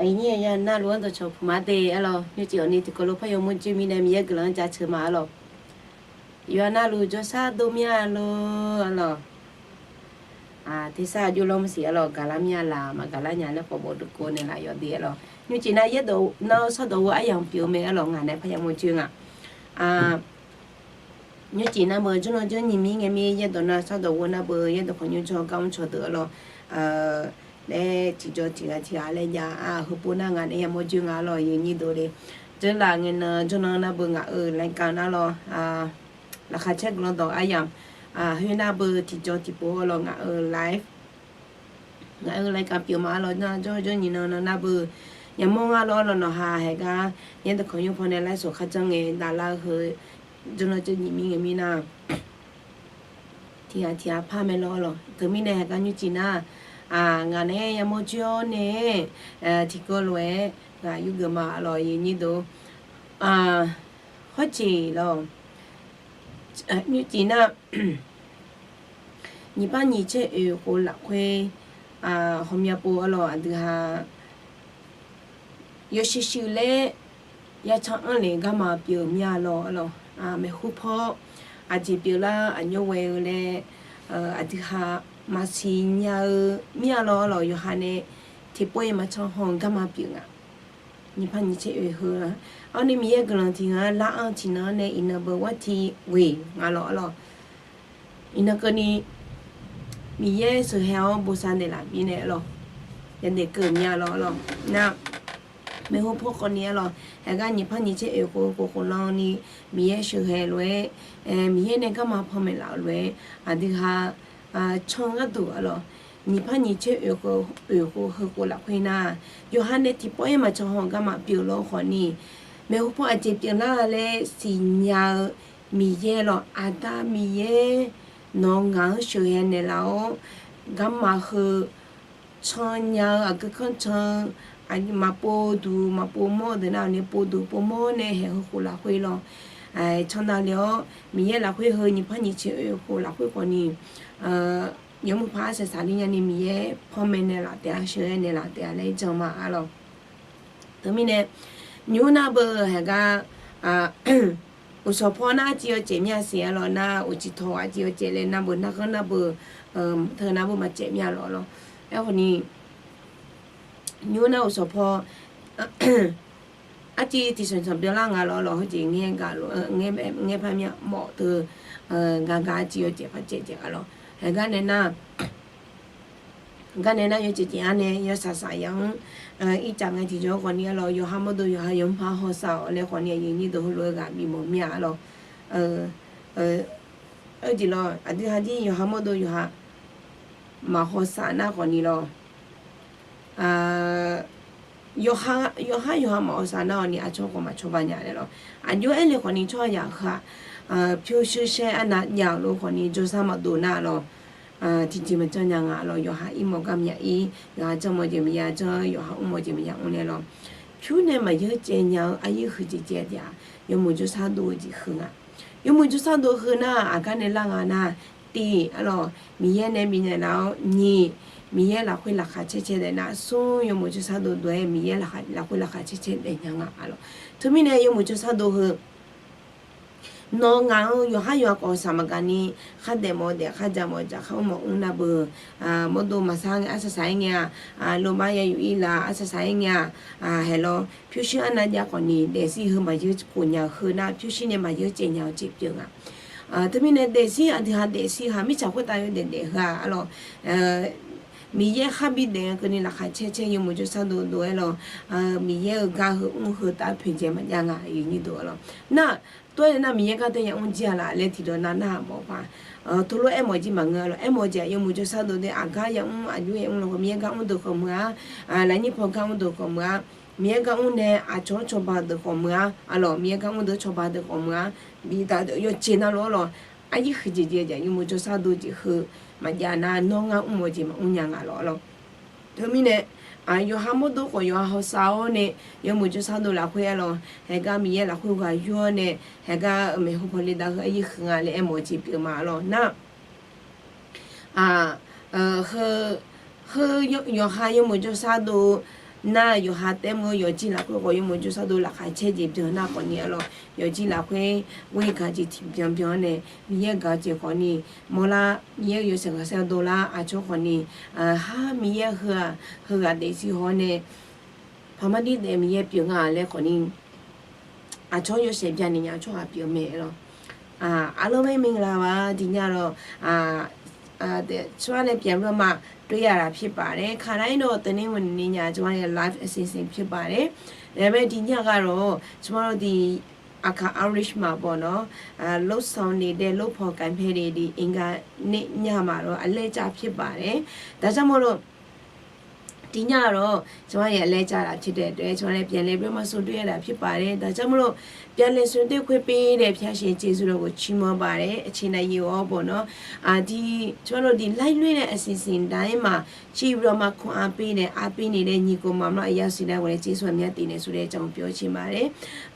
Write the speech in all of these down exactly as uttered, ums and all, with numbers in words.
Iqnyir ya narluf-anr dawqcawq puq ma de arlawq. Nymrcif awqni tiqkawv lof parya mawrjoe mirnae Miqyaer guiqlanq-anr jaceuq ma arlawq. Yawqha narluf jawrshar dov mir-a lor arlawq. Tersar aqjox lawr maqsiq arlawq, gaqlar mir-a laq, maqgaqlar nya laer khawf bawq dov kov naeqlaf yawde arlawq. Nymrcif nar yaerdawq nar shardawq ghoe aryamq pyeuf-eu mae arlawq, ngaq nae parya mawrjoe nga. Nymrcif nar beu jawrnan jawr nyiq mir ngae mir yaerdawq nar shardawq ghoe nar beu yaerdawq khawf nymr jawr gar mr caw deuq arlawq. Laer tiqjawr tiq ghaq tiq ghaq laer jav ar, heupov nar ngaq nae ya mawrjoe nga arlawq, yawnyir dov le. Dzeurlaf ngae nan jawrnan nar beu ngaq-euq laerkar nar lawr, laqkhaq caer guiqlanq dawq aryamq, khoernar beu tiqjawr tiqpov arlawq ngaq-euq live ngaq-euq laerkar pyeuf ma arlawq. Nar jawr jawr nyiq nan nan nar beu yamawr nga lawr arlawq, nawqha haeqgar yaerdawq khawf nymr paw nae laer soq kharjanr ngae davlar-eu heu jawrnan jawr nyiq mir ngae mir nar tiq ghaq tiq ghaq par mae lawr arlawq. Teumirnae haeqgar nymrcif nar ngaq nae ya mawrjoe-awr nae tiqkawv lof-aer ghaq yurgeuf ma arlawq, yawnyir dov. Hawrjeq lawr, nymrcif nar nyiq par nyiq caer oeq khof lafkhoer hawmya pov arlawq, aqdui ha yawshuif shuif laer ya can anr le garma pyeuf mir-a lawr arlawq. Maeqhu paw aqjeq pyeuflar aqnymr ghae-eu laer aqdui ha maqsiq nya-eu mir-a lawr arlawq, yawqha nae tiqpov-iq maqcan haw garma pyeuf nga. Nyiq par nyiq caer oeq heu-a, arni Miqyaer guiqlanq tiq ghaq-anr lar-anr tiqnan-anr nae iqnan beu war tiq ghoeq nga lawr arlawq. Iqnan keuvni Miqyaer sheuqghae-awr bosav naeqlaf mirnae arlawq, yadaef keuv mir-a lawr arlawq. Nar maeqhu paw khawfni arlawq, haeqgar nyiq par nyiq caer oeq khof khof khof lan ni Miqyaer sheuqghae lof-aer, Miqyaer nae garma panmaeq laf-euq lof-aer aqdui ha can gharduq arlawq, nyiq par nyiq caer oeq khof heu khof lafkhoer nar yawqha nae tiqpov-iq maqcan haw garma pyeuf lawr khawfni, maeqhu paw aqjeq pyeuflar laer siqnya-eu Miqyaer lawr, Aqda Miqyaer nawq-eu ngaq-anr sheuqghae naeqlaf-awr garma heu cannya-eu aqgeu kanr can-eu maqpov duq maqpov mawr deuq nar-awq ni, pov duq pov mawr nae haeq heu khof lafkhoer lawr, candav le-awr Miqyaer lafkhoer heu nyiq par nyiq caer oeq khof lafkhoer khawfni yawmuiq paq arsaq saqler nyani Miqyaer panmaeq naeqlaf taef-a, sheuqghae naeqlaf taef-a laer jan ma arlawq. Teumirnae nymr nar beu haeqgar uqshawq paw nar arciv yawcaef mir-a siq arlawq, nar uqcif tawq arciv yawcaef laer nar beu narghanr nar beu teu nar beu maqcaef mir-a lawr arlawq. Aerkhawfni nymr nar uqshawq paw arciv tiqsanq sanq byanlar nga lawr arlawq, heujeq ngaer gaq lof ngaer par mir-a mawf teu gaqgaq arciv yawcaef par caef caef arlawq. Haeqgar nae nar gar nae nar yawcaef caef-a nae yawshaq shaq yamr ircaf ngae tiqjawr khawfni arlawq, yawqha mawrdo yawqha yawmr par hawsav-awq laer khawfni aqyuif nyir deuq heulof-aer ghaq bifmawf mir-a arlawq. Aqdui ha jir yawqha mawrdo yawqha maqhawsav nar khawfni lawr, yawqha yawqha maqhawsav nar-awq ni aqcawq khawf maqcawba nya laer lawr. Aqjox aer le khawfni tsawrhaqzaq heu-aq pyurshuir shaer arnav jav-euq lof khawfni jawrshar maqdov nar lawr, tiqjeq maqjanr nya nga lawr. Yawqha irmawf gar maqya ir, yawqha janrmawf jeq maqya janr, yawqha mrmawf jeq maqya mr laer lawr. Pyur nae maqyeur caev nya-eu aryuir huiqjeq jeq-aq yawmuiq jawrshar dov-eu jeq heu nga. Yawmuiq jawrshar dov heu nar aqgar nae lar nga nar, tiq arlawq Miqyaer nae bifnaeq laf-awr, nyiq Miqyaer lafkhoer laqkhaq caer caer daef nar, smr yawmuiq jawrshar dov dov-aer Miqyaer lafkhoer laqkhaq caer caer daef nya nga arlawq. Teumirnae yawmuiq jawrshar dov heu nawq ngaq-anr yawqhar yawqha khawf saq maqgaq ni, khardaef mawf daef, khardzaq mawf dzaq, kharmr mawf mr nar beu, mawrdo maqsar ngae arsaq saq-aer ngae-aq, lomar ya yuf ir laf arsaq saq-aer ngae-aq, haeq lawr pyurshuir arnav jav khawfni daefzir heu maqyeur khof nya-eu heu nar pyurshuir nae maqyeur caev nya-eu jeq pyeuf nga. Teumirnae daefzir aqdui ha daefzir ha mirtsaq khoertav yawdaef daef heu-aq arlawq, Miqyaer khar bi daef-eu keuvni laqkhaq caer caer yawmuiq jawrshar dov dov-aer lawr, Miqyaer-euq gar heu mr heu tav poeqdzae maqjav nga, aqyuif nyir deuq arlawq. Nar tov-aer nar Miqyaer gar tae yamr jir-a laf laer tiqdawq nar narhaq mawf paq. Teulof-aer aermawf jir maqngeur-a lawq. Aermawf jeq yawmuiq jawrshar dov dae aqgar yamr aqjox yamr lawq khawf Miqyaer gar mr deuq khawf meuq-a, lafnyir paw gar mr deuq khawf meuq-a, Miqyaer gar mr nae aqcawq-anr cawba deuq khawf meuq-a arlawq, Miqyaer gar mr deuq cawba deuq khawf meuq-a, bidaq deuq yawceq nar lof-aer lawq, aqyuif huiqjeq jeq-aq yawmuiq jawrshar dov jeq heu maqjav nar nawr ngar mr mawf jeq maqmr nya nga lawq arlawq. Teumirnae yawqha mawrdo khawf yawqha hawsav-awr nae yawmuiq jawrshar dov lafkhoer arlawq, haeqgar Miqyaer lafkhoer ghaq yur-awr nae, haeqgar maeqhu paw le dav heu aryuir huiq nga laer aermawf-eu jeq pyeuf ma arlawq. Nar heu yawqha yawmuiq jawrshar dov nar yawqha taef mr-eu yawqjir lafkhoer khawf yawmuiq jawrsar dov laqkhaq caer jeq byan nar khawfni arlawr, yawqjir lafkhoer ghoer gaq jeq tiqbyan byan nae, Miqyaer gaq-eu jeq khawfni mawrlar, Miqyaer yawshaef ghaqsaer dovlar, aqcawq khawfni, har Miqyaer heu-aq, heughaq daefzir haw nae, paqmar dir daef Miqyaer pyeuf nga laer khawfni, aqcawq yawshaef bya naeq nya tsawrhaq pyeuf mae lawr. Arlawr mae mingla ba diq nya lawr, tsawrhaq nae pyeuf lawr ma, တွေ့ရတာဖြစ်ပါတယ်. ခါတိုင်းတော့ တနင်္ဂနွေနေ့ည ကျွန်မရဲ့ live အစီအစဉ်ဖြစ်ပါတယ်. ဒါပေမဲ့ ဒီညကတော့ ကျွန်မတို့ ဒီ အခါ Irish မှာပေါ့နော်, လုပ်ဆောင်နေတဲ့ လုပ်ဖော်ကိုင်ဖက်တွေ ဒီ အင်္ဂါနေ့ညမှာတော့ အလှည့်ကျဖြစ်ပါတယ်. ဒါကြောင့်မို့လို့ ဒီညကတော့ ကျွန်မရဲ့ အလှည့်ကျသာဖြစ်တဲ့အတွက် ကျွန်မလည်း ပြန်လည်ပြီးတော့မှ ဆုံတွေ့ရတာဖြစ်ပါတယ်. ဒါကြောင့်မို့လို့ ပြန်လည်ဆုံတွေ့ခွင့်ပေးတဲ့ ဘုရားရှင် ကျေးဇူးတော်ကို ချီးမွမ်းပါတယ်. အချိန်နဲ့ ရေရောပေါ့နော်. အာ, ဒီ, ကျွန်တော်တို့ ဒီ live လွှင့်တဲ့ အစီအစဉ်တိုင်းမှာ ကြည့်ပြီးတော့မှ ခွန်အားပေးတဲ့ အားပေးနေတဲ့ ညီကိုမောင်မောင်အယောက်စီတိုင်းကိုလည်း ကျေးဇူးအများတင်တယ်ဆိုတဲ့အကြောင်းကို ပြောချင်ပါတယ်.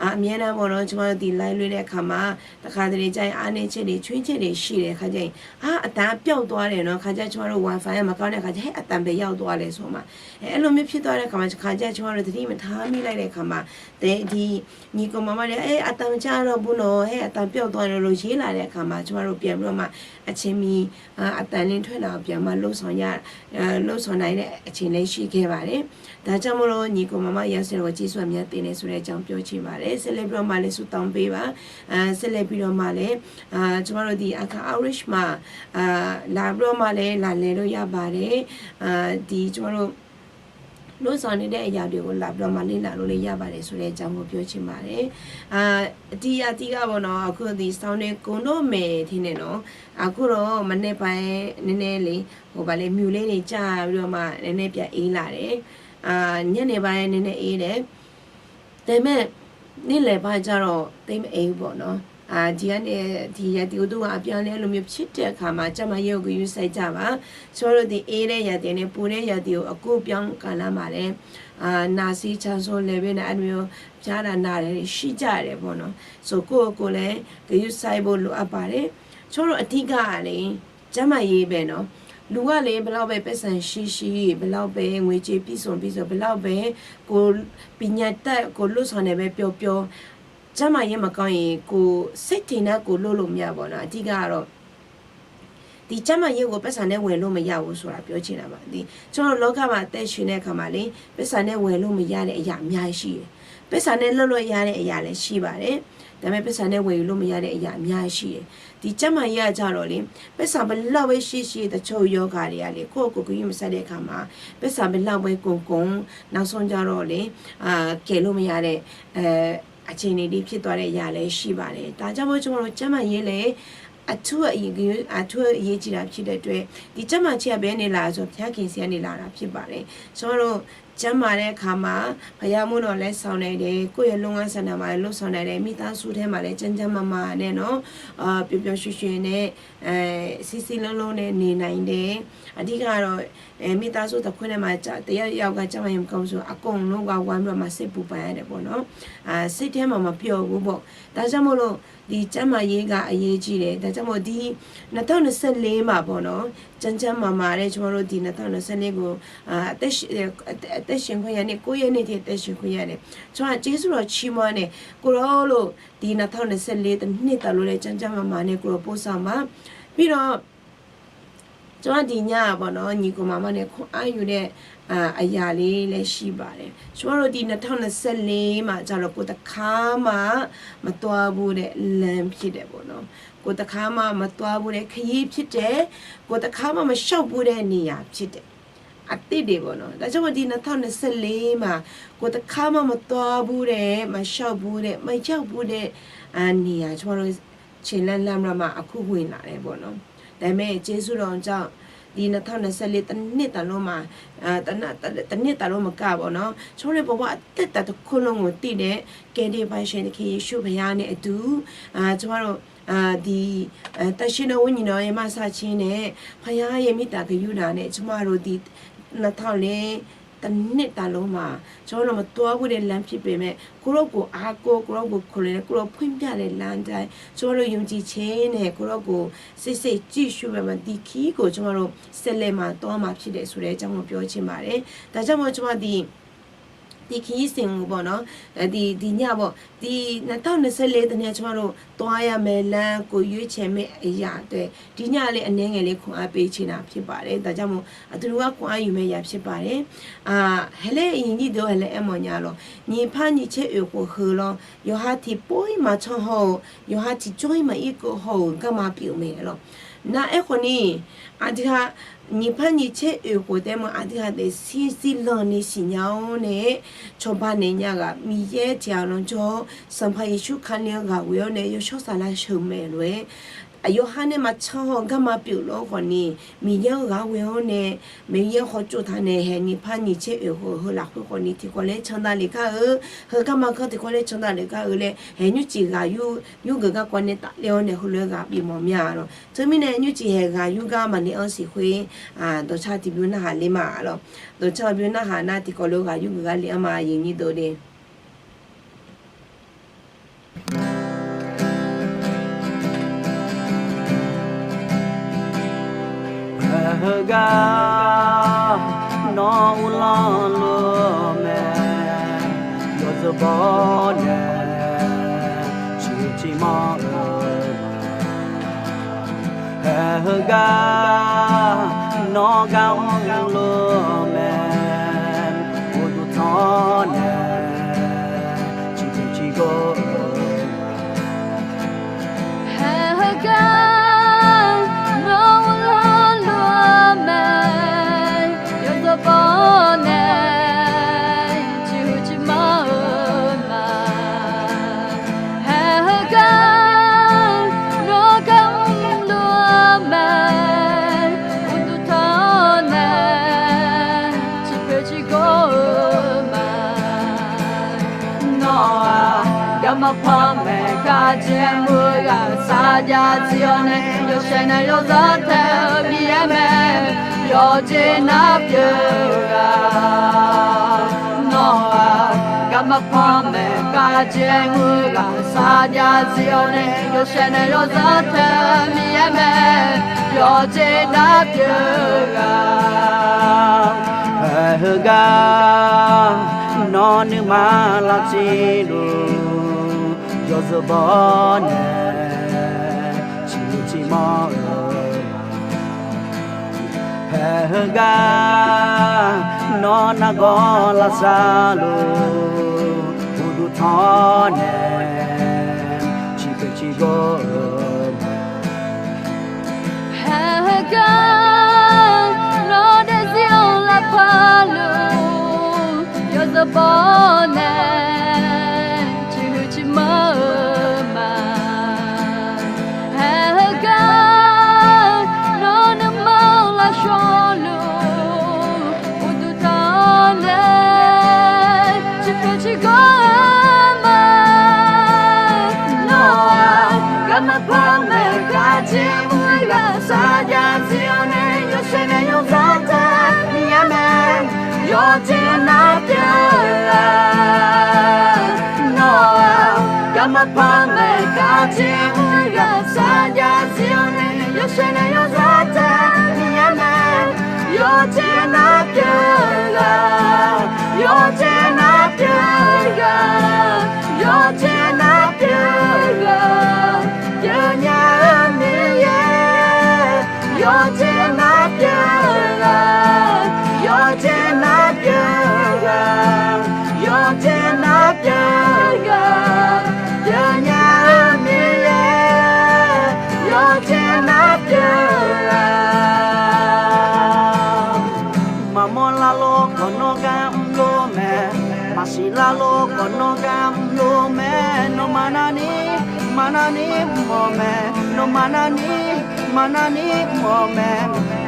အာ, အမြဲတမ်းပေါ့နော်, ကျွန်မတို့ ဒီ live လွှင့်တဲ့အခါမှာ တခါတလေကျရင် အားနည်းချက်တွေ ချွင်းချက်တွေ ရှိတဲ့အခါကျရင် အာ, အသံပျောက်သွားတယ်နော်. ခါကျ ကျွန်မတို့ Wi-Fi မကောင်းတဲ့အခါကျ ဟဲ့ အသံဘယ်ရောက်သွားလဲဆိုမှ အဲလိုမျိုးဖြစ်သွားတဲ့အခါမှာ တခါကျ ကျွန်မတို့ သတိမထားမိလိုက်တဲ့အခါမှာ ဒီ ညီကိုမောင်မောင်လည်း အဲ အသံမကြားတော့ဘူးနော်, ဟဲ့ အသံပျောက်သွားတယ်လို့ ရေးလာတဲ့အခါမှာ ကျွန်မတို့ ပြန်ပြီးတော့မှ အချိန်မီ အာ, အသံလည်းထွက်လာအောင် ပြန်မှ လုပ်ဆောင်ရ, အာ, လုပ်ဆောင်နိုင်တဲ့ အခြေအနေရှိခဲ့ပါတယ်. ဒါကြောင့်မို့လို့ ညီကိုမောင်မောင်အယောက်စီတိုင်းကို ကျေးဇူးအများတင်တယ်ဆိုတဲ့အကြောင်း ပြောချင်ပါတယ်. ဆက်လက်ပြီးတော့မှလည်း ဆုတောင်းပေးပါ. အာ, ဆက်လက်ပြီးတော့မှလည်း အာ, ကျွန်မတို့ ဒီ အခါ Irish မှာ အာ, လာပြီးတော့မှလည်း လာလည်လို့ရပါတယ်. အာ, ဒီ ကျွန်မတို့ လုပ်ဆောင်နေတဲ့အရာတွေကို လာပြီးတော့မှ လေ့လာလို့လည်းရပါတယ်ဆိုတဲ့အကြောင်းကို ပြောချင်ပါတယ်. အာ, အဓိက အဓိကပေါ့နော်, အခု ဒီ sound နဲ့ ကုန်တော့မယ်ထင်တယ်နော်. အခုတော့ မနက်ပိုင်း နည်းနည်းလေး ဟို ဘာလဲ မြူလေးတွေ ကျပြီးတော့မှ နည်းနည်းပြန်အေးလာတယ်. အာ, ညနေပိုင်း နည်းနည်းအေးတယ်. ဒါပေမဲ့ နေ့လယ်ပိုင်းကျတော့ သိပ်မအေးဘူးပေါ့နော်. အာ, ဒီကနေ ဒီရာသီဥတုက အပြောင်းလဲ အဲ့လိုမျိုးဖြစ်တဲ့အခါမှာ ကျန်းမာရေးကို ဂရုစိုက်ကြပါ. ကျွန်တော်တို့ ဒီအေးတဲ့ရာသီနဲ့ ပူတဲ့ရာသီကို အကူးအပြောင်းကာလမှာလည်း အာ, နှာစေးချောင်းဆိုး လည်ပင်းနာ အဲ့လိုမျိုး ဖျားတာနာတာတွေ ရှိကြတယ်ပေါ့နော်. ဆိုတော့ ကိုယ့်ကိုယ်လည်း ဂရုစိုက်ဖို့ လိုအပ်ပါတယ်. ကျွန်တော်တို့ အဓိကကလေ ကျန်းမာရေးပဲနော်. လူကလေ ဘယ်လောက်ပဲ ပိုက်ဆံရှိရှိ, ဘယ်လောက်ပဲ ငွေကြေးပြည့်စုံပြည့်စုံ, ဘယ်လောက်ပဲ ကိုယ် ပညာတတ်, ကိုယ်လုပ်ဆောင်နေပဲပြောပြော, ကျန်းမာရေးမကောင်းရင် ကိုယ်စိတ်ထင်သလောက် ကိုယ်လုပ်လို့မရဘူးနော်. အဓိကကတော့ ဒီကျန်းမာရေးကို ပိုက်ဆံနဲ့ဝယ်လို့မရဘူးဆိုတာ ပြောချင်တာပါ. ဒီ ကျွန်တော်လောကမှာ အသက်ရှင်တဲ့အခါမှာလေ ပိုက်ဆံနဲ့ဝယ်လို့မရတဲ့အရာ အများကြီးရှိတယ်. ပိုက်ဆံနဲ့လုပ်လို့ရတဲ့အရာလည်း ရှိပါတယ်. ဒါပေမဲ့ ပိုက်ဆံနဲ့ဝယ်ယူလို့မရတဲ့အရာ အများကြီးရှိတယ်. ဒီကျန်းမာရေးကကြတော့လေ ပိုက်ဆံဘယ်လောက်ပဲရှိရှိ တချို့ရောဂါတွေကလေ ကိုယ့်ကိုယ်ဂရုမစိုက်တဲ့အခါမှာ ပိုက်ဆံဘယ်လောက်ပဲကုန်ကုန် နောက်ဆုံးကျတော့လေ အာ, ကယ်လို့မရတဲ့ အဲ, အခြေအနေတွေ ဖြစ်သွားတဲ့အရာလည်း ရှိပါတယ်. ဒါကြောင့်မို့ ကျွန်တော်တို့ ကျန်းမာရေးလည်း အထူးအရေး, အထူးအရေးကြီးတာ ဖြစ်တဲ့အတွက် ဒီကျန်းမာခြင်းက ဘယ်နေလာဆို ဘုရားခင်ဆီကနေ လာတာဖြစ်ပါတယ်. ကျွန်တော်တို့ ကျန်းမာတဲ့အခါမှာ ဘုရားမှုတော်လည်း ဆောင်နိုင်တယ်, ကိုယ့်ရဲ့လုပ်ငန်းဆိုင်ရာမှာလည်း လုပ်ဆောင်နိုင်တယ်, မိသားစုထဲမှာလည်း ကျန်းကျန်းမာမာနဲ့နော်, အာ, ပျော်ပျော်ရွှင်ရွှင်နဲ့ အဲ, စည်းစည်းလုံးလုံးနဲ့ နေနိုင်တယ်. အဓိကတော့ အဲ, မိသားစုတစ်ခုထဲမှာ ကျ, တစ်ယောက်ယောက်က ကျန်းမာရေးမကောင်းဘူးဆို အကုန်လုံးက ဝိုင်းပြီးတော့မှ စိတ်ပူပန်ရတယ်ပေါ့နော်. အာ, စိတ်ထဲမှာ မပျော်ဘူးပေါ့. ဒါကြောင့်မို့လို့ ဒီကျန်းမာရေးက အရေးကြီးတယ်. ဒါကြောင့်မို့ ဒီ နှစ်ထောင့်နှစ်ဆယ့်လေး မှာပေါ့နော်, ကျန်းကျန်းမာမာနဲ့ ကျွန်တော်တို့ ဒီ နှစ်ထောင့်နှစ်ဆယ့်လေး ကို အာ, အသက်ရှင်, အသက်ရှင်ခွင့်ရတဲ့ ကိုယ့်ရဲ့နေ့ထီး အသက်ရှင်ခွင့်ရတယ်. ကျွန်တော် ကျေးဇူးတော်ချီးမွမ်းတယ်. ကိုယ်တော်လို့ ဒီ နှစ်ထောင့်နှစ်ဆယ့်လေး တစ်နှစ်တာလုံးလည်း ကျန်းကျန်းမာမာနဲ့ ကိုယ်တော်ပို့ဆောင်ပါ. ပြီးတော့ ကျွန်မဒီညပေါ့နော်, ညီကိုမောင်မောင်နဲ့ ခွန်အားယူတဲ့ အာ, အရာလေးလည်း ရှိပါတယ်. ကျွန်မတို့ ဒီ နှစ်ထောင့်နှစ်ဆယ့်လေး မှာကျတော့ ကိုယ်တစ်ခါမှ မသွားဘူးတဲ့ လမ်းဖြစ်တယ်ပေါ့နော်. ကိုယ်တစ်ခါမှ မသွားဘူးတဲ့ ခရီးဖြစ်တယ်. ကိုယ်တစ်ခါမှ မလျှောက်ဘူးတဲ့ နေရာဖြစ်တယ်. အသစ်တွေပေါ့နော်. ဒါကြောင့်မို့ ဒီ နှစ်ထောင့်နှစ်ဆယ့်လေး မှာ ကိုယ်တစ်ခါမှ မသွားဘူးတဲ့, မလျှောက်ဘူးတဲ့, မရောက်ဘူးတဲ့ အာ, နေရာ ကျွန်မတို့ ခြေလှမ်းလှမ်းပြီးတော့မှ အခုဝင်လာတယ်ပေါ့နော်. ဒါပေမဲ့ ကျေးဇူးတော်ကြောင့် ဒီ နှစ်ထောင့်နှစ်ဆယ့်လေး တစ်နှစ်တာလုံးမှာ, အာ, တစ်နှစ်တာလုံးမကပေါ့နော်, ကျွန်တော်တို့ဘဝအသက်တာတစ်ခုလုံးကိုသိတဲ့ ကယ်တင်ပါရှင်သခင်ယေရှုဘုရားနဲ့အတူ, အာ, ကျွန်တော်တို့, အာ, ဒီ, အာ, သန့်ရှင်းသောဝိညာဉ်တော်ရဲ့ မဆခြင်းနဲ့ ဘုရားရဲ့မေတ္တာဂရုဏာနဲ့ ကျွန်မတို့ဒီ နှစ်ထောင့်လေး တစ်နှစ်တာလုံးမှာ ကျွန်တော်တို့မသွားဘူးတဲ့လမ်းဖြစ်ပေမဲ့ ကိုယ့်ကိုယ်ကိုအားကိုး, ကိုယ့်ကိုယ်ကိုယ်ခုန်လျက်, ကိုယ့်ကိုယ်ကိုယ်ဖွင့်ပြတဲ့လမ်းအတိုင်း ကျွန်တော်တို့ယုံကြည်ခြင်းနဲ့ ကိုယ့်ကိုယ်ကိုယ်စိတ်စိတ်ကြည့်ရှုပြီးမှ ဒီခရီးကို ကျွန်တော်တို့ဆက်လက်မှာသွားမှာဖြစ်တယ်ဆိုတဲ့အကြောင်းကိုပြောချင်ပါတယ်. ဒါကြောင့်မို့ကျွန်မဒီ第一个星期 baw nar, 第, 第二 baw, 第, 那到那些来的呢，全部都 သွားရမယ်လမ်းကို ရွေးချယ်မယ်အရာ 对, 第二 le အနည်းငယ်လေး ခွန်အားပေးချင်တာဖြစ်ပါတယ်။ ဒါကြောင့်မို့ အတူတူက ခွန်အားယူမယ့်အရာဖြစ်ပါတယ်။ အာ, ဟဲလဲအရင်ကြီးတို့ ဟဲလဲအဲမော်ညာလော ညီဖမ်းညီချက် အိုက်ကို ဟော်လီၤ, ယွၤဟတ်ထီ ပိုက်မး ချောင်းဟော်ဧိၤ, ယွၤဟတ်ထီ ကျောင်းမး အီးကို ဟော်ဧိၤ, ကမ္ဘာပြုတ်မယ်လော နာအဲခွန်နီ အဓိက ညီဖမ်းညီချက် အိုက်ကို တဲမး အဓိက တဲ့ စည်းစည်းလုံး နဲ့ ညီညွတ်နဲ့ ချောင်းပါနေညက မီးယဲ တရားလုံးကျော် စံဖာယေရှုခရစ် လင်းဂာ်ဝဲ နဲ့ ယွၤ လျှောက်စာလမ်း ရှုံးမယ် လို့ အယွၤဟတ်ထီ မး ချောင်းဟော် ကမ္ဘာပြုတ် လို့ ခွန်နီ မီးယဲ ဂာ်ဝဲ နဲ့ မီးယဲ ဟော်ကျိုးထား နဲ့ ဟဲ ညီဖမ်းညီချက် အိုက်ကို ဟော်လီၤ ခွန်နီ ထီၣ်ကီးလဲ ချမ်းသာ လေကါဧိၤ, ဟော် ကမ္ဘာက ထီၣ်ကီးလဲ ချမ်းသာ လေကါဧိၤ လၢ ဟဲ ညူးကျိုး ဂာ်ယု ယုၢ်ဂၢၢ် ကၢ်ကွါ နဲ့ တၢ်လဲအီၤ နဲ့ ဟော်လၢ ဂာ် ပီမီမီ လီၤ. တမံၤ နဲ့ ညူးကျိုး ဟဲ ဂာ်ယုၢ် ကၢ်မး န့ၣ် အီၤ စံခွေ အာ, ဒိးဆား တံဘိုး နဟး လီမး လီၤ. ဒိးဆား တံဘိုး နဟး နာ် ထီၣ်ကီးလၢ ဂာ်ယုၢ် ဂၢၢ် ဂာ် လီမး အရင်ကြီးတို့ န့ၣ် Haegar, nawr uvlanr lof-aer mae, yawzeu baw nae ciqhuiq ciqmanr-eu ma. Haegar, nawr gar mr lof-aer mae, uqduq tanr nae ciqhuiq ciqgor-eu ma. Haegar, nawr uvlanr lof-aer mae, yawzeu baw nae ciqhuiq ciqmanr-eu ma. Haegar, nawr gar mr lof-aer mae, uqduq tanr nae ciqpoeq ciqgor-eu ma. Nawr-aq, garma panmaeq kharjaer mr-eu ghaq, sarjax tser-awr nae yawshaef nae yawzanr tae-eu Miqyaer mae, yawqjeq nar pyeuf-eu ghaq. Nawr-aq, garma panmaeq kharjaer mr-eu ghaq, sarjax tser-awr nae yawshaef nae yawzanr tae-eu Miqyaer mae, yawqjeq nar pyeuf-eu ghaq. Haegar, nawr nuima lavtser luf, yawzeu baw nae ciqhuiq ciqmanr-eu ma. Haegar, nawr nargawr lavsav luf, uqduq tanr nae ciqpoeq ciqgor-eu ma. Haegar, nawr daefzir-anr lavpar luf, yawzeu baw nae ciqhuiq ciqmanr-eu ma. Haegar, nawr nuima lavshawr luf, uqduq tanr nae ciqpoeq ciqgor-eu ma. Nawr-aq, garma panmaeq kharjaer mr-eu ghaq, sarjax tser-awr nae yawshaef nae yawzanr tae-eu Miqyaer mae, yawqjeq nar pyeuf-eu ghaq. Nawr-aq, garma panmaeq kharjaer mr-eu ghaq, sarjax tser-awr nae yawshaef nae yawzanr tae-eu Miqyaer mae, yawqjeq nar pyeuf-eu ghaq. Yawqjeq nar pyeuf-eu ghaq, yawqjeq nar pyeuf-eu ghaq, pyeufnya-eu Miqyaer, yawqjeq nar pyeuf-eu ghaq, yawqjeq nar pyeuf-eu ghaq, yawqjeq nar pyeuf-eu ghaq, pyeufnya-eu Miqyaer, yawqjeq nar pyeuf-eu ghaq. Maqmawr larlor khawf nawr gar mrlor mae, maqsiq larlor khawf nawr gar mrlor mae, nawmaf narni, maqnarni mr-awq mae, nawmaf narni, maqnarni mr-awq mae.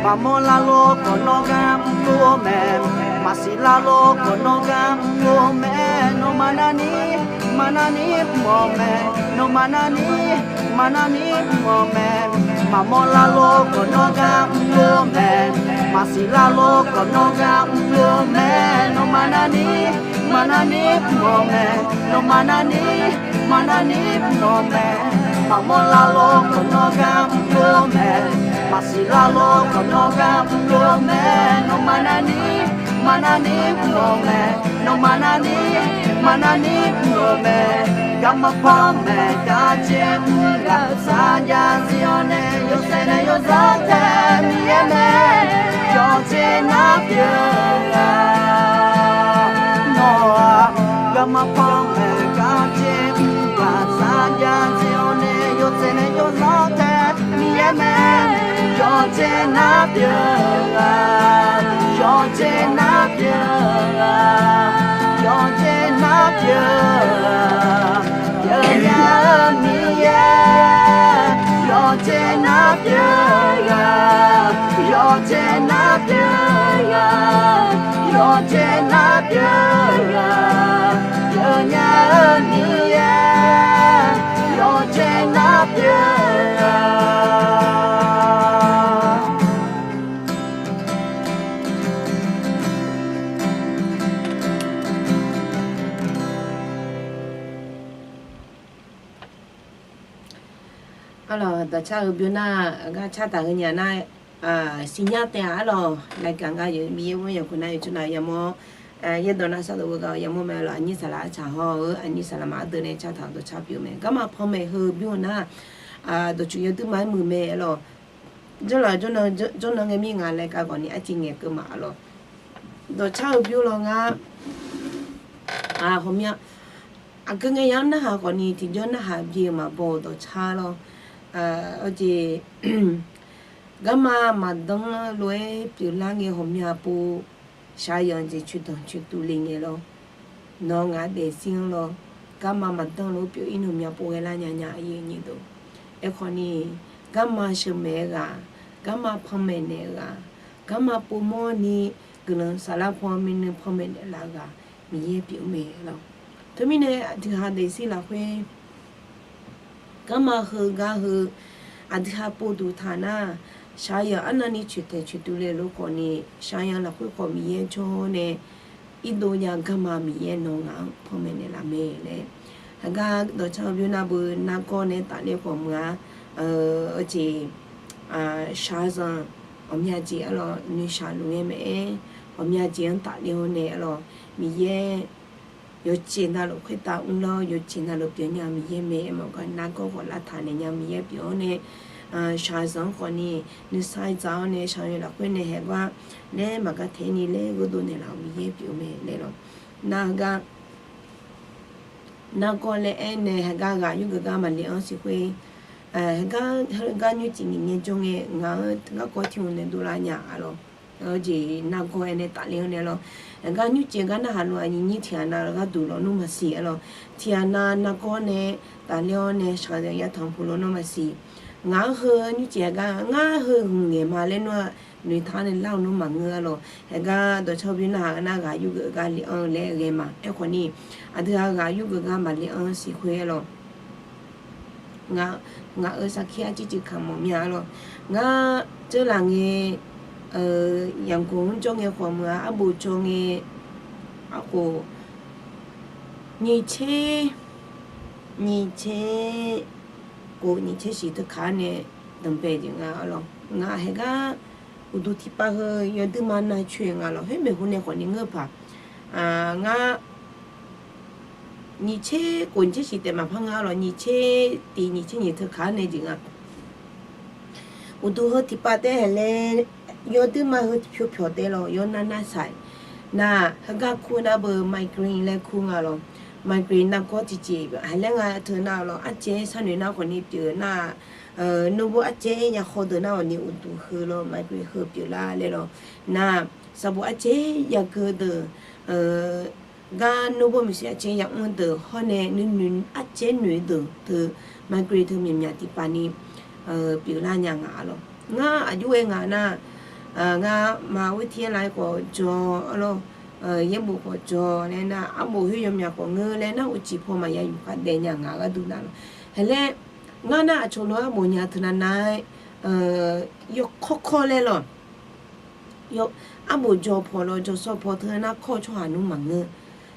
Maqmawr larlor khawf nawr gar mrlor mae, maqsiq larlor khawf nawr gar mrlor mae, nawmaf narni, maqnarni mr-awq mae, nawmaf narni, maqnarni mr-awq mae. Maqmawr larlor khawf nawr gar mrlor mae, maqsiq larlor khawf nawr gar mrlor mae, nawmaf narni, maqnarni mr-awq mae, nawmaf narni, maqnarni mr-awq mae. Maqmawr larlor khawf nawr gar mrlor mae, maqsiq larlor khawf nawr gar mrlor mae, nawmaf narni, maqnarni mr-awq mae. Nawmaf navni, maqnavni mr-euq mae. Garma panmaeq gar caer mr ghaq, sarjax zir-awr nae yawshaef nae yawzanr tae Miqyaer mae, yawqjeq nar pyeuf-eu ghaq. Nawr-aq, garma panmaeq gar caer mr ghaq, sarjax zir-awr nae yawshaef nae yawzanr tae Miqyaer mae, yawqjeq nar pyeuf-eu ghaq, yawqjeq nar pyeuf-eu ghaq, yawqjeq nar pyeuf-eu ghaq, pyeufnya-eu Miqyaer, yawqjeq nar pyeuf-eu ghaq, yawqjeq nar pyeuf-eu ghaq, yawqjeq nar pyeuf-eu ghaq, pyeufnya-eu Miqyaer, yawqjeq nar pyeuf-eu ghaq. Arlawq, dawqcar-eu bymr nar, gar car taq heu nya nar, siqnya taef-a arlawq. Laeqgaq nga yawf Miqyaer ghoer yawqghaq nar yawqcawq nav yamawr, yaerdawq nar sar dawq ghoer gar yamawr mae lawq. Aqnyir saqlaq artsaq hawr-eu aqnyir saqlaq maqar deuv nae car taq dawqcar pyeuf-eu mae. Garma panmaeq heu bymr-eu nar, dawqtsuif yawduirma-aer muiq mae lawq. Jawrlaf jawrnan ngae mir nga laeqgaq khawfni arciv ngaeqkeuv ma lawq. Dawqcar-eu bymr lawq ngar, ghawqmya aqgeu ngae ya-anr narhaq khawfni tiqjawr narhaq bi-eu maqbaw-eu dawqcar lawq. Aqjeq garma maqdanr lof-aer pyeuflar ngae ghawqmya pov shaqzanq jeq coeqdanq coeqtuv le ngae lawq. Nawr ngaq-anr daefzir-anr lawq. Garma maqdanr lof-aer pyeuf-ir nawqmya pov ghaelar nya nya-a. Aerkhawfni garma sheuqmaeq-eu ghaq, garma panmaeq naeq-eu ghaq, garma povmawr ni guiqlanq saflar paw nuinui panmaeq naeqlaf-eu ghaq Miqyaer pyeuf-eu mae lawq. Teumirnae aqdui ha daefzir lafkhoer garma heu gar heu aqdui ha povduq taq nar, shaqzanq arnavni coeqtaeq coeqtuv le lof khawfni shaqzanq lafkhoer khawf Miqyaer jawr-awr nae irdov nya garma Miqyaer nawq ngaq-anr panmaeq naeqlaf mae laer. Heugar dawqcar-eu bymr nar beu nargawr nae tafler khawf meuq-a. Aqjeq shaqzanq ghawqmya jeq arlawq noeqshaq luf ngae mae-aer, ghawqmya jeq-anr tafler-awr nae arlawq Miqyaer yawqjeq navluf khoertav mrlar-awr yawqjeq navluf pyeufnya Miqyaer mae. Aermawf gar nargawr khawf lavtaq naeq nya Miqyaer pyeuf-awr nae, shaqzanq-anr khawfni nuisar dzaq-awr nae shaqzanq lafkhoer nae haegar laer maqgar taef-aer ni laer gheurdov naeqlaf-euq Miqyaer pyeuf-eu mae laer lawq. Nar heugar nargawr laer aer nae heugar ghaq yurgeuf gar maqle-anr siq khoer, heugar nymrcif nyiq ngae jawr ngae ngaq-anr garkawv tiq hmq nae dovlar nya-a lawq. Aqjeq nargawr aer nae tafler-awr nae lawq. Heugar nymrcif gar narhaq lof-aq nyiq nyir tiq ghaq nav gharduq lawnmr maqsiq-a lawq. Tiq ghaq nav nargawr nae tafler-awr nae shaqzanq yatanq puq lawnmr maqsiq. Ngaq-anr heu nymrcif heugar ngar heu hmq ngaeq ma laer nawr-aq noeqtaq nae lar-eu nmr maqngeur-a lawq. Heugar dawqcar bymr narhaq nar ghaq yurgeuf gar le-anr laer ghae ma. Aerkhawfni aqdui ha ghaq yurgeuf gar maqle-anr siq khoer-a lawq. Ngaq-euq sarkir arcuiv cuiv kamq mawf mya-a lawq. Ngar dzeurlaf ngae, yaqgoq-anr jawr ngae khawf meuq-a, arbof jawr ngae, arkhof nyiq tser, nyiq tser kof nyiq tser shiq teukaq-anr nae danqbae jeq nga-a lawq. Ngaq heugar uqduq tiqpav heu yawduirma navcoeq nga lawq. Khoermaeq hu nae khawfni ngeur paq. Ngar nyiq tser kof nyiq tser shiq taef maqpar nga-a lawq. Nyiq tser tiq nyiq tser nyiq teukaq-anr nae jeq nga. Uqduq heu tiqpav taef-aer haeq laer yawduirma heu pyawq pyawq taef lawq. Yawnar nar saq nar heugar kur nar beu migraine laer kur nga lawq. Migraine nargawr tiqjeq haeq laer nga teu nar lawq. Arcaev sharnoeq nar khawfni pyeuf nar, nmrbov arcaev ya haw deuq nar awqni uqduq heu lawq, migraine heu pyeuflar laer lawq. Nar sanqbof arcaev yageu deuq, gar nmrbov maeqshi arcaev yamr deuq hawr nae nuinoeq arcaev noeq deuq teu migraine teu myaqmyaq tiqpav ni pyeuflar nya nga-a lawq. Ngar aqjox-aer nga nar, ngar maqghoer tiq-aer laf-aer khawf jawr-a lawq. Yaerbof khawf jawr laer nar, arbof khoer yawmyaq khawf ngeur laer nar, uqcif paw maqya yuf khav daef nya nga gharduq nar lawq. Haeq laer ngar nar aqcawq lof-aer arbof nya teu nav nav-aer yawkawr kawr laer lawq. Arbof jawr paw lawq, jawrsawr paw teu nar kawr-eu tsawrhaq nmr maqngeur.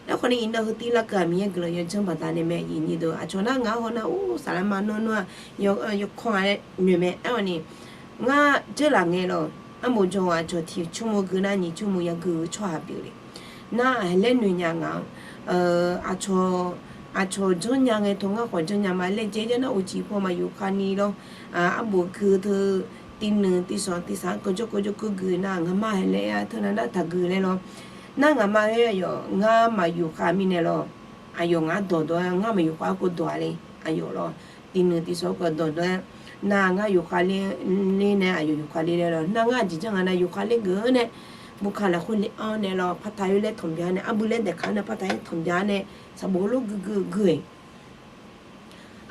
Aerkhawfni iqnan heu tiv larkeuv-aq Miqyaer guiqlanq yawdzanr baqdanae mae. Iqnyir deuq aqcawq nar ngaq-anr haw nar ur saflar ma nawr nawr-aq yawkawr nga laer noeq mae. Aerkhawfni ngar dzeurlaf ngae lawq, arbof jawr-aq aqcawq tiq tsawrmawr geu nar nyiq tsawrmawr yageu-eu tsawrhaq pyeuf le. Nar-aq, haeq laer noeq nya ngaq-anr, aqcawq, aqcawq janrnya ngae tawq ngar khawf janrnya ma laer jaev jaev nar, uqcif paw maqyuf khavni lawr. Arbof gui teu tiqnui tiqsanq tiqsaq-anr keuv jawr keuv jawr keuv gui nar, ngaqma haeq laer-a teunav nar taqgui laer lawr. Nar ngaqma-aer aqyawf ngar maqyuf khav mirnae lawr. Aqyawf ngaq-anr dawqdawq-aer ngar maqyuf khav-aer keuv dawq-a le. Aqyawf lawr, tiqnui tiqsanq-anr keuv dawqdawq-aer, nar ngar yufkhav ler nae aqyawf yufkhav ler laer lawr. Nar ngar aqjeq janr nga nar yufkhav ler geuf-eu nae, bukhav lafkhoer le-anr nae lawr, partaq-aer laer tanqbya nae, arbui laer daeqkaq nae partaq-aer tanqbya nae, saqbof lof guigui gui-eq.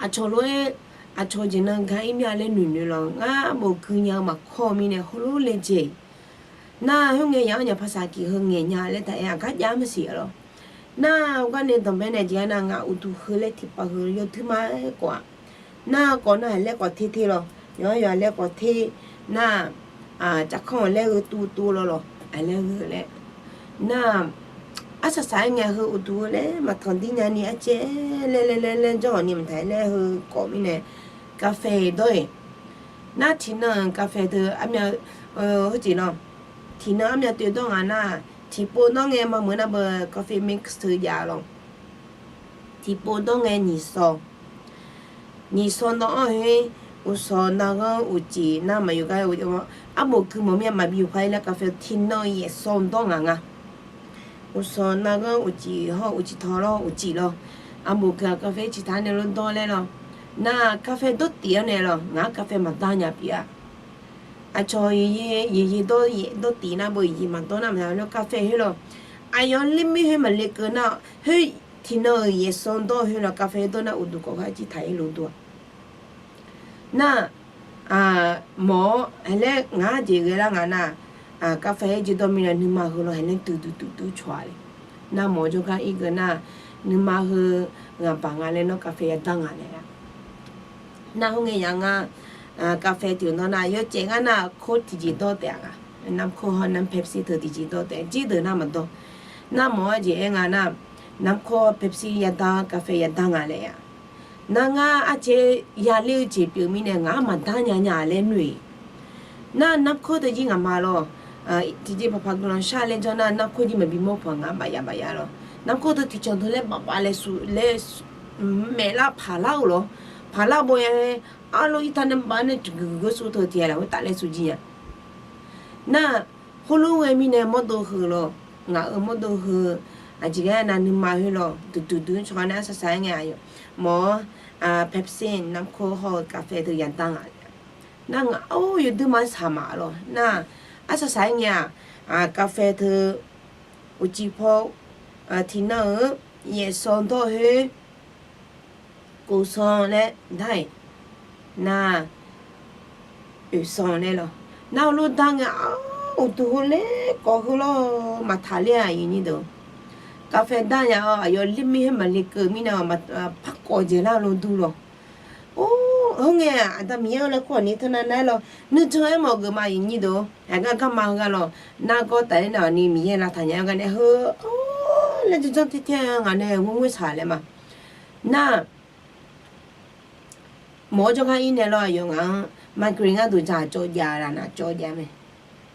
Aqcawq lof-aer, aqcawq jeq nan ga-ir mir-a laer noeqnoeq lawr. Ngar arbof gui nya-eu maqkawr-eu mirnae heulof laejae-iq. Nar khoerngae yaq-anr nyaq paqsaq kiq heu ngaeq nya laer taq-aer aqgar jav maqsiq-a lawr. Nar-aq, gar nae danqbae nae jeq-a nar ngaq uqduq heu laer tiqpav heu yawduir mar-aer kawv-aq. Nar kawv nar haq laer kawv ter ter lawr. Yawqha yawqha laer kawv ter. Nar-aq, cavkanr-aq laer gheu tuv tuv lawr lawr. Aq laer gheu laer. Nar-aq, arsaq saq-aer ngae heu uqduq heu laer maqtanq dir nyani arcaev laer laer laer laer janr-awq ni maqtaq laer heu kawv mirnae, กาแฟ dawr-eq. Nar tiqnan-euq กาแฟ teu armyav, heujeq lawr. Tiqnan armyav toev dawr nga nar, tiqpov dawr ngae maqmeuq nar beu กาแฟ mix teu jav lawr. Tiqpov dawr ngae nyiq saw. Nyiq saw dawr-anr khoer, uqsawq narghanr uqcif nar maqyuf gar, arbof gui mawf mir-a maqbi yufkhav-ir laer กาแฟ tiqnan-euq yaef saw dawr ngaq nga. Uqsawq narghanr uqcif hawr uqcif taw lawr uqcif lawr. Arbof gui-aq กาแฟ ciqtaq nae lof dawr laer lawr. Nar กาแฟ dawr tif-anr nae lawr, ngaq-anr กาแฟ maqdar nya pyeuf-a. Aqcawq yeqye dawr, dawr tif nar beu yeqye maqdawr nar maqya lawr กาแฟ khoer lawr. Aqyawf ler mir khoer maqle keuv nar, khoer tiqnan-euq yaef saw dawr khoer lawr กาแฟ dawr nar uqduq kawv khav jir taq-ir lof dur-a. Nar, mawf-awr haeq laer ngaq-anr jeq ghae lar nga nar, กาแฟ jeq dawr mirnae nuima heu lawr haeq laer duidui duidui cawq-a le. Nar mawf-awr jawrgar ir geu nar, nuima heu ghaq baq nga laer nawr กาแฟ yadar nga naeq-a. Nar khoerngae yaq ngar, กาแฟ tiq-eu dawr nar yawcaev ngar nar kor tiqjeq dawr taef-a nga. Narkor hawr nar Pepsi teu tiqjeq dawr taef jir deuq nar maqdawr. Nar mawf-awr jeq aer nga nar, narkor Pepsi yadar-awr กาแฟ yadar nga laer-a. Nar ngar arcaev yaler-eu jeq pyeuf mirnae ngaq-anr maqdar nya nya laer noeq. Nar narkor teu jir ngaqma lawr, tiqjeq paqpaq guiqlanq shar laer janr nar narkor jir maqbi mawr paq ngaq-anr bafya bafya lawr. Narkor teu tiqcanq teu laer bafbav laer su laer, maeq lar paq lar-euq lawr. Paq lar baw ya-aer, arlawr irtav nae baf nae tiqguiq guiq geur su teu tiq ghaq lafkhoer taf laer su jir nya. Nar, khoerlof ghae mirnae mawrdo heu lawr, ngaq-euq mawrdo heu, aqjeq gar nav nuima khoer lawr duqduq duq-anr cawq-a nae arsaq saq-aer ngae aqyawf mawf-awr, Pepsi, narkor hawr-eu กาแฟ teu yadar nga. Nar ngaq-awr yawduir ma saq maf lawr nar, arsaq saq-aer ngae-aq, กาแฟ teu uqcif paw, tiqnan-euq yaef saw dawr khoer, kof saw laer dar-iq, nar, oeq saw laer lawr. Nar lof dar ngae-aq, uqduq heu laer kawv heu lawr maqtaq ler-a aqyuif nyir deuq. กาแฟ dar nya-awr aqyawf ler mir khoer maqle keuv mirnae, par kawv jeq lar lof dur lawr. Or, khoerngae-aq, Aqda Miqyaer-anr laer kur-awq ni teunav nar-aer lawr, nuijan-aer mawf geuf ma aqyuif nyir deuq. Aqgar garma heu gar lawr, nargawr tafler naeq-awq ni Miqyaer lavtaq nya-aer gar nae heu, or, laer janr janr ter ter-a ngaq nae ghoer ghoer saq laer ma. Nar, mawf-awr jawrgar ir nae lawr aqyawf ngaq-anr migraine ngar duq jaqcawv jav laf nar cawv jav mae.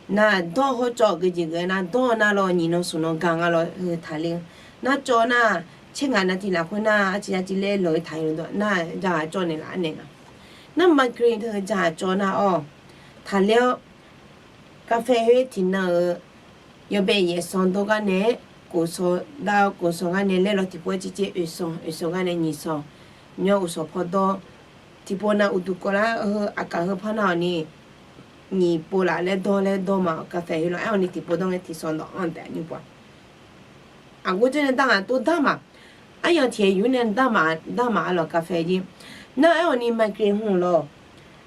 Nar dawr hawr cawv-eu jeq geuf nar dawr nar lawr nyiq nan smq nan ga nga lawr heu taqler-anr. Nar cawv nar, caer ngaq nav tiq lafkhoer nar arciv arciv laer lawq-ir taq-ir lawr nar jaqcawv naeqlaf-aer naeq nga. Nar migraine teu jaqcawv nar-awr, taqler-awr, กาแฟ khoer tiqnan-euq yawbae yaef saw dawr gar nae, kof saw, dar-awr kof saw gar nae laer lawr tiqpov-aer civ caer oeq saw, oeq saw gar nae nyiq saw, nymr uqsawq paw dawr, tiqpov nav uqduq kawv lar heu aqkaq heu par nar-awq ni, nyiq pov laf laer dawr laer dawr ma กาแฟ khoer lawr aer-awq ni tiqpov dawr ngae tiq saw nawq-anr taef nymr pov-a. Aqgor jawr nae dar ngaq tov dar ma. Aryaq tiq-aer yur nae dar ma, dar ma-a lawq กาแฟ jir. Nar aer-awq ni migraine hmq lawr,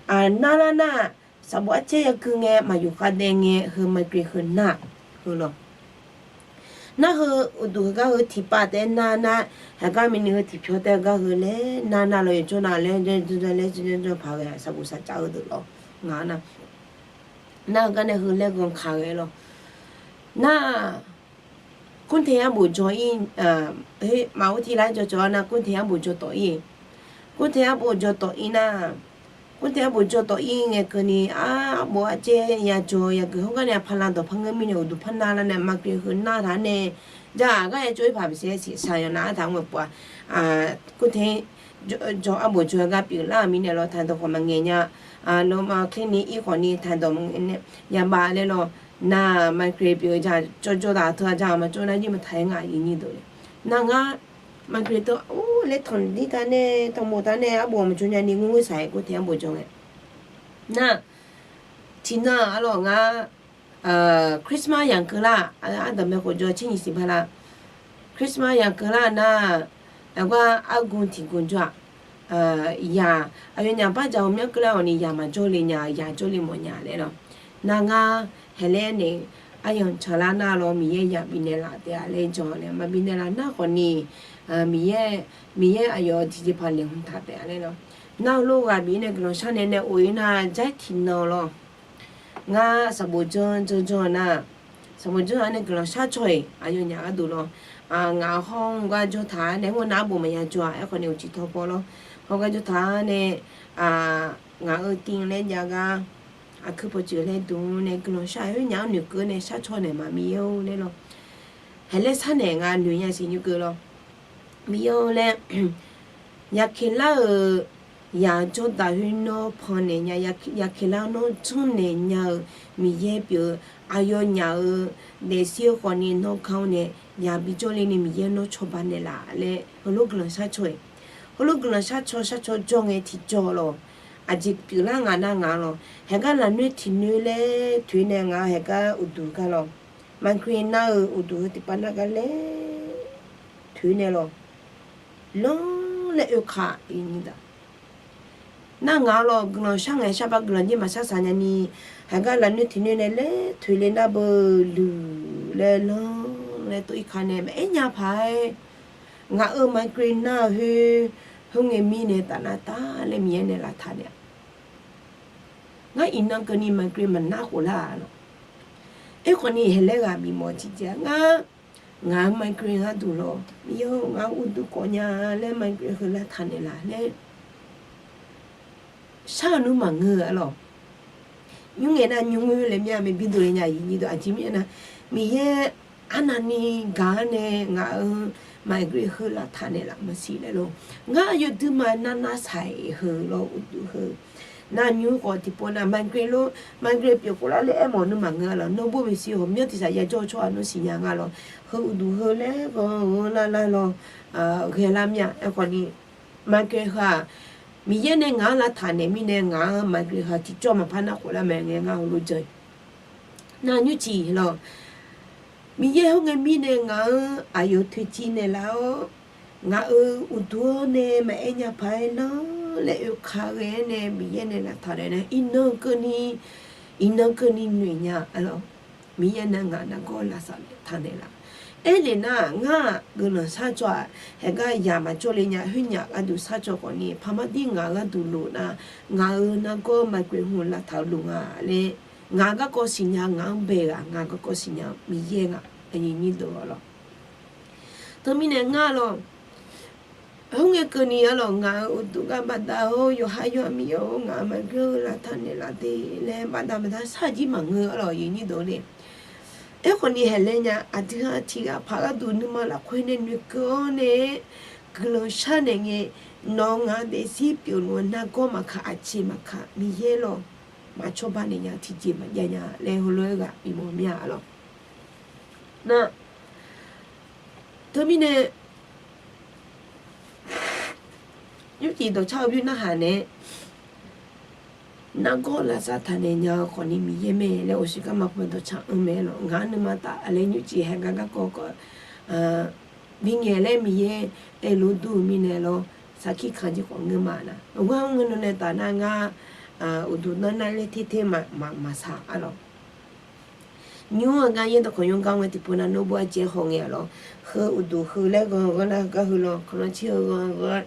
aqnar lar nar, saqbof arcaer yagui ngae maqyuf khavdaev ngae heu migraine heu nar, heu lawr. Nar heu uqduq heugar heu tiqpav taef-aer nar nar, heugar mirnae heu tiqpyaw taef-aer gar heu laer nar nar lawr yawjawr nar laer janr janr laer janr janr paq ghae saqbof saqcav-eu deuq lawr. Ngaq nar, nar heugar nae heu laer ghanqkaq ghae lawr. Nar, กรุงเทพ arbof jaw-ir, maqur tir lar jawrcawv-awr nar กรุงเทพ arbof jaw tawf-ir. กรุงเทพ arbof jaw tawf-ir nar, กรุงเทพ arbof jaw tawf-ir ngae keuvni, arbof arcaer yajaw yageuf hawr gar nae pala dawq par ngeur mirnae uqduq par nar lar nae migraine heu nar taq nae, Jar-aq gar ya jov-ir paq bisiq-aer siq shaqyanq nav-anr taq-anr maqpov-a. Kurtae jawr arbof jawr-aer gar pyeuflar-euq mirnae lawr, taqdawq khawf maqngaeq nya. Nawmaf clinic ir khawfni taqdawq maqngaeq nae yabaf laer lawr. Nar migraine pyeuf-eu ja jawrjawr taq teu-a ja maqjawr nar jir maqtaq-aer nga aqyuif nyir deuq le. Nar ngar migraine teu or laer tanqdir taq nae tanqmof taq nae arbof maqjawr nyani ngeur saq-aer kurtae arbof jawr ngae. Nar tiqnan arlawq ngar Christmas yamq keuvlar, ardanqbae khof jawr tser nyiq siq bala. Christmas yamq keuvlar nar, aqgar argu tiq gu jawr-aq, yaq aqyawfnyaf bardzaq-eu myanr keuvlar-awq ni yaq maqjawr le nya, yaq jawr le mawf nya laer lawr. Nar ngar haeqlaer nae aryanq tsaqlar nar lawr Miqyaer yaq bifnaeq laf taef-a laer jan laer maqbifnaeq laf nar khawfni, Miqyaer, Miqyaer aqyawf tiqjeqpaq laeqhmq taq taef-a laer lawr. Nar lof ghaq bif nae guiqlanq sharnaeq nae of-ir nar jar tiqnan lawr. Ngar sanqbof janr janr janr-eu nar, sanqbof janr-eu nae guiqlanq shar caw-iq aqyawfnyaf gharduq lawr. Ngaq hawr-anr gar jawr taq-a nae hawr nar arbof maqya jawr-a aerkhawf nae uqcif tawv paw lawr. Hawr gar jawr taq-a nae, ngaq-euq tiv laer jav gar, aqkuir pawqtsuif laer dmq nae guiqlanq shar khoernyaf-anr noeqkeuv nae shar caw naeq ma Miqyaer-or laer lawr. Haeqlaer sharnaeq nga noeq nya siq nymr keuv lawr. Miqyaer-or laer, yaqkeqlar-euq yaq jawrdaq khoer nawr pannaeq nya, yaqkeqlar nawr janrnaeq nya-eu Miqyaer pyeuf-eu aqyawfnyaf-euq daefzir-eu khawfni nawr kanr nae yaq bijawr le ni Miqyaer nawr cawba naeqlaf laer heulof guiqlanq shar caw-iq. Heulof guiqlanq shar caw shar caw jawr ngae tiqjawr lawr. Aqjeq pyeuflar nga nar nga lawr. Haeqgar lafnoer tiqnoer laer toeq nae nga haeqgar uqduq gar lawr. Maqgui nar-euq uqduq heu tiqpav nar gar laer toeq nae lawr. Lanr laer oekaq iqnyir daq. Nar nga lawr guiqlanq shar ngae sharbar guiqlanq jir maqshar saq nyani, haeqgar lafnoer tiqnoer nae laer toeq le nar beu luq laer lanr laer tov-ir ka nae maqaer nya paq-aer, ngaq-euq maqgui nar-eu khoer, khoerngae mirnae taf nar taf laer Miqyaer nae laftaq naeq-a. Ngar iqnan keuvni maqgui maqnar khof lar-a lawr. Aerkhawfni haeqlaer ghaq bifmawf tiqjeq-a ngar, ngaq-euq maqgui gharduq lawr Miqyaer-or ngaq-anr uqduq kawv nya laer maqgui heu lavtaq naeqlaf laer shar-eu nmr maqngeur-a lawr. Nymr ngae nar nymr ngeur laer myav maeq bi dov le nya iqnyir dov aqjeq mirnae nar, Miqyaer arnavni gaq-anr nae ngaq-euq maqgui heu lavtaq naeqlaf maqsiq laer lawr. Ngar yawduima nar nar saq-iq heu lawr uqduq heu. Nar nymr khawf tiqpov nar maqgui lor, maqgui pyeuf khof lar laer aermawf nmr maqngeur-a lawr. Nawr bor maeqshi ghawqmyanr tiq saq ya jawr-eu tsawrhaq nawr siqnya nga lawr. Heu uqduq heu laer ghanr-eu lar lar lawr, ghae lar myav aerkhawfni maqgui heu-aq, Miqyaer nae ngaq-anr lavtaq naeq mirnae ngaq-anr maqgui heu-aq tiqjawr maqpar nar khof lar mae ngae ngar heulof jan-iq. Nar nymrciq lawr, Miqyaer khoerngae mirnae ngaq-anr aqyawf toeqciv naeqlaf-awr, ngaq-euq uqduq-anr nae maqaer nya paq-aer lanr laer oekaq ghae-aer nae Miqyaer nae lavtaq naeq nae iqnan keuvni, iqnan keuvni noeq nya-a lawr. Miqyaer nae ngaq nargawr lavsaq taq naeqlaf. Aernaeq nar-aq ngar-aq guiqlanq shar caw-aq haeqgar yaq maqjawr le nya khoernyaf gharduq shar caw khawfni paqmar dir ngaq-eu gharduq lof nar, ngaq-euq nargawr maqgui hmq lavtaq-eu lof nga laer, ngaq garkawv siqnya ngaq-anr bae ghaq ngaq garkawv siqnya Miqyaer nga. Aqyuif nyir deuq-awr lawr. Teumirnae ngar lawr, khoerngae keuvni-a lawr ngaq-euq uqduq gar baqda-awr yawqha yawqha Miqyaer-or ngaq-euq maqgui heu lavtaq naeqlaf de laer baqda baqda shar jir maqngeur-a lawr aqyuif nyir deuq-awr nae. Aerkhawfni haeqlaer nya aqdui-aq tiqghaq paq gharduq nuima lafkhoer nae noeqkeuv-awr nae guiqlanq sharnaeq ngae, nawq-eu ngaq-eu daefzir pyeufluf-eu nargawr maqkaq aqjeq maqkaq Miqyaer lawr maqcawba naeq nya tiqjeq maqjav nya laer heulof-aer ghaq bimawf mir-a lawr. Nar teumirnae nymrcif dawqcar-eu bymr narhaq nae nargawr lavsaq taq naeq nya-eu khawfni Miqyaer mae laer ghawqshaq garma paw dawqcar anr mae lawr. Ngaq-anr nuima taf laer nymrcif haeqgar garkawv khawf bingaeq laer Miqyaer aerluf dur-eu mirnae lawr, sarkir kanq jeq khawf ngeur ma nar. Aqgar ngeur nmr nae taf nar ngar uqduq nar nar laer ter ter maqsaq-a lawr. Nymr-eu gar yaer dawqkawq yawr gar ngae tiqpov nar nawr bur arjaev haw ngae-a lawr. Heu uqduq heu laer ghanr-eu ghanr nar heugar heu lawr, kanqlanr cir heu ghanr-eu ghanr,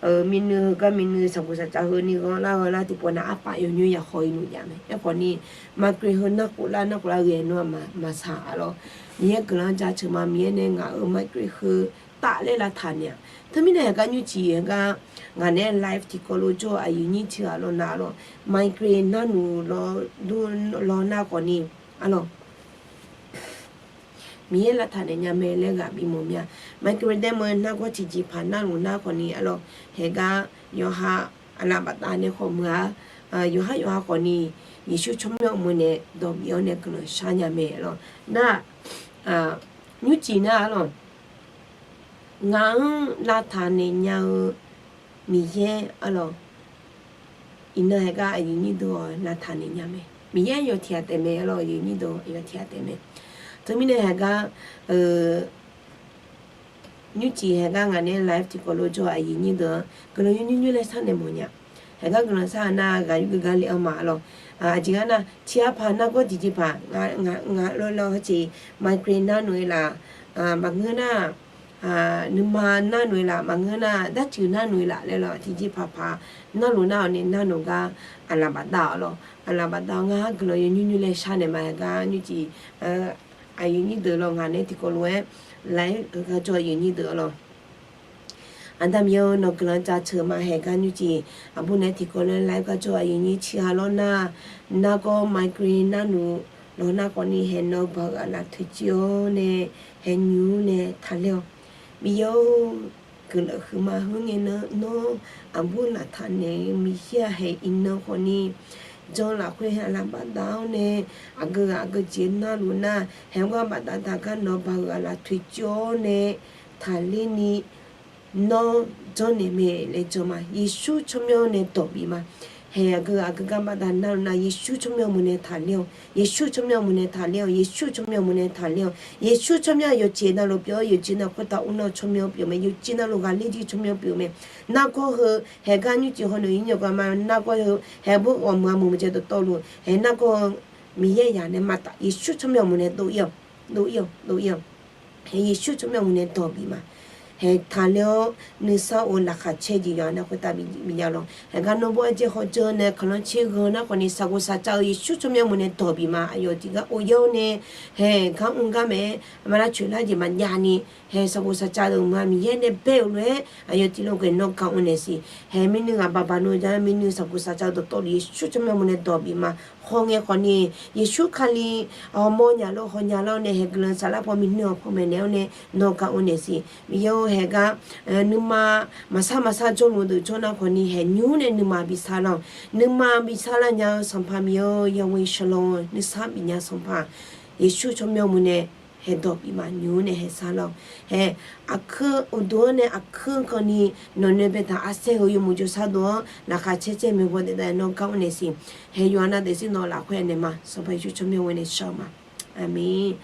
miqnuiv heugar miqnuiv, saqbuq saqcav heu ni ghanr lar ghanr lar tiqpov nar arpaf yawnymr ya haw-ir nmr jav mae. Aerkhawfni maqgui heu narkhof lar narkhof lar ghae nawr maqsaq-a lawr. Miqyaer guiqlanq jaceuq ma. Miqyaer nae ngaq-euq maqgui heu taf laer lavtaq naeq-a. Teumirnae haeqgar nymrcif haeqgar ngaq nae live tiqkawv lof jawr-eu aqyuif nyir tiq ghaq lawr nar lawr, maqgui narnuq lawr dur lawr nar khawfni-a lawr. Miqyaer lavtaq naeq nya mae laer ghaq bimawq mya. Maqkeqlaeqlaeq daef meuq nargawr tiqjeqpaq narluf nar khawfni arlawq, haeqgar yawqha aqlaf baftav nae khawf meuq-a, yawqhar yawqha khawfni Yeqsur tsawrmyanr meuq nae dawq bif-awr nae guiqlanq shar nya mae arlawq. Nar, nymrcif nar arlawq, ngaq-anr lavtaq naeq nya-eu Miqyaer arlawq, iqnan haeqgar aqyuif nyir deuq-awq lavtaq naeq nya mae. Miqyaer yawf tiq ghaq taef mae arlawq, aqyuif nyir deuq yawf tiq ghaq taef mae. Teumirnae haeqgar nymrcif haeqgar ngaq nae live tiqkawv lof jawr-eu aqyuif nyir deuq-anr guiqlanq yawnyir nymr laer sharnaeq mawf nya. Haeqgar guiqlanq shar-eu nar ghaq yur geuf gar le-anr ma arlawq. Aqjeq gar nar tiq ghaq paq nargawr tiqjeqpaq ngaq lawr lawr hawceq, migraine narnoeq-eu laf, maqngeur nar, nuima narnoeq-eu laf, maqngeur nar darcuiv narnoeq-eu laf laer lawr tiqjeqpaq paq narluf nar-awq nae narnoeq gar aqlaf bafdav arlawq. Aqlaf bafdav ngar guiqlanq yawnyir nymr laer sharnaeq ma haeqgar nymrcif aqyuif nyir deuq lawr ngaq nae tiqkawv lof-aer live-eu gar jawr-eu aqyuif nyir deuq arlawq. Aqda Miqyaer-eu nawq guiqlanq jaceuq ma haeqgar nymrcif aqbur nae tiqkawv lof-aer live gar jawr-eu aqyuif nyir tiq ghaq lawr nar, nargawr migraine narnoeq lawq nar khawfni haeq nawq-eu baq-euq aqlaf toeqciv-awr nae haeq nymq-mr nae taqler-awq. Miqyaer-or, guiqlanq huiqma khoerngae nar nawr aqbur lavtaq naeq-eu Miqyaer-aq haeq iqnan khawfni jan lafkhoer haeq aqlaf bafdav-awr nae aqgeu ghaq aqgeu jeq narluf nar haeq gar bafdav taq gar nawq-eu baq-euq aqlaf toeqciv-awr nae taqler ni nawr janrnaeq mae laer jan ma. Yeqsur tsawrmyanr nae dawq bif ma. Haeq aqgeu ghaq aqgeu gar bafdav narluf nar Yeqsur tsawrmyanr meuq nae taqler-awq. Yeqsur tsawrmyanr meuq nae taqler-awq. Yeqsur tsawrmyanr meuq nae taqler-awq. Yeqsur tsawrmyanr yawqjeq navluf pyeuf-awr yawqjeq nav khoertav ur nar-eu tsawrmyanr pyeuf mae. Yawqjeq navluf ghaqler jir tsawrmyanr pyeuf mae. Nargawr heu haeqgar nymrcif hawnaeq nyir nyaef gar ma nargawr heu haeq bur ghawqmeuq-a meuq maqjaev dawqtawvluf haeq nargawr heu Miqyaer yaq nae mataf Yeqsur tsawrmyanr meuq nae dov-ir-awq. Dov-ir-awq. Dov-ir-awq. Haeq Yeqsur tsawrmyanr meuq nae dawq bif ma. Haeq taqler-awr nuisar of laqkhaq caer jeq yawqha nar khoertav bif ya lawq. Haeq gar nawr bur arjaer hawdzeur nae kaqlanr tser ghan nar khawfni shaqghof shaqcav-eu Yeqsur tsawrmyanr meuq nae dawq bif ma. Aqyawf tiqgar of ya-awr nae haeq gar mr gar mae-aer aqma lar coeqlar jeq maqjav ni haeq shaqghof shaqcav deuq ma Miqyaer nae bae-euq lof-aer aqyawf tiqlof ghae nawr gar mr naeq siq. Haeq mirnuiv ghaq baq baq nmr ja mirnuiv shaqghof shaqcav dawqtawvluf Yeqsur tsawrmyanr meuq nae dawq bif ma. Hawr ngae khawfni Yeqsur Kali hawmawr nya lor haw nya lar-awr nae haeq guiqlanq saflar paw mirnuiv-anr paw maeqnaeq-awr nae nawr gar mr naeq siq. Miqyaer-or haeq gar nuima maqsar maqsar jawrluf deuq jawr nar khawfni haeq nymr nae nuima bi sar lar-awq. Nuima bi sar lar nya-eu Sanqpaq Miqyaer-or, yawghoe shawlawr-eu nuisar bif nya Sanqpaq Yeqsur tsawrmyanr meuq nae haeq dawq bif ma. Nymr nae haeq sar lar-awq. Haeq aqkuir uqduq-anr nae aqkuir kawvni nawq nae baetaq arsaer heu yawmuiq jawrshar dov-anr laqkhaq caer caer maeqbaw daef daef nawr gar mr naeq siq. Haeq yawqha nav daefzir nawq lafkhoer naeq ma. Sanqpaq Yeqsur tsawrmyanr ghoe nae shar-eu ma. Aqmeq.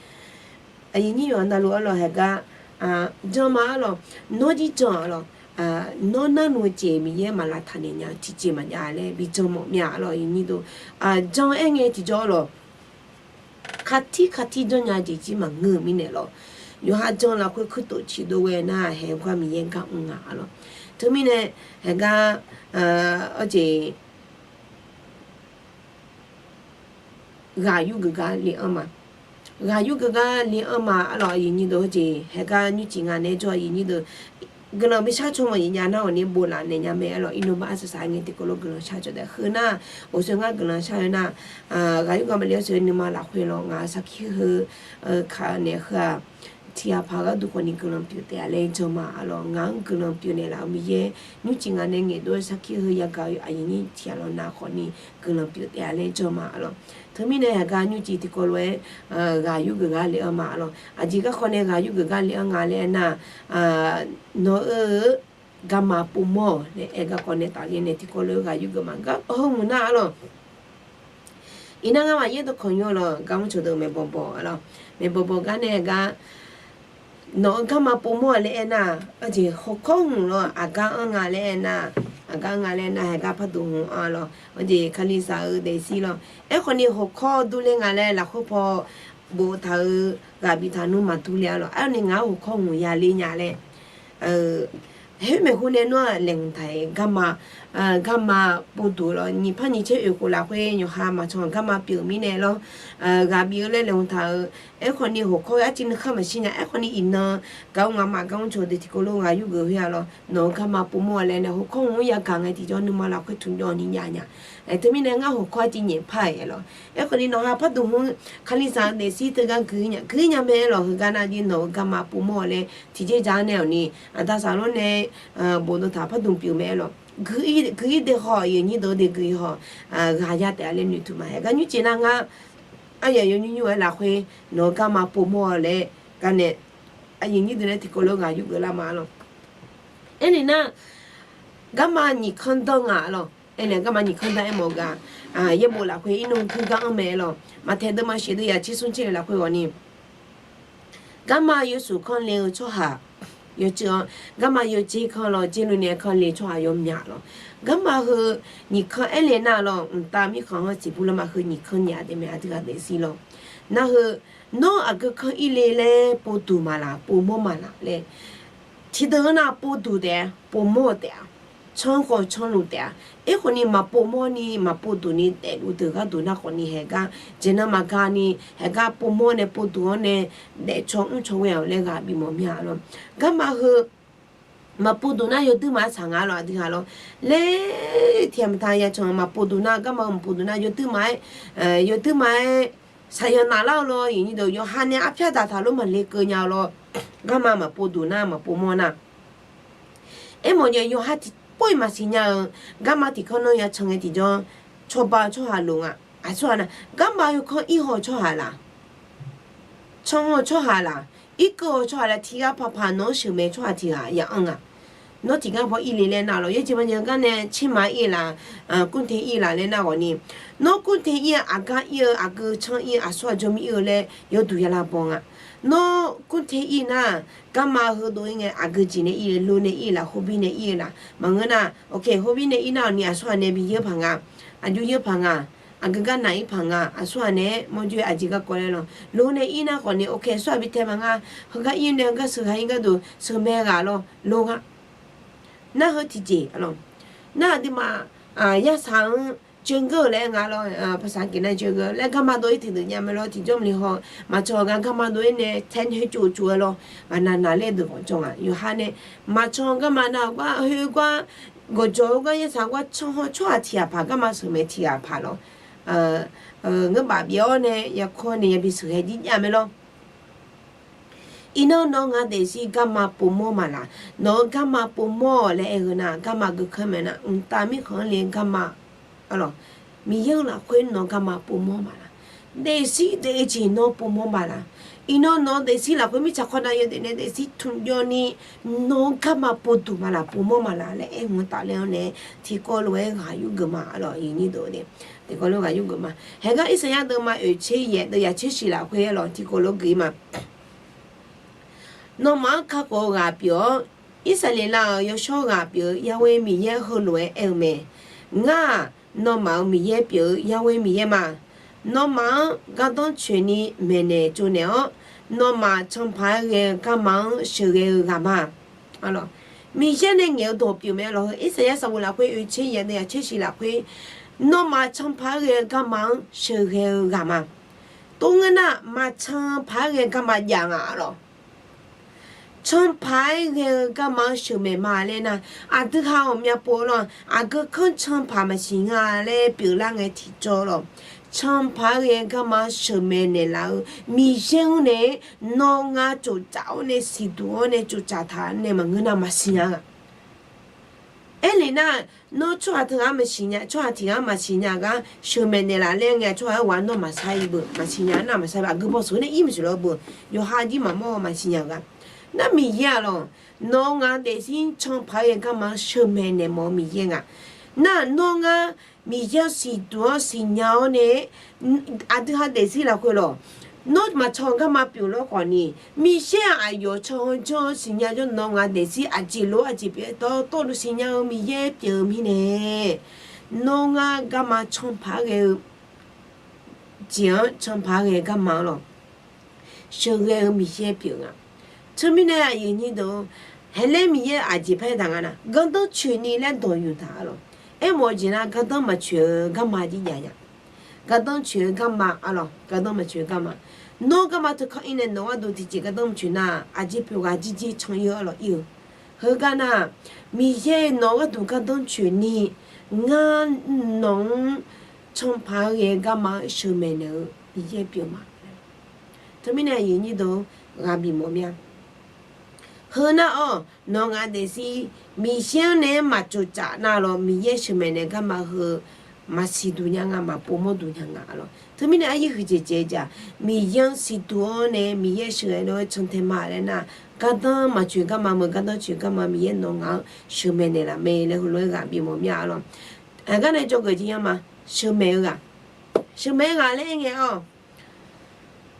Aqyuif nyir yawqha navluf arlawq haeq gar jan ma arlawq. Nawr jir jan arlawq. Nawr narnmr-eu jeq Miqyaer maq lavtaq naeq nya-eu tiqjeq maqjav laer bi jan mawf mya arlawq. Aqyuif nyir deuq jan aer ngae tiqjawr arlawq. Katir katir janrnya jeq jir maqngeur-eu mirnae lawq. Yawqha jan lafkhoer kuirtof ciqdov ghae nar haeq gar Miqyaer gar mr nga arlawq. Teumirnae haeq gar arjeq ghaq yurgeuf gar le-anr ma. Ghaq yurgeuf gar le-anr ma arlawq. Aqyuif nyir deuq heujeq haeq gar nymrcif nga naeq-aer jawr aqyuif nyir deuq guiqlanq bi shar caw mawf-eu nya nar awq ni bof laf naeq nya mae arlawq. Iqnan ba arsaq saq ngae tiqkawv lof guiqlanq shar caw daef heu nar, awq soe ngar guiqlanq shar-eu nar, ghaq yurgeuf maqle-awr soe nuima lafkhoer lawq ngaq-euq sarkir heu kaq-eu naeq heu-aq, tiqghaq paq gharduq khawfni guiqlanq pyeuf taef-a laer jan ma arlawq. Ngaq-anr guiqlanq pyeuf naeqlaf-euq Miqyaer, nymrcif nga nae ngaeqdov-aer sarkir heu yagaq-eu aqyuif nyir tiqghaq lawq nav khawfni guiqlanq pyeuf taef-a laer jan ma arlawq. Teumirnae haeq gar nymrcif tiqkawv lof-aer ghaq yurgeuf gar le-anr ma arlawq. Aqjeq garkawv nae ghaq yurgeuf gar le-anr nga laer aernar, nawq-eu garma povmawr-awq laer aer garkawv nae tafler nae tiqkawv lof-aer ghaq yurgeuf ma gar hawmuiq nar arlawq. Iqnan ngamaf yaerdawq kawq nymr lawq gar mr cawqdeuq maeqbawq bawq arlawq. Maeqbawq bawq gar nae gar nawq-eu garma povmawr-a laer aernar, arjeq hawkawr hmq lawr aqgar anr nga laer aernar, aqgar anr nga laer aernar haeq gar parduq hmq-a lawq. Arjeq kalizaq-eu daefzir lawq. Aerkhawfni hawkawr durler nga laer lafkhoer paw boftaq-eu ghaq biftaq nmr maqdur le arlawq. Arni ngar hawkawr hmq yaler nya laer Khoermaeq hu nae nawr-aq laeqhmq taq-iq, garma, garma povduq lawr, nyiq par nyiq caer oeq khof lafkhoer yawqha maqcan garma pyeuf mirnae lawr, ghaq bif-eu laer laeqhmq taq-euq. Aerkhawf ni hawkawr arciv nuikhanr maqshir nya. Aerkhawf ni iqnan gaq-eu ngaqmaf gar mr cawq deuq tiqkawv lof ghaq yurgeuf khoer-a lawr, nawq-eu garma povmawr-a laer nae hawkawr mq-anr yagaq ngae tiqjawr nuima lafkhoer tmqjawv ni jav nya. Teumirnae ngar hawkawr arciv nyaef par-aeq lawr. Aerkhawf ni nawq-ha pardmq hu, Kalizaq-eu daefzir teugar guiq-ir nya, guiq-ir nya mae lawr. Heugar nar jir nawq-eu garma povmawr-a laer tiqjeq ja nae-awq ni, aqda saqlor nae bofdov taq pardmq pyeuf mae lawr. Guiq-ir deuq haw, aqyuif aqnyir deuq-eu deuq guiq-ir haw, ghaq ya taef-a laer noeqtmq ma. Haegar nymrcif nar ngar aryaq yawnymr nymr-aer lafkhoer nawq-eu garma povmawr-a laer gar nae, aqyuif aqnyir deuq nae tiqkawv lof ghaq yurgeuf lar ma lawr. Aernaeq nar, garma nyiq kanr danr nga lawr. Aernaeq garma nyiq kanr danr aermawf-eu gar, yaerbof lafkhoer irnmr guir gar anr mae lawr. Maqtaeq deuvma shif deuv yaq tser smr tser lafkhoer ghawq ni, garma yawshuif kanr le-eu tsawrhaq yawcuiv-anr, garma yawdzer kanr lawr, dzer lof nae kanr le tsawrhaq yawmyaq lawr. Garma heu nyiq kanr aer le nar lawr, mqtav mirkhanq-anr siqbur lar ma. Heu nyiq kanr nyiq-a taef mae, aqdui ghaq daefzir lawr. Nar heu, nawr aqgeu kanr ir le laer povduq maqlaq, povmawr maqlaq laer. Tiqdeuq-anr nar povduq taef-a, povmawr-eu taef-a, canr khawf canluf taef-a. Aerkhawf ni maqpovmawr ni maqpovduq ni daefluf deuq gharduq nar khawf ni haegar jeq nan maqga ni, haegar povmawr nae povduq-anr nae daefcaw mrcaw ghae-awq laer ghaq bif mawf mya lawr. Garma heu maqpovduq nar yawduir maqaer tsaq nga lawr, aqdui ghaq lawr. Laer tiqghaq maqtaq ya can maqpovduq nar, garma heu maqpovduq nar yawduir maqaer, yawduir maqaer saqyanq naflar-eu lawr. Aqyuif aqnyir deuq, yawqha nae arpyar daqtaq lof maqle keuv nya-eu lawr. Garma maqpovduq nar maqpovmawr nar, aermawf-eu yawqha tiqpov-iq maqsiq nya-eu, garma tiqkanr nanr ya can ngae tiqjawr, cawba-eu tsawrhaq loq nga. Aqsur-aq nar, garma yawkanr ir haw-eu tsawrhaq laq, canr haw-eu tsawrhaq laq, irkeuv haw-eu tsawrhaq laq, tiqghaq paqpaq nawq-anr sheuqmaeq tsawrhaq tiqghaq ya anr nga. Nawr tiqgar paw ir le laer nar lawr, yawjeq maqjeq gar nae tserma ir laq, kurte ir laq laer nar ghawq ni, nawr kurte ir-eu, aqgar ir-eu, aqgeu canr ir-eu, aqsur-aq jawrmir ir-eu laer yawduq yalar baw nga. Nawr kurte ir nar, garma heudov ir ngae, aqgeu jeq nae ir-eu, lo nae ir-eu laq, hobir nae ir-eu laq maqngeur nar, hobir nae ir nar-awq ni aqsur-aq nae bi yeur paq nga, aqjox yeur paq nga, aqgeu gar naq ir paq nga, aqsur-aq nae-aer mawrjoe aqjeq garkawv laer lawr. Lo nae ir nar khawf ni, aqsur-aq bi tae paq nga, heugar ir nae heugar sheuqha ir gharduq sheuqmae ghaq lawr, lo nga. Nar heu tiqjeq lawr. Nar aqduimaf yarsaq-anr jengeur-eu laer nga lawr, paqsaq geq nar jengeur laer garma dov ir tiqdeuq nya mae lawr, tiqjawr maqli haw. Maqcawq gar garma dov ir nae tae nae heu tsov tsov-aer lawr, aqnaq naqler deuq gawqjawr nga. Yawqha nae maqcawq garma nav gar, khoergar, gawqjawq-eu gar, yarsaq gar canr haw tsawrhaq tiqghaq paq, garma sheuqmaeq tiqghaq paq lawr, ngeur baf byav-awr nae yarkawr nae yabi sheuqghae jir jav mae lawr. Iqnan nawq-eu ngaq daefzir garma povmawr maqlaq, nawq-eu garma povmawr-awq laer aer-eu nar, garma geukanr mae nar, mqtav mirkhanq-anr le garma, Miqyaer-eu lafkhoer nawq-eu garma povmawr maqlaq, daefzir daefjeq nawr povmawr maqlaq. Iqnan nawq-eu daefzir lafkhoer mirtsaq kawdav yawdaef nae daefzir tmqjawv ni, nawq-eu garma povduq maqlaq, povmawr maqlaq laer aer-eu tafler-anr nae, tiqkawv lof-aer ghaq yurgeuf ma lawr, aqyuif aqnyir deuq-eu nae. Tiqkawv lof ghaq yurgeuf ma. Haegar Irsaqyar deuvma oeq tser yaeq deuv yaq tser shiq lafkhoer lawr, tiqkawv lof geuf ma. Nawmaf-anr kakhof-eu ghaq pyeuf-awr, Irsaqleqlav-euq yawshawr ghaq pyeuf-eu Yahweh Miqyaer heulof-aer aer-eu mae. Ngar-aq, nawmaf-euq Miqyaer pyeuf-eu Yahweh Miqyaer ma. Nawmaf-anr gardanr coeqni maeqnaeq tsovnaeq-awr, nawmaf canpaq-aer ghae-eu garma-anr sheuqghae-eu ghaq ma. Miqyaer nae ngaeq-eu dawq pyeuf mae lawq. Heu Irsaqyar sanqbof lafkhoer oeq tser yaeq deuv yaq tser shiq lafkhoer, nawmaf canpaq-aer ghae-eu garma-anr sheuqghae-eu ghaq ma. Tov ngeur nar, maqcan paq-aer ghae-eu garma jav nga lawq. Canpaq-aer ghae-eu garma-anr sheuqmaeq ma laer nar, aqdui ha ghawqmya pov lawq, aqgeu kanr canpaq maqsiq nga laer pyeuflar ngae tiqjawr lawq. Canpaq-aer ghae-eu garma-anr sheuqmaeq naeqlaf-eu Miqyaer-anr nae, nawr ngar tsoftsaf-awr nae siqduq-awr nae tsoftsaf taq nae maqngeur nar maqsiq nya-a. Aerlef nar, nawr tsawrhaq teughaq-anr maqsiq nya, tsawrhaq tiqghaq-anr maqsiq nya-eu gar sheuqmaeq naeqlaf laer ngae, tsawrhaq-aer ghaq nawr maqsar-ir beu, maqsiq nya nar maqsar-ir beu, aqgeu baw seuq-eu nae ir maqsiq lawr beu, yawqha jir maqmawr-eu maqsiq nya-eu gar. Nar Miqyaer-aq lawq, nawq-eu ngaq-eu daefzir canpaq-aer ghae-eu garma-anr sheuqmaeq naeq mawf-eu Miqyaer nga. Nar nawr ngar Miqyaer-anr siqduq-anr siqnya-awr nae, aqdui ha daefzir lafkhoer lawq, nawr maqcan-eu garma pyeuf lawr khawf ni, Miqyaer-aq aqyawf can-eu janr-anr siqnya jawr, nawq-eu ngaq-eu daefzir aqjeq lof-aer aqjeq pyeuf-aer dawr tawvluf siqnya-eu Miqyaer pyeuf-eu mirnae, nawr ngar garma canpaq-aer ghae-eu jeq-anr canpaq-aer ghae-eu garma-anr lawq, sheuqghae-eu Miqyaer pyeuf nga. Teumirnae aqyuif aqnyir deuq-or, Haelaer Miqyaer aqjeq paer taq nga nar, gardanr coeqni laer dawq yuf taq arlawq. Aermawf-eu jeq nar, gardanr maqcoeq-eu garma jir jav nya. Gardanr coeq-eu garma arlawq, gardanr maqcoeq-eu garma. Nawr garma teukanr ir nae nawq gharduq tiqjeq gardanr maqcoeq nar, aqjeq pyeuf ghaq jirjir can ir-eu arlawq ir-eu. Heugar nar, Miqyaer nawq gharduq gardanr coeqni, ngar nawq-anr canpaq-aer ghae-eu garma-anr sheuqmaeq naeq-eu Miqyaer pyeuf ma. Teumirnae aqyuif aqnyir deuq-or, ghaq bif mawf mir-a. Heu nar-awq, nawq ngaq daefzir Miqyaer-anr nae-aer maqtsoftsaf nar lawr, Miqyaer sheuqmaeq naeq garma heu maqsiq duq nya nga, maqpov mawr duq nya nga lawr. Teumirnae aryuir huiqdzaeq dzaeq-eu jeq-aq, Miqyaer-anr siqduq-awr nae Miqyaer sheuqghae lof-aer cantae ma laer nar, gardanr maqcoeq garma meuq gardanr coeq garma Miqyaer nawq ngaq-anr sheuqmaeq naeqlaf mae laer heulof-aer ghaq bif mawf mir-a lawr. Aqgar nae jawrgeuf jir yar ma, sheuqmaeq-eu ghaq, sheuqmaeq-eu ghaq laer aer ngae-awq.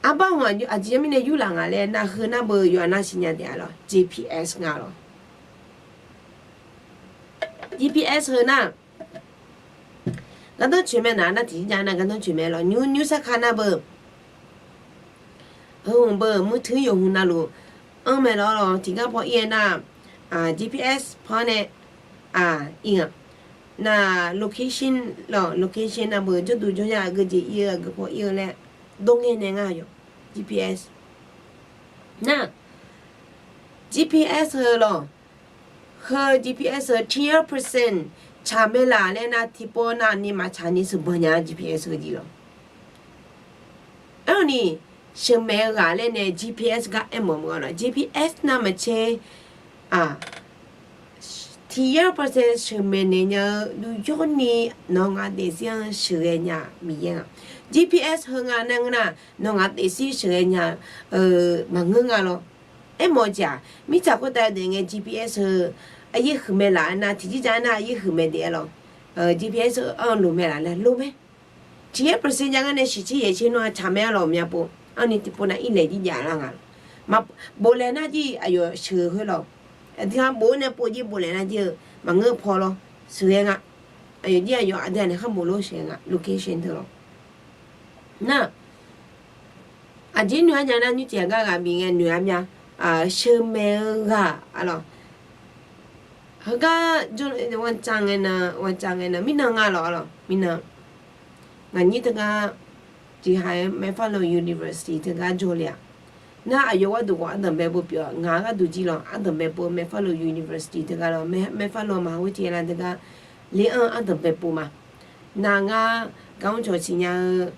Arbar hmq aqjeq yar mirnae yurlaf nga laer nar, heu nar beu yawqha nar siqnya taef-a lawr, G P S nga lawr. G P S heu nar, gardanr coeq mae nar, nar tiqjir jav nar gardanr coeq mae lawr, nymr nymr sarkar nar beu. Heu hmq beu มือถือ yawq hmq navluf anr mae lawr lawr, tiqgar paw ir-aer nar, G P S paw nae ir nga. Nar location lawr, location nar beu jawrduq jawryar aqgeu jeq ir-eu aqgeu paw ir-eu laer dawr ngae nae ngar yawq, G P S. Nar G P S heu lawr, heu G P S heu tiqyar percent tsaq mae laf laer nar, tiqpov nav ni maqtsaq ni sheuqbanq nya G P S heu jeq lawr. Aerkhawf ni, sheuqmaeq-eu ghaq laer nae G P S gar aermawf meuq-a lawr, G P S navmaqtser tiqyar percent sheuqmaeq naeq nya-eu yawrni nawq ngaq daefzir-anr sheuqghae nya Miqyaer nga. G P S heu nga nar ngeur nar, nawq ngaq daefzir sheuqghae nya-eu maqngeur nga lawr. Aermawf-eu jeq-aq, mirtsaq khoertav daef ngae G P S heu aryaer huiq mae laf-aer nar, tiqjir jav-aer nar aryaer huiq mae daef-aer lawr, G P S heu anr-eu loq mae laf laer loq mae. Tiqyar percent jav ngar nae shiqtser yaeqtser nawr-a tsaq mae-a lawr, myav pov. Anrni tiqpov nav irlaeq jir jav lar nga lawr. Bof laeq nar jir aqyawf sheuq khoer lawr. Aqdui-aq bof-aer nae pov jir bof laeq nar jir-eu maqngeur paw lawr, sheuqghae nga. Aqyawf jir aqyawf aqdui-aq naeq khar bof lof sheuqghae nga location teu lawr. Nar aqjeq noeq-aer jav nar, nymrcif aqgar ghaq bif ngae noeq-a myav. Sheuqmaeq-eu ghaq-a lawr. Heugar วันจันทร์ ngae nan, วันจันทร์ ngae nan mirnan nga lawr-a lawr, mirnan. Ngaq nyir teugar จีน haq-aer Macfarlane University teugar jawr le-aq. Nar aqyawf gharduq khawf ardanq bae pov pyeuf-awq, ngaq gharduq jir lawr ardanq bae pov Macfarlane University teugar lawr, Macfarlane มหาวิทยาลัย teugar le-anr ardanq bae pov ma. Nar ngar gar mr cawq siqnya-eu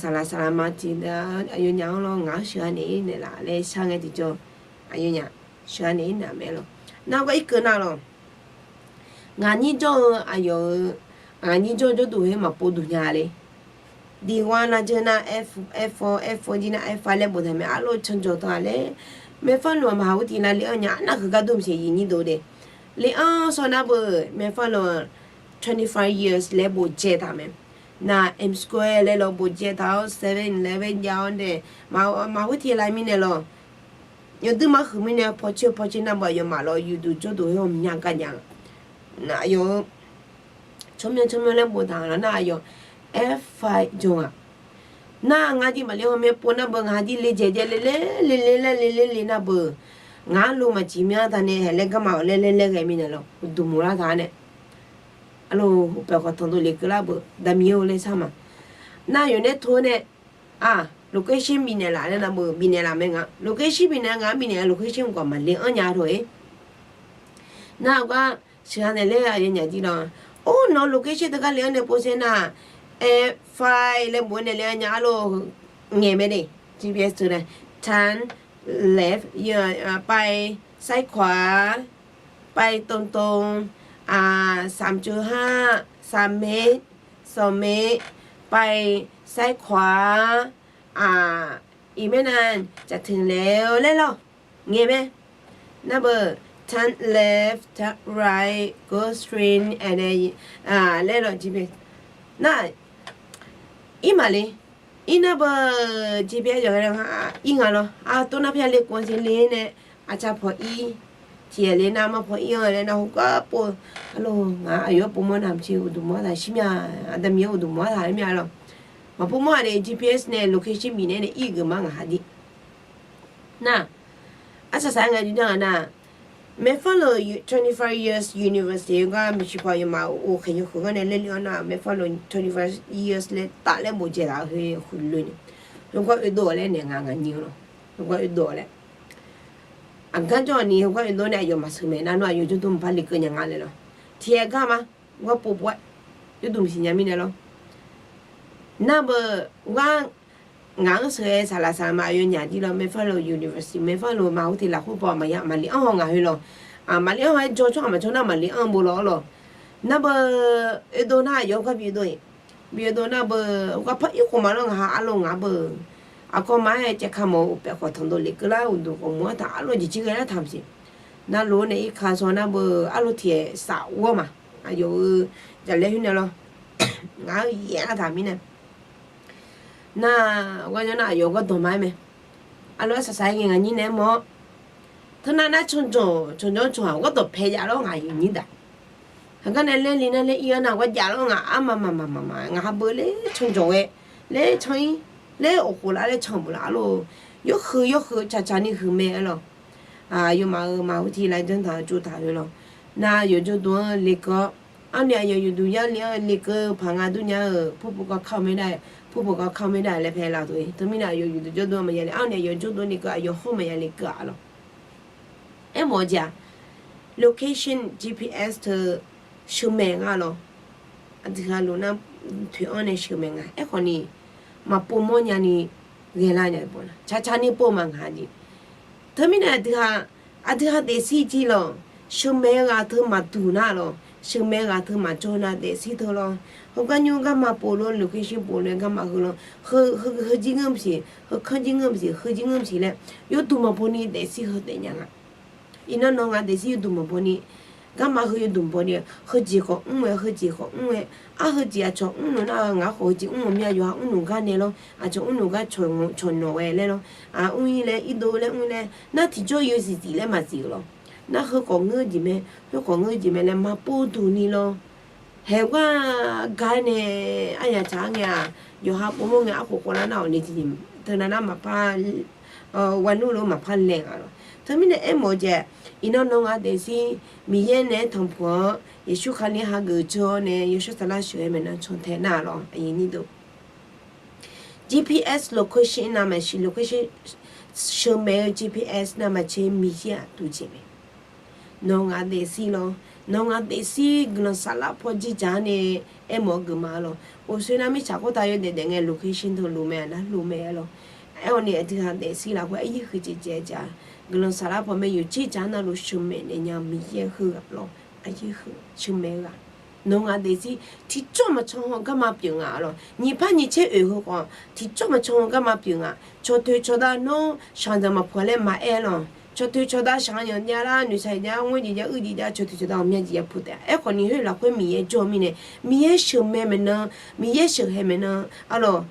saqlaq saqlaq ma tiq aqyawfnyaf-anr lawr ngaq-anr sheuqghae naeq-ir naeqlaf laer shar ngae tiqjawr, aqyawfnyaf sheuqghae naeq-ir naeq mae lawr. Nar gar irkeuv nar lawr, ngaq nyir jawr-eu aqyawf-euq, ngaq nyir jawr jawrduq khoer maqpov duq nya le. Diqghaq nav jeur nar, air four, air four, air four jir nar air five laer boftaq mae, arlof canjawq taq-a laer. Macfarlane มหาวิทยาลัย le-anr nya nar, heugar dur maqsiq aqyuif aqnyir deuq de. Le-anr sawr nar beu Macfarlane twenty five years laer bof dzae taq mae. Nar M Square laer lawr bof dzae taq-awr, Seven Eleven jav-awr nae, มหาวิทยาลัย mirnae lawr, yawdui mar huiq mirnae pawcoer pawcoer nar beu aqyawfmaf lawr yufduq jawrduq khoer-anr mya gar nya. Nar aqyawf-eu tsawrmyanr tsawrmyanr laer boftaq-a lawr nar aqyawf air five jawr nga. Nar ngar jir maqle hawmyanr pov nar beu ngaq jir le dzaeq dzae le le le le laer le le le nar beu, ngaq-anr lo maqjeq myanr taq nae haeq laer garma-awq laer laer laer ghae mirnae lawr uqduq moq lar taq-a nae, arlof uqpaeq khawf tanqdov le keuvlar beu daqmiq-eu laer shar ma. Nar aqyawf nae tov nae, a, location bifnaeq laf laer nar beu bifnaeq laf mae ngaq, location bifnaeq ngaq-anr bifnaeq-a location khawf maqle anr nya tov-ir. Nar gar sheuqghae naeq laer aqyawfnyaf jir lawr, or nawq location teugar le-anr nae pov sher nar, air five laer bof-aer nae le-anr nya arlof ngaeq mae de. G P S teu nae turn left, ไปซ้ายขวา, ไปตรงๆ, สามจุดห้า, สามเมตร, สองเมตร, ไปซ้ายขวา, อีกไม่นานจะถึงแล้ว laer lawr ngaeq mae. Nar beu turn left, turn right, go straight and then laer lawr G P S nar, ir maqle. Ir nar beu G P S yawqha-a ir nga lawr, a, tov nar pyar le kov-anr le nae, aqca paw ir, tiqyaeq le nar mar paw ir-anr laer nar heugar pov, arlof ngaq aqyawf-anr pov mawr nar maqtser uqduq mawr taq shir mya, aqda Miqyaer uqduq mawr taq-aer mya lawr. Maqpov mawr-aq de G P S nae location bifnaeq nae ir geuf ma ngaq ha dir. Nar, arsaq saq-aer ngae jir nar-aq nar, Mayflower twenty-five years university gar maeqshi paw yawmaf-euq khaeq yawhuiq gar nae laer le-awr nar, Mayflower twenty-five years laer taf laer bof dzaeq laf-eu heu yawhuiq loe ni. Heugar oedov-awq laer naeq ngaq ngaq nyir-eu lawr. Heugar oedov-awq laer. Aqgar jawr-awq ni heugar oedov nae aqyawf maqsheuq maeq nar nawr aqyawf jawrduq maqpar lekeuv nya nga laer lawr. Tiqaer gar ma, gar pov pov-aer jawrduq maqsiq nya mirnae lawr. Nar beu gar ngaq-anr sheuq-aer saqlaq saqlaq ma aqyawfnyaf jir lawr, Mayflower university, Mayflower ma hawr tiq lafkhoer paw maqya maqli anr haw ngaq heu lawr. Maqli anr haw-aer jawr tsawrhaq maqjawr nar maqli anr beu lawr-awr lawr. Nar beu oedov nar aqyawf gar bi oedov-iq, bi oedov nar beu gar par ir khof ma lawr ngaq ha arlov ngaq beu. Aqkawq ma-aer caevka mawf-eu uqpaef khawf tanqdov lekeuv lar uqduq khawf mur-anr taq arlov jeq jir ghae lar taq maqsiq. Navluf-anr nae irka saw nar beu arlov tiq-aer saf ur-awr ma. Aqyawf-eu jaqlaer khoernae lawr. Ngaq-anr yaef lar taq mirnae. Nar, gar jawr nar aqyawf gardawq ma-aer mae. Arlov-aer saqsaq-aer ngae ngaq nyir nae aermawf-awr, teunav nar canjawq canjawq-anr can-aq gardawq pae jav lawr ngaq yawnyir daq. Heugar nae laer le nar laer ir-awr nar gar jav lawr ngaq armaf maf maf maf maf ngaq ha beu laer canjawq ghae, laer can-ir, laer awqkhof lar laer can buf lar arlov. Yawhuiq yawhuiq caqcaq ni huiq mae-aer lawr. Yawmaf-euq maqhur tiq laer janr taq-eu tsov taq-eu lawr. Nar yawqjawr dov-anr lekeuv-awr, arni aqyawf yawqduq yar le-anr lekeuv paq nga dur nya-euq purpuq kawv kar-eu maer nar, purpuq kawv kar-eu maer nar laer pae lar-eu teu-ir. Teumirnae aqyawf yawqduq jawr dov-anr maqya le, arni aqyawf jawr dov lekeuv aqyawf hawr maqya lekeuv-a lawr. Aermawf-eu jeq-aq, location G P S teu sheuqmaeq nga lawr. Aqdui ghaq luf nar toeq-anr nae sheuqmaeq nga. Aerkhawf ni maqpov mawrnya ni ghaelar nya-eu bawq nar caqcaq ni pov maqnga jeq. Teumirnae aqdui ghaq, aqdui ghaq daefzir jir lawr. Sheuqmaeq-eu ghaq teu maqduq nar lawr, sheuqmaeq-eu ghaq teu maqjawr nar daefzir teu lawr. Heugar nymr garma pov lawr, location pov lawr, garma heu lawr, heu jir ngeur maqsiq, heu kanr jir ngeur maqsiq, heu jir ngeur maqsiq laer yawduq maqbaw ni daefzir heu daef nya nga. Iqnan nawq ngaq daefzir yawduq maqbaw ni, garma heu yawduq maqbaw ni, heujeq khawf mr-aer, heujeq khawf mr-aer, ar heujeq aqcawq mrnmr nar ngaq khawf heujeq mr-eu mir-a, yawqha mrnmr gar nae lawr, aqcawq mrnmr gar cawq nawq ghae laer lawr, mr-ir laer irdov laer mr laer nar tiqjawr yawzif zif laer maqzif-euq lawr. Nar heu khawf ngeur jeq mae, heu khawf ngeur jeq mae laer maqpov duq ni lawr. Haeq gar gar nae aryaq tsaq-ar ngae-aq, yawqha povmawr ngae arkhof khawvlar nar-awq ni tiqjeq teunav nar maqpar, wa nmr lof maqpar laeq nga lawr. Teumirnae aermawf-eu jeq, iqnan nawq ngaq daefzir Miqyaer naeq-aer tanqpuq-awr Yeqsur Kali hageuf jawr-awr nae yawshawr saflar sheuqghae maeqnan cantae nar lawr. G P S location navmaqtser location sheuqmaeq-eu G P S navmaqtser Miqyaer-aq duq jeq mae. Nawq ngaq daefzir lawr, nawq ngaq daefzir guiqlanq saflar paw jirdzaq-anr nae aermawf-eu geufma lawr. Uqshoe nar mirtsaq khoertav yawdaef daef ngae location teu luf mae, aqnar luf mae-aer lawr. Aer-awr ni aqdui ghaq daefzir lafkhoer aryaer huiq jeq jaev-a, guiqlanq saflar paw mae yawqjeq dzaq-anr navluf sheuqmaeq naeq nya Miqyaer heughaq lawr, aryaer huiq sheuqmaeq-eu ghaq. Nawq ngaq daefzir tiqjawr maqcan haw garma pyeuf nga lawr. Nyiq par nyiq tser oeq heu khawf tiqjawr maqcan haw garma pyeuf nga. Cawqtoeq cawqdav nawr shaqzanq maqpuq laer maqaer lawr. Cawqtoeq cawqdav shaq-anr yanq jav lar, noeqshaq jav, ngoer jeq jav, uir jeq jav, cawqtoeq cawqdav ghawqmya jeq jav puq taef. Aerkhawf ni khoer lafkhoer Miqyaer jawr-eu mirnae, Miqyaer sheuqmaeq maeqnan, Miqyaer sheuqhaeq maeqnan, arlawq,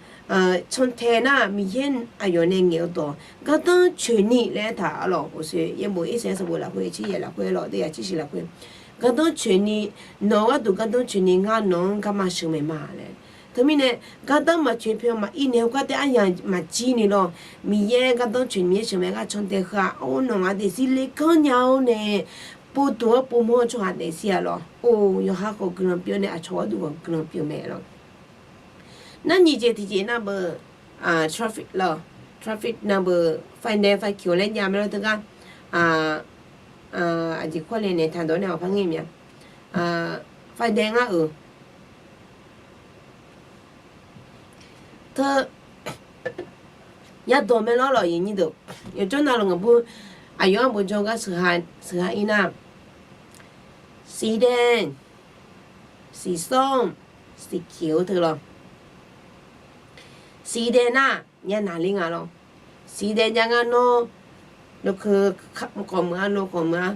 cantae nar Miqyaer aqyawf nae ngaeq-eu dawq gardanr coeqni laer aertaq arlawq. Uqshoe yaerbof irsaq sanqbof lafkhoer tser yaeq lafkhoer lawr, tser yaeq tser shiq lafkhoer, gardanr coeqni, nawq-eu gharduq gardanr coeqni ngar nawq-anr garma sheuqmaeq ma laer. Teumirnae gardanr maqcoeq pyeuf maqir nae heugar taef aryaq maqjir ni lawr. Miqyaer gardanr coeq Miqyaer sheuqmaeq gar cantae heu-aq, or nawq ngaq daefzir le ganr nya-awr nae, povduq-awr povmawr-eu tsawrhaq daefzir-a lawr. Or yawqha khawf guiqlanq pyeuf nae aqcawq gharduq khawf guiqlanq pyeuf mae lawr. Nar nyiq jeq tiqjeq nar beu, traffic lawr, traffic nar beu, faedae faeqkyoq laer jav mae lawr teugar, aqjeq kawrle naeq taqdawq nae awq par ngir mya, faedae ngar-euq teu yadawq mae lawr lawq. Yawqjawr navluf ngaqbur aqyawf-anr bof jawr gar sheuqha ir nar, siqdae, siqsawr, siqkyoq teu lawr. Siqdae nar yanaq ler nga lawr. Siqdae jav ngar nawr, lokeu, khawf meuq-a lo khawf meuq-a,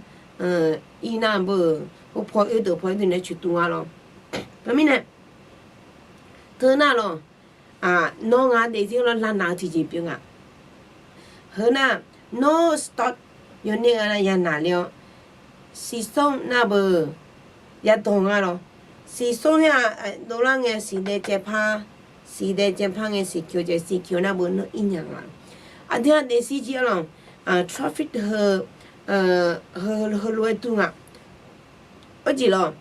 ir nar beu, khoer paw oer deuq paw oer deuq nae coeqtuv nga lawr. Teumirnae teu nar lawr, nawr ngaq daefzir lawr lavnaq-eu tiqjeq pyeuf nga. Heu nar, nawr stop, yawner gha nar yanaq ler-awr, siqsawr nar beu, yadawq nga lawr. Siqsawr her-aq dovlar ngae siqdae caevpar, siqdae caevpar ngae siqkyoq caev siqkyoq nar beu nawr ir nya nga lawr. Aqdui-aq daefzir jir-a lawr, traffic heu heulof-aer dur nga. Arjeq lawr,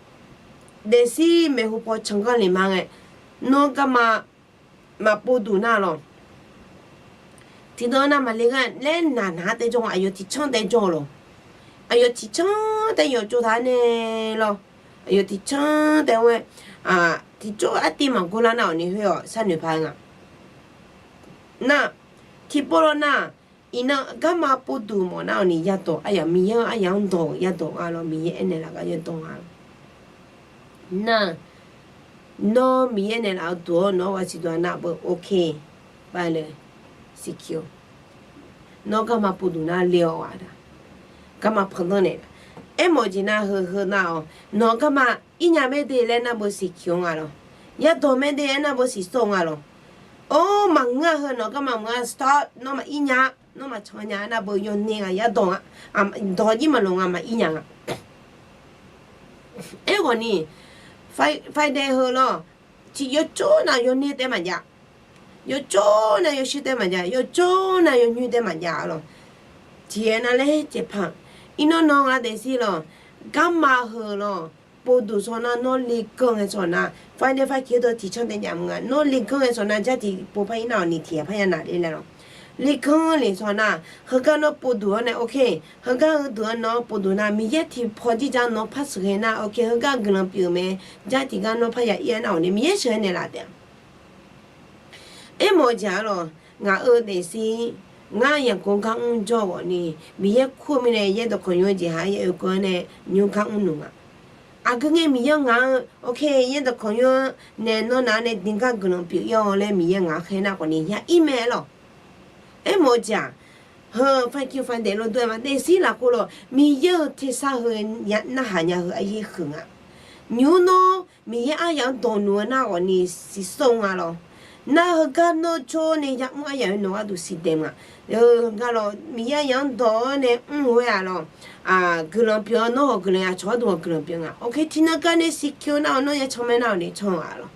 daefzir maeqhu paw canqganr lef ma ngae, nawr garma maqpov duq nar lawr, tiqdawq nav maqle gar laer naq naq-aer tae jawr nga. Aqyawf tiqcanr tae jawr lawr, aqyawf tiqcanr tae yawf tsov taq nae lawr, aqyawf tiqcanr tae-aer tiqcawr artiv maqgor lar nar-awq ni khoer-awq sharnoeq paq nga. Nar, tiqpov lawr nar, iqnan garma pov duq mawf nar-awq ni yadawq aryamq Miqyaer-anr aryamq-anr dawq-euq yadawq nga lawr, Miqyaer aernaeq laf gar yadawq nga. Nar, nawr Miqyaer naeq laf-eu duq-awr nawq-anr ghaq siqduq-a nar beu ok, bale, siqkiq-awr, nawr garma pov duq nar le-awq ghaq da. Garma pandanr naeq, aermawf jeq nar heu heu nar-awq nawq garma ir nya maerde laer nar beu siqkiq-awr nga lawr, yadawq maerde aer nar beu siqsawr-eu nga lawr. Or, maqngeur-a heu nawq garma maqngeur-a stop, nawr maqir nya, nawr maqcan nya nar beu yawner nga yadawq-a, dawq jir maqloq nga maqir nya nga. Aerkhawf ni, Friday heu lawr, tiq yawcawr nav yawner tae maqjav, yawcawr nav yawshuir tae maqjav, yawcawr nav yawnyoer tae maqjav lawr. Tiq aer nar laer caevpar, iqnan nawr nga daefzir lawr, garma heu lawr, pov duq saw nar nawr leganr ngae saw nar, Friday Friday deuq tiqcanr tae jav mr nga, nawr leganr ngae saw nar jar tiqpov par ir nar-awq ni tiq yaq par ya naq le laer lawr. Leganr le saw nar, heugar nawr pov duq-awr nae ok, heugar heu duq-anr nawr pov duq nar Miqyaer tiqpaw jir jar nawr par sheuqghae nar ok, heugar guiqlanq pyeuf-eu mae, jar tiqgar nawr par ya ir-aer nar-awq ni Miqyaer sheuqghae naeqlaf taef-a. Aermawf jeq-a lawr, ngaq-euq daefzir, ngar yaqkov gar mr jawr-eu ghawf ni, Miqyaer kur-eu mirnae yaerdawq kawq nymr-eu jeq ha ya oekeuv-anr nae nymr gar mr nuq nga. Aqgeu ngae Miqyaer-anr ngaq-anr ok, yaerdawq kawq nymr-anr nae nawr nav-anr nae diq gar guiqlanq pyeuf ir-awr laer Miqyaer ngaq-anr khaer nar khawf ni ya ir mae-aer lawr. Aermawf-eu jeq-aq, heu Friday Friday lawr dur-aer ma, daefzir lafkhoer lawr Miqyaer-euq tersar heu narhaq nya heu aryaer huiq nga. Nymq-mr nawr Miqyaer aryamq-anr dawq nuq-eu nar ghawf ni siqsawr nga lawr. Nar heugar nawr jawr nae yamr aryamq-aer nawq gharduq siqdaeq nga. Gar lawr Miqyaer aryamq-anr dawq-awr nae mr-eu-aer-aq lawr, guiqlanq pyeuf-awr nawr hawq guiqlanq aqcawq gharduq hawq guiqlanq pyeuf nga. Ok, tiqnan gar nae siqkeuv nar-awr nawr ya can mae nar-awq ni can-a lawr.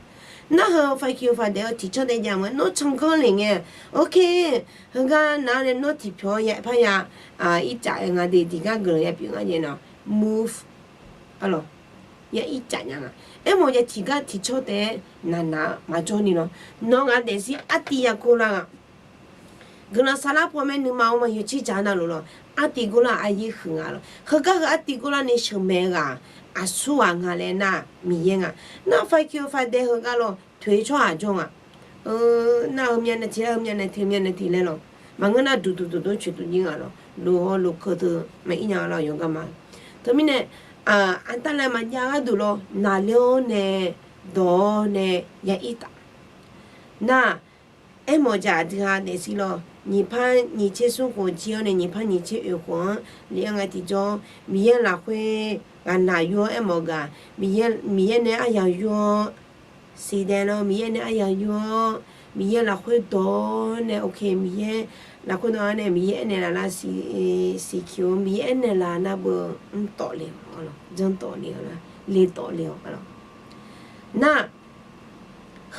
Nar heu Friday Friday-eu tiqcanr tae jav mr-aer nawr canganr le ngae, ok, heugar nav-anr nae nawr tiqpyawq-awr ya par ya, ircaf-aer nga de tiqgar guiqlanq ya pyeuf nga jaev nawr move-a lawr, ya ircaf nya nga. Aermawf-eu jeq tiqgar tiqcanr tae-aer naqnaq-eu maqjawr ni lawr. Nawr ngaq daefzir artiv yagor lar nga. Guiqlanq saflar pawmae nuima-anr ma yawtsir dzaq navluf lawr, artiv gor lar aryaer huiq nga lawr. Heugar heu artiv gor lar nae sheuqmaeq-eu ghaq aqsur ghaq nga laer nar Miqyaer nga. Nar Friday Friday heugar lawr toeq tsawrhaq jawr nga. Nar heumyav nae tiq laer heumyav nae tiq heumyav nae tiq laer lawr, maqngeur nar duqduq duqduq coeqduq jir nga lawr, loq-awr loq keuv teu maqir nya lawr yawqgar ma. Teumirnae, aqda laer maqjav gharduq lawr naqler-awr nae dawq-awr nae ya ir taf. Nar aermawf-eu jeq aqdui ha daefzir lawr, nyiq par nyiq tser smr khof jir-awr nae nyiq par nyiq tser oeq khof-anr le-anr ngae tiqjawr, Miqyaer lafkhoer ghaqnaq yur-awr aermawf-eu gaq, Miqyaer nae aryaq yur-awr siqdaeq lawr, Miqyaer nae aryaq yur-awr, Miqyaer lafkhoer dawq-awr nae ok, Miqyaer lafkhoer dawq-awr nae Miqyaer aernaeq laf lar siq, siqkiq-eu Miqyaer aernaeq laf nar beu mr tawf le-awq, janr tawf le-awq, le tawf le-awq lawr. Nar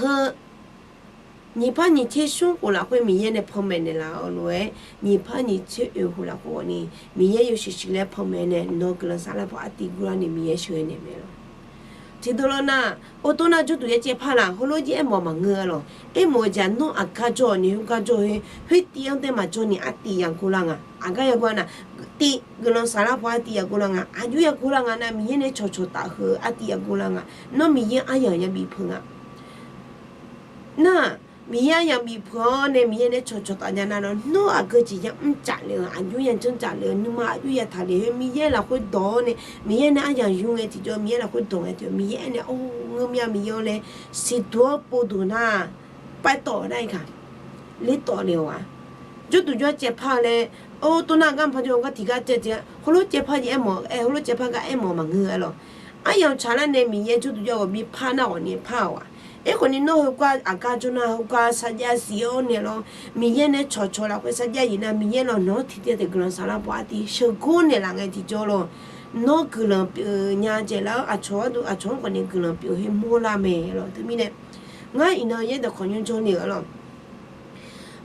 heu nyiq par nyiq tser smr khof lafkhoer Miqyaer nae panmaeq naeqlaf-eu lof-aer, nyiq par nyiq tser oeq khof lafkhoer ghawf ni Miqyaer yawshuif shuif laer panmaeq nae nawq-eu guiqlanq saflar paw artiv gor lar ni Miqyaer sheuqghae naeq mae lawr. Tiqdawq lawr nar, ortov nar jawrduq yacaev par laf heulof jir aermawf maqngeur-a lawr. Aermawf-eu jeq-aq nawr aqgar jawr-awq ni heugar jawr-eu khoer, khoer tiv-anr tae maqjawr ni artiv yagor lar nga. Aqgar yagor-a nar, tiv guiqlanq saflar paw artiv yagor lar nga. Aqjox yagor lar nga nar Miqyaer nae cawqcawq taf heu artiv yagor lar nga. Nawr Miqyaer aryamq yabif peuq nga. Nar, Miqyaer aryamq bif peuq-awr nae Miqyaer nae cawqcawq taf nya nar lawr, nawr aqgeu jeq yamr caf le-eu, aqjox yajanr caf le-eu, nuima aqjox yataq le-eu, Miqyaer lafkhoer dawq-awr nae, Miqyaer nae aryaq yur ngae tiqjawr, Miqyaer lafkhoer dawq ngae tiqjawr, Miqyaer aernaeq-awr, ngeur myav Miqyaer-awr laer siqduq-awr povduq nar, paev tawf nar-iq kaq, ler tawf le-awq-a. Jawrduq jawr caev par-eu laer, or, tov nar gar maqpar jawr gar tiqgar caev tiqgar heulof caev par jeq aermawf-aer, heulof caev par gar aermawf maqngeur-a lawr. Aryamq tsaqlar nae Miqyaer jawrduq jawr ghawq bi par nar ghawq ni par-awq-a. Aerkhawf ni nawr heugar aqgar jawr nar heugar sarjax zif-awr nae lawr, Miqyaer nae cawqcawq lafkhoer sarjax zif nar Miqyaer lawr nawq-anr tiqtiv taef guiqlanq saflar paw artiv sheuqgor naeqlaf ngae tiqjawr lawr, nawr guiqlanq pyeuf nya jaev lar-awr aqcawq-anr aqcawq-anr khawf ni guiqlanq pyeuf-eu khoer mawrlar mae lawr. Teumirnae ngar iqnan yaerdawq kawq nymr jawr le-eu lawr.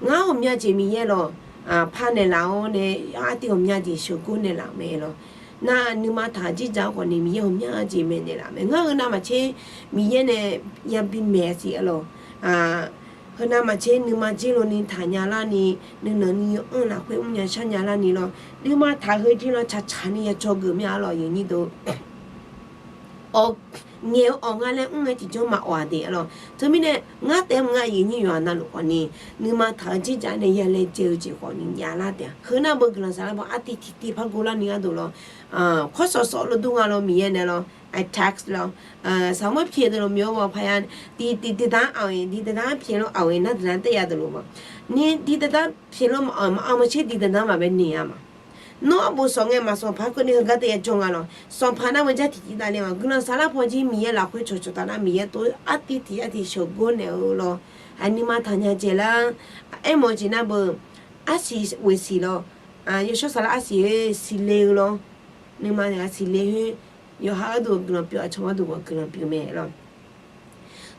Ngar ghawqmya jeq Miqyaer lawr, par naeqlaf-awr nae, artiv ghawqmya jeq sheuqgor naeqlaf-euq mae lawr. Nar nuima taq-euq jirdzaq-anr khawfni Miqyaer ghawqmya jeq maeqnaeqlaf-euq mae. Ngar heu navmaqtser Miqyaer nae yabi maeq-a siq-a lawr. Heu navmaqtser nuima jir lawni taqnya larni, nuinanq ni yaw'anr lafkhoer mrnya sharnya larni lawr. Nuima taq heu jir lawr tsaqtsaq ni ya dzawgeuf mya-a lawr, aqyuif aqnyir deuq. Ngaeq-eu awq nga laer mr ngae tiqjawr maqawq-aq de-a lawr. Teumirnae ngar taef-aer maqnga, aqyuif aqnyir yawqha navluf khawfni nuima taq-eu jirdzaq nae ya laejae-eu jeq khawfni javlar taef-a. Heu nar beu guiqlanq saflar baw artiv tiqtiv par gor larni gharduq lawr. Kawrsawq sawf-eu lof dur nga lawr, Miqyaer nae lawr, I text lawr, saqmar pyeuf deuq lawr, myawr baw paya tiqtiv tiqdaq-anr aq-eu, tiqdaq-anr pyeuf lawr aq-eu nar deuq nar taef ya deuq lawr ma. Ni tiqdaq pyeuf lawr maqanr maqanr maqtser tiqdaq maqbae ni-a ma. Nawr arbof sawq ngae maqsanqpaq keuvni heugar taef ya jawr nga lawr. Sanqpaq nar beu jar tiqtiv davle-a. Guiqlanq saflar paw jir Miqyaer lafkhoer cawqcawq taf nar Miqyaer tov artiv tiq artiv sheuqgor naeq-eu lawr. Aqnuima taqnya dzaeq lar. Aermawf-eu jeq nar beu arsiq ghoeq siq lawr. Yawshawr saflar arsiq-aer siqle-eu lawr. Nuima aqsiq le khoer yawqha gharduq guiqlanq pyeuf, aqcawq gharduq guiqlanq pyeuf mae lawr.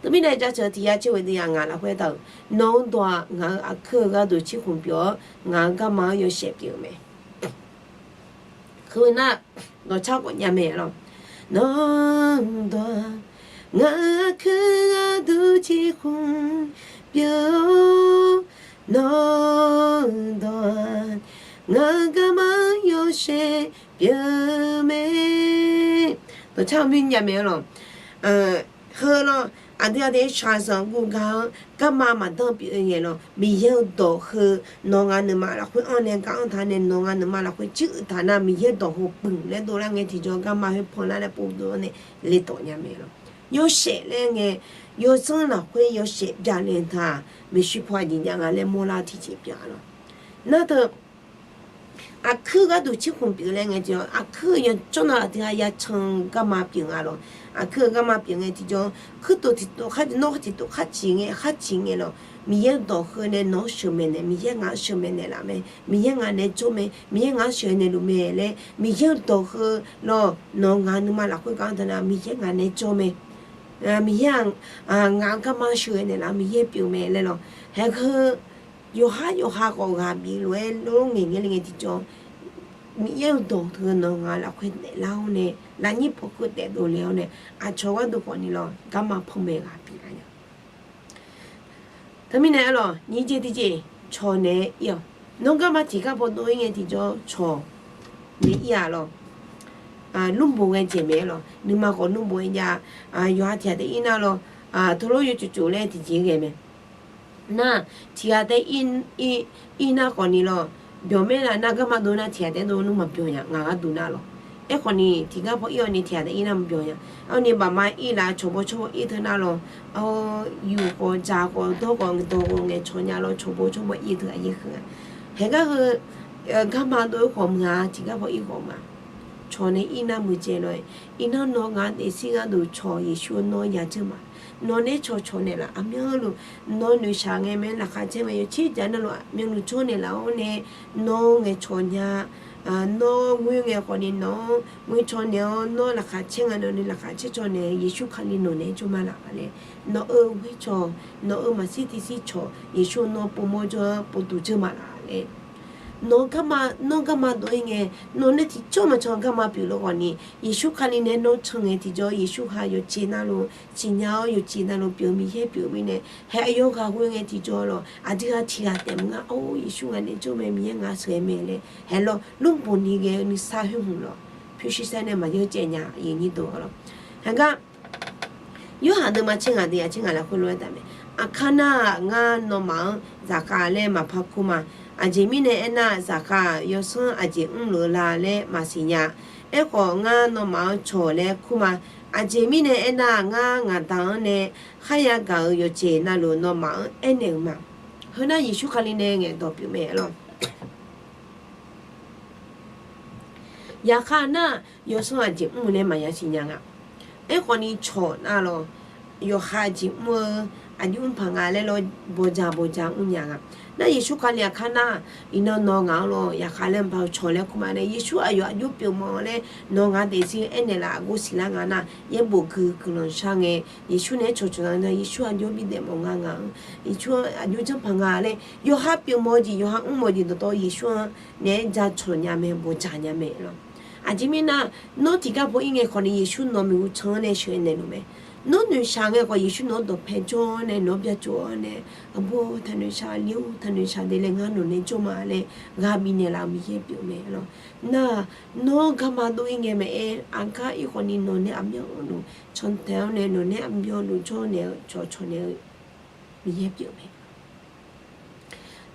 Teumirnae jaceuq tiq ya tser ghoeq deuq ya ngaq lafkhoer taq-euq, nawq-eu dawq-aq ngaq-euq aqkuir-eu gharduq cirkhmq pyeuf-awr, ngaq-euq garma-anr yawshaef pyeuf-eu mae. Heu nar dawqcar khawf nya mae lawr. Nawq-eu dawq-aq ngaq-euq aqkuir gharduq cirkhmq pyeuf-awr, nawq-eu dawq-aq ngaq-euq garma-anr yawshaef pyeuf-eu mae. Dawqcar-eu mir nya mae lawr. Heu lawr, aqdui aqdui-aer shaqzanq guvgaq-anr garma maqdanr pyeuf-eu ngae lawr, Miqyaer-eu dawq heu nawq ngaq nuima lafkhoer anr nae gar anr taq nae nawq ngaq nuima lafkhoer cuiv-eu taq nar Miqyaer dawq heu puiq laer dovlar ngae tiqjawr garma khoer panlar laer pov dov-awr nae le tawf nya mae lawr. Yawshaef laer ngae, yawzanr lafkhoer yawshaef byav le taq, maeqshi paw aqjeq jav nga laer mawrlar-eu tiqjeq pyeuf-a lawr. Nar teu aqkuir gharduq cirkhmq pyeuf laer ngae tiqjawr, aqkuir-eu yawjawr nav aqdui-a yacan garma pyeuf nga lawr. Aqkuir-eu garma pyeuf ngae tiqjawr, kuirtof tiqtof khar nawr tiqtof khar ciq ngae khar ciq ngae lawr, Miqyaer-eu dawq heu nae nawq-anr sheuqmaeq naeq, Miqyaer ngaq-anr sheuqmaeq naeqlaf mae, Miqyaer ngaq naeq jawr mae, Miqyaer ngaq-anr sheuqnaeq luf mae laer Miqyaer-eu dawq heu lawr, nawq ngaq nuima lafkhoer gar-anr taq nar Miqyaer ngaq naeq jawr mae. Miqyaer-aq ngaq-eu garma sheuqnaeq laf-eu Miqyaer pyeuf mae laer lawr. Haeqheu yawqhar yawqha khawf ghaq bif lof-aer lof ngaeq ngae le ngae tiqjawr, Miqyaer-eu dawq teu nawq ngaq lafkhoer taeflar-awr nae, lafnyir pawkeuv taef dovle-awr nae, aqcawq gharduq khawfni lawr garma panmaeq ghaq bif lar nya. Teumirnae aer lawr, nyiq jeq tiqjeq cawq naeq-aer ir-awq. Nawr garma tiqgar paw dov-ir ngae tiqjawr cawq naeq ir-a lawr. Lmrbof ghae jeq mae-aer lawr, nuima khawf lmrbof-aer jav. Yawqha tiq ghaq taef ir nar lawr, teulof yawcof cof laer tiqjeq ghae mae. Nar tiq ghaq taef ir nar khawfni lawr, byawq maer la nar garma dov nar tiq ghaq taef dov nmr maqbyawq nya, ngaq gharduq nar lawr. Aerkhawfni tiqgar paw ir-awr ni tiq ghaq taef ir nar maqbyawq nya. Awr ni baqma ir laf, cawqbaw cawrbaw ir teu nar lawr, yuf khawf dzaq khawf dawr khawf dawq khawf ngaeqcawq nya lawr, cawqbaw cawrbaw ir teu aqyaer heu-a. Haeqgar heu garma dov-aer khawf meuq-a, tiqgar paw ir khawf meuq-a. Cawq nae ir nar muiqdzaeq lawr-aer, iqnan nawr ngaq daefzir gharduq cawq Yeqsur-eu nawr yadzeur ma. Nawq nae cawq cawq naeqlaf aqmyanluf, nawr noeqshaq ngae mae laqkhaq caer ngae yawtser jaq navluf aqmyanluf jawr naeqlaf-awr nae, nawr ngaeqcawq nya, nawr ghoer ngae khawfni nawq-anr ghoer caw naeq-awr, nawr laqkhaq caer nga nawqni laqkhaq caer caw naeq, Yeqsur Kali nawq naeq-aer jawr ma laf laer, nawq-euq ghoer cawq, nawq-euq maqshir tiqshir cawq Yeqsur nawr povmawr jawr-awr povduq jeur ma laf laer. Nawq garma, nawr garma dov-ir ngae, nawq nae tiqcawr maqcan garma pyeuf lof khawfni, Yeqsur Kali nae nawr can ngae tiqjawr, Yeqsur ha yawqjeq navluf siqnya-awr, yawqjeq navluf pyeuf Miqyaer pyeuf mirnae, hae aqyawf ghaq ghoe ngae tiqjawr lawq, aqdui ghaq tiq ghaq taef maqnga, or Yeqsur ngaq nae jawr mae, Miqyaer ngaq sheuqghae mae laer, hae lawq, lmrbof ni ghae-eu nuisar khoer hmq lawq, pyurshuir saer nae maqyawr caev nya, aqyuif aqnyir deuq-a lawq. Haegar Yorhaq deuvma tser ngaq deuq yaf tser ngaq lafkhoer lof-aer taf mae. Aqkar nar-aq, ngar nawmaf-anr zaqkhav laer maqpar kur ma. Aqjeq mirnae aernar, zaqkhav-aq yawsanr aqjeq mrluf-eu la laer maqsiq nya. Aerkhawf, ngar nawmaf-anr cawq laer kur ma. Aqjeq mirnae aernar, ngar ngaq Da-anr nae kharya gaq-euq yawqjeq navluf nawmaf-anr aernaeq-euq ma. Heunar Yeqsur Kali nae ngaeqdawq pyeuf mae lawq. Zaqkhav nar-aq, yawsanr aqjeq mr-eu laer maqya siqnya nga. Aerkhawfni cawq nar lawq, yawqha jeq mr-eu, aqjox mr paq nga laer lawr, bawqdzaq bawqdzaq mrnya nga. Nar Yeqsur Kali aqkar nar, iqnan nawq ngaq-anr lawr yaqkhav laer maqpar-eu cawq laer kur ma nae, Yeqsur aqyawf aqjox pyeuf mawf laer nawq ngaq daefzir aernaeq laf aqgor siqlar nga nar, yaerbof gui guiqlanq shar ngae, Yeqsur naeq-aer cawqcawq nar, Yeqsur aqjox bidaef mawf nga ngaq-anr, Yeqsur aqjox janrpaq nga laer yawqha pyeuf mawf-eu jeq, yawqha mr mawf-eu jeq dawqtawv Yeqsur-anr naeq-aer jacawq nya mae, bawqdzaq nya mae lawr. Aqjeq mirnae, nawr tiqgar paw ir ngae khawfni Yeqsur nawq maeqhu can-anr nae sheuqghae naeqluf mae. Nawr noeqshaq ngae khawf Yeqsur nawq-anr dawqpae jawr-awr nae nawq-anr byacov-awr nae, aqbur taqnoeqshaq, aqli-or taqnoeqshaq de laer ngar nawq nae jawr ma laer ghaq bifnaeq laf-eu Miqyaer pyeuf mae lawr. Nar, nawr garma dov ir ngae maqaer, aqgar ir khawfni nawq nae aqmyanluf cantae-awr nae nawq nae aqmyanluf jawr naeq-eu cawqcawq naeq-eu Miqyaer pyeuf mae.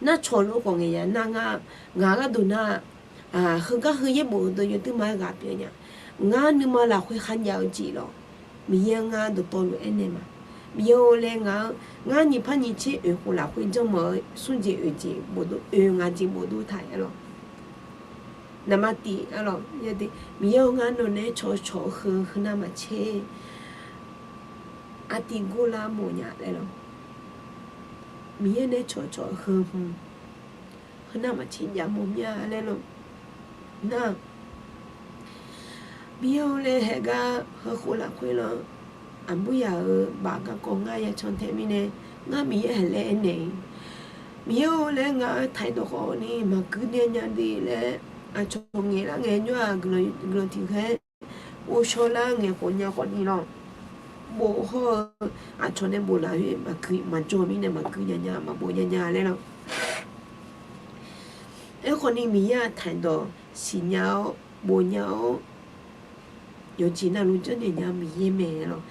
Nar cawq lof khawf ngaeq ya nar ngar, ngaq gharduq nar, heugar heu yaerbof heudeuq yawduirma-aer ghaq pyeuf nya. Ngar nuima lafkhoer kharjav-eu jeq lawr, Miqyaer-anr ngar dawqtawvluf aernaeq ma. Miqyaer-or laer ngaq-anr, ngar nyiq par nyiq tser oeq khof lafkhoer janrmawf-eu smr jeq oeq jeq bofdov, oeq ngaq jeq bofdov taq-aer lawr. Naqma tiq-aer lawr, Miqyaer-or ngar nawq nae cawqcawq heu heunar maqtser, aqtiq gor lar mawf nya laer lawr. Miqyaer nae cawqcawq heu hmq, heunar maqtser jav mawf mya laer lawr. Nar, Miqyaer-or laer haeqgar heukhof lafkhoer lawr, aqbur yaq-euq baf garkawv ngar ya can tae mirnae, ngar Miqyaer haeq laer aernaeq-iq, Miqyaer-or laer ngar taqdawq khawfni maqgui nya nya de laer, aqcawq ngaeq lar ngae jawr-aq, guiqlanq tiq ghae ghovshaw lar ngae khawf nya khawfni lawr, bof hawr-eu aqcawq nae bof laf-eu maqgui maqjawr mirnae maqgui nya nya maqbof nya nya laer lawr. Aerkhawfni Miqyaer-aq taqdawq siqnya-awr bof nya-awr, yawqjeq navluf janrnaeq nya Miqyaer mae lawr.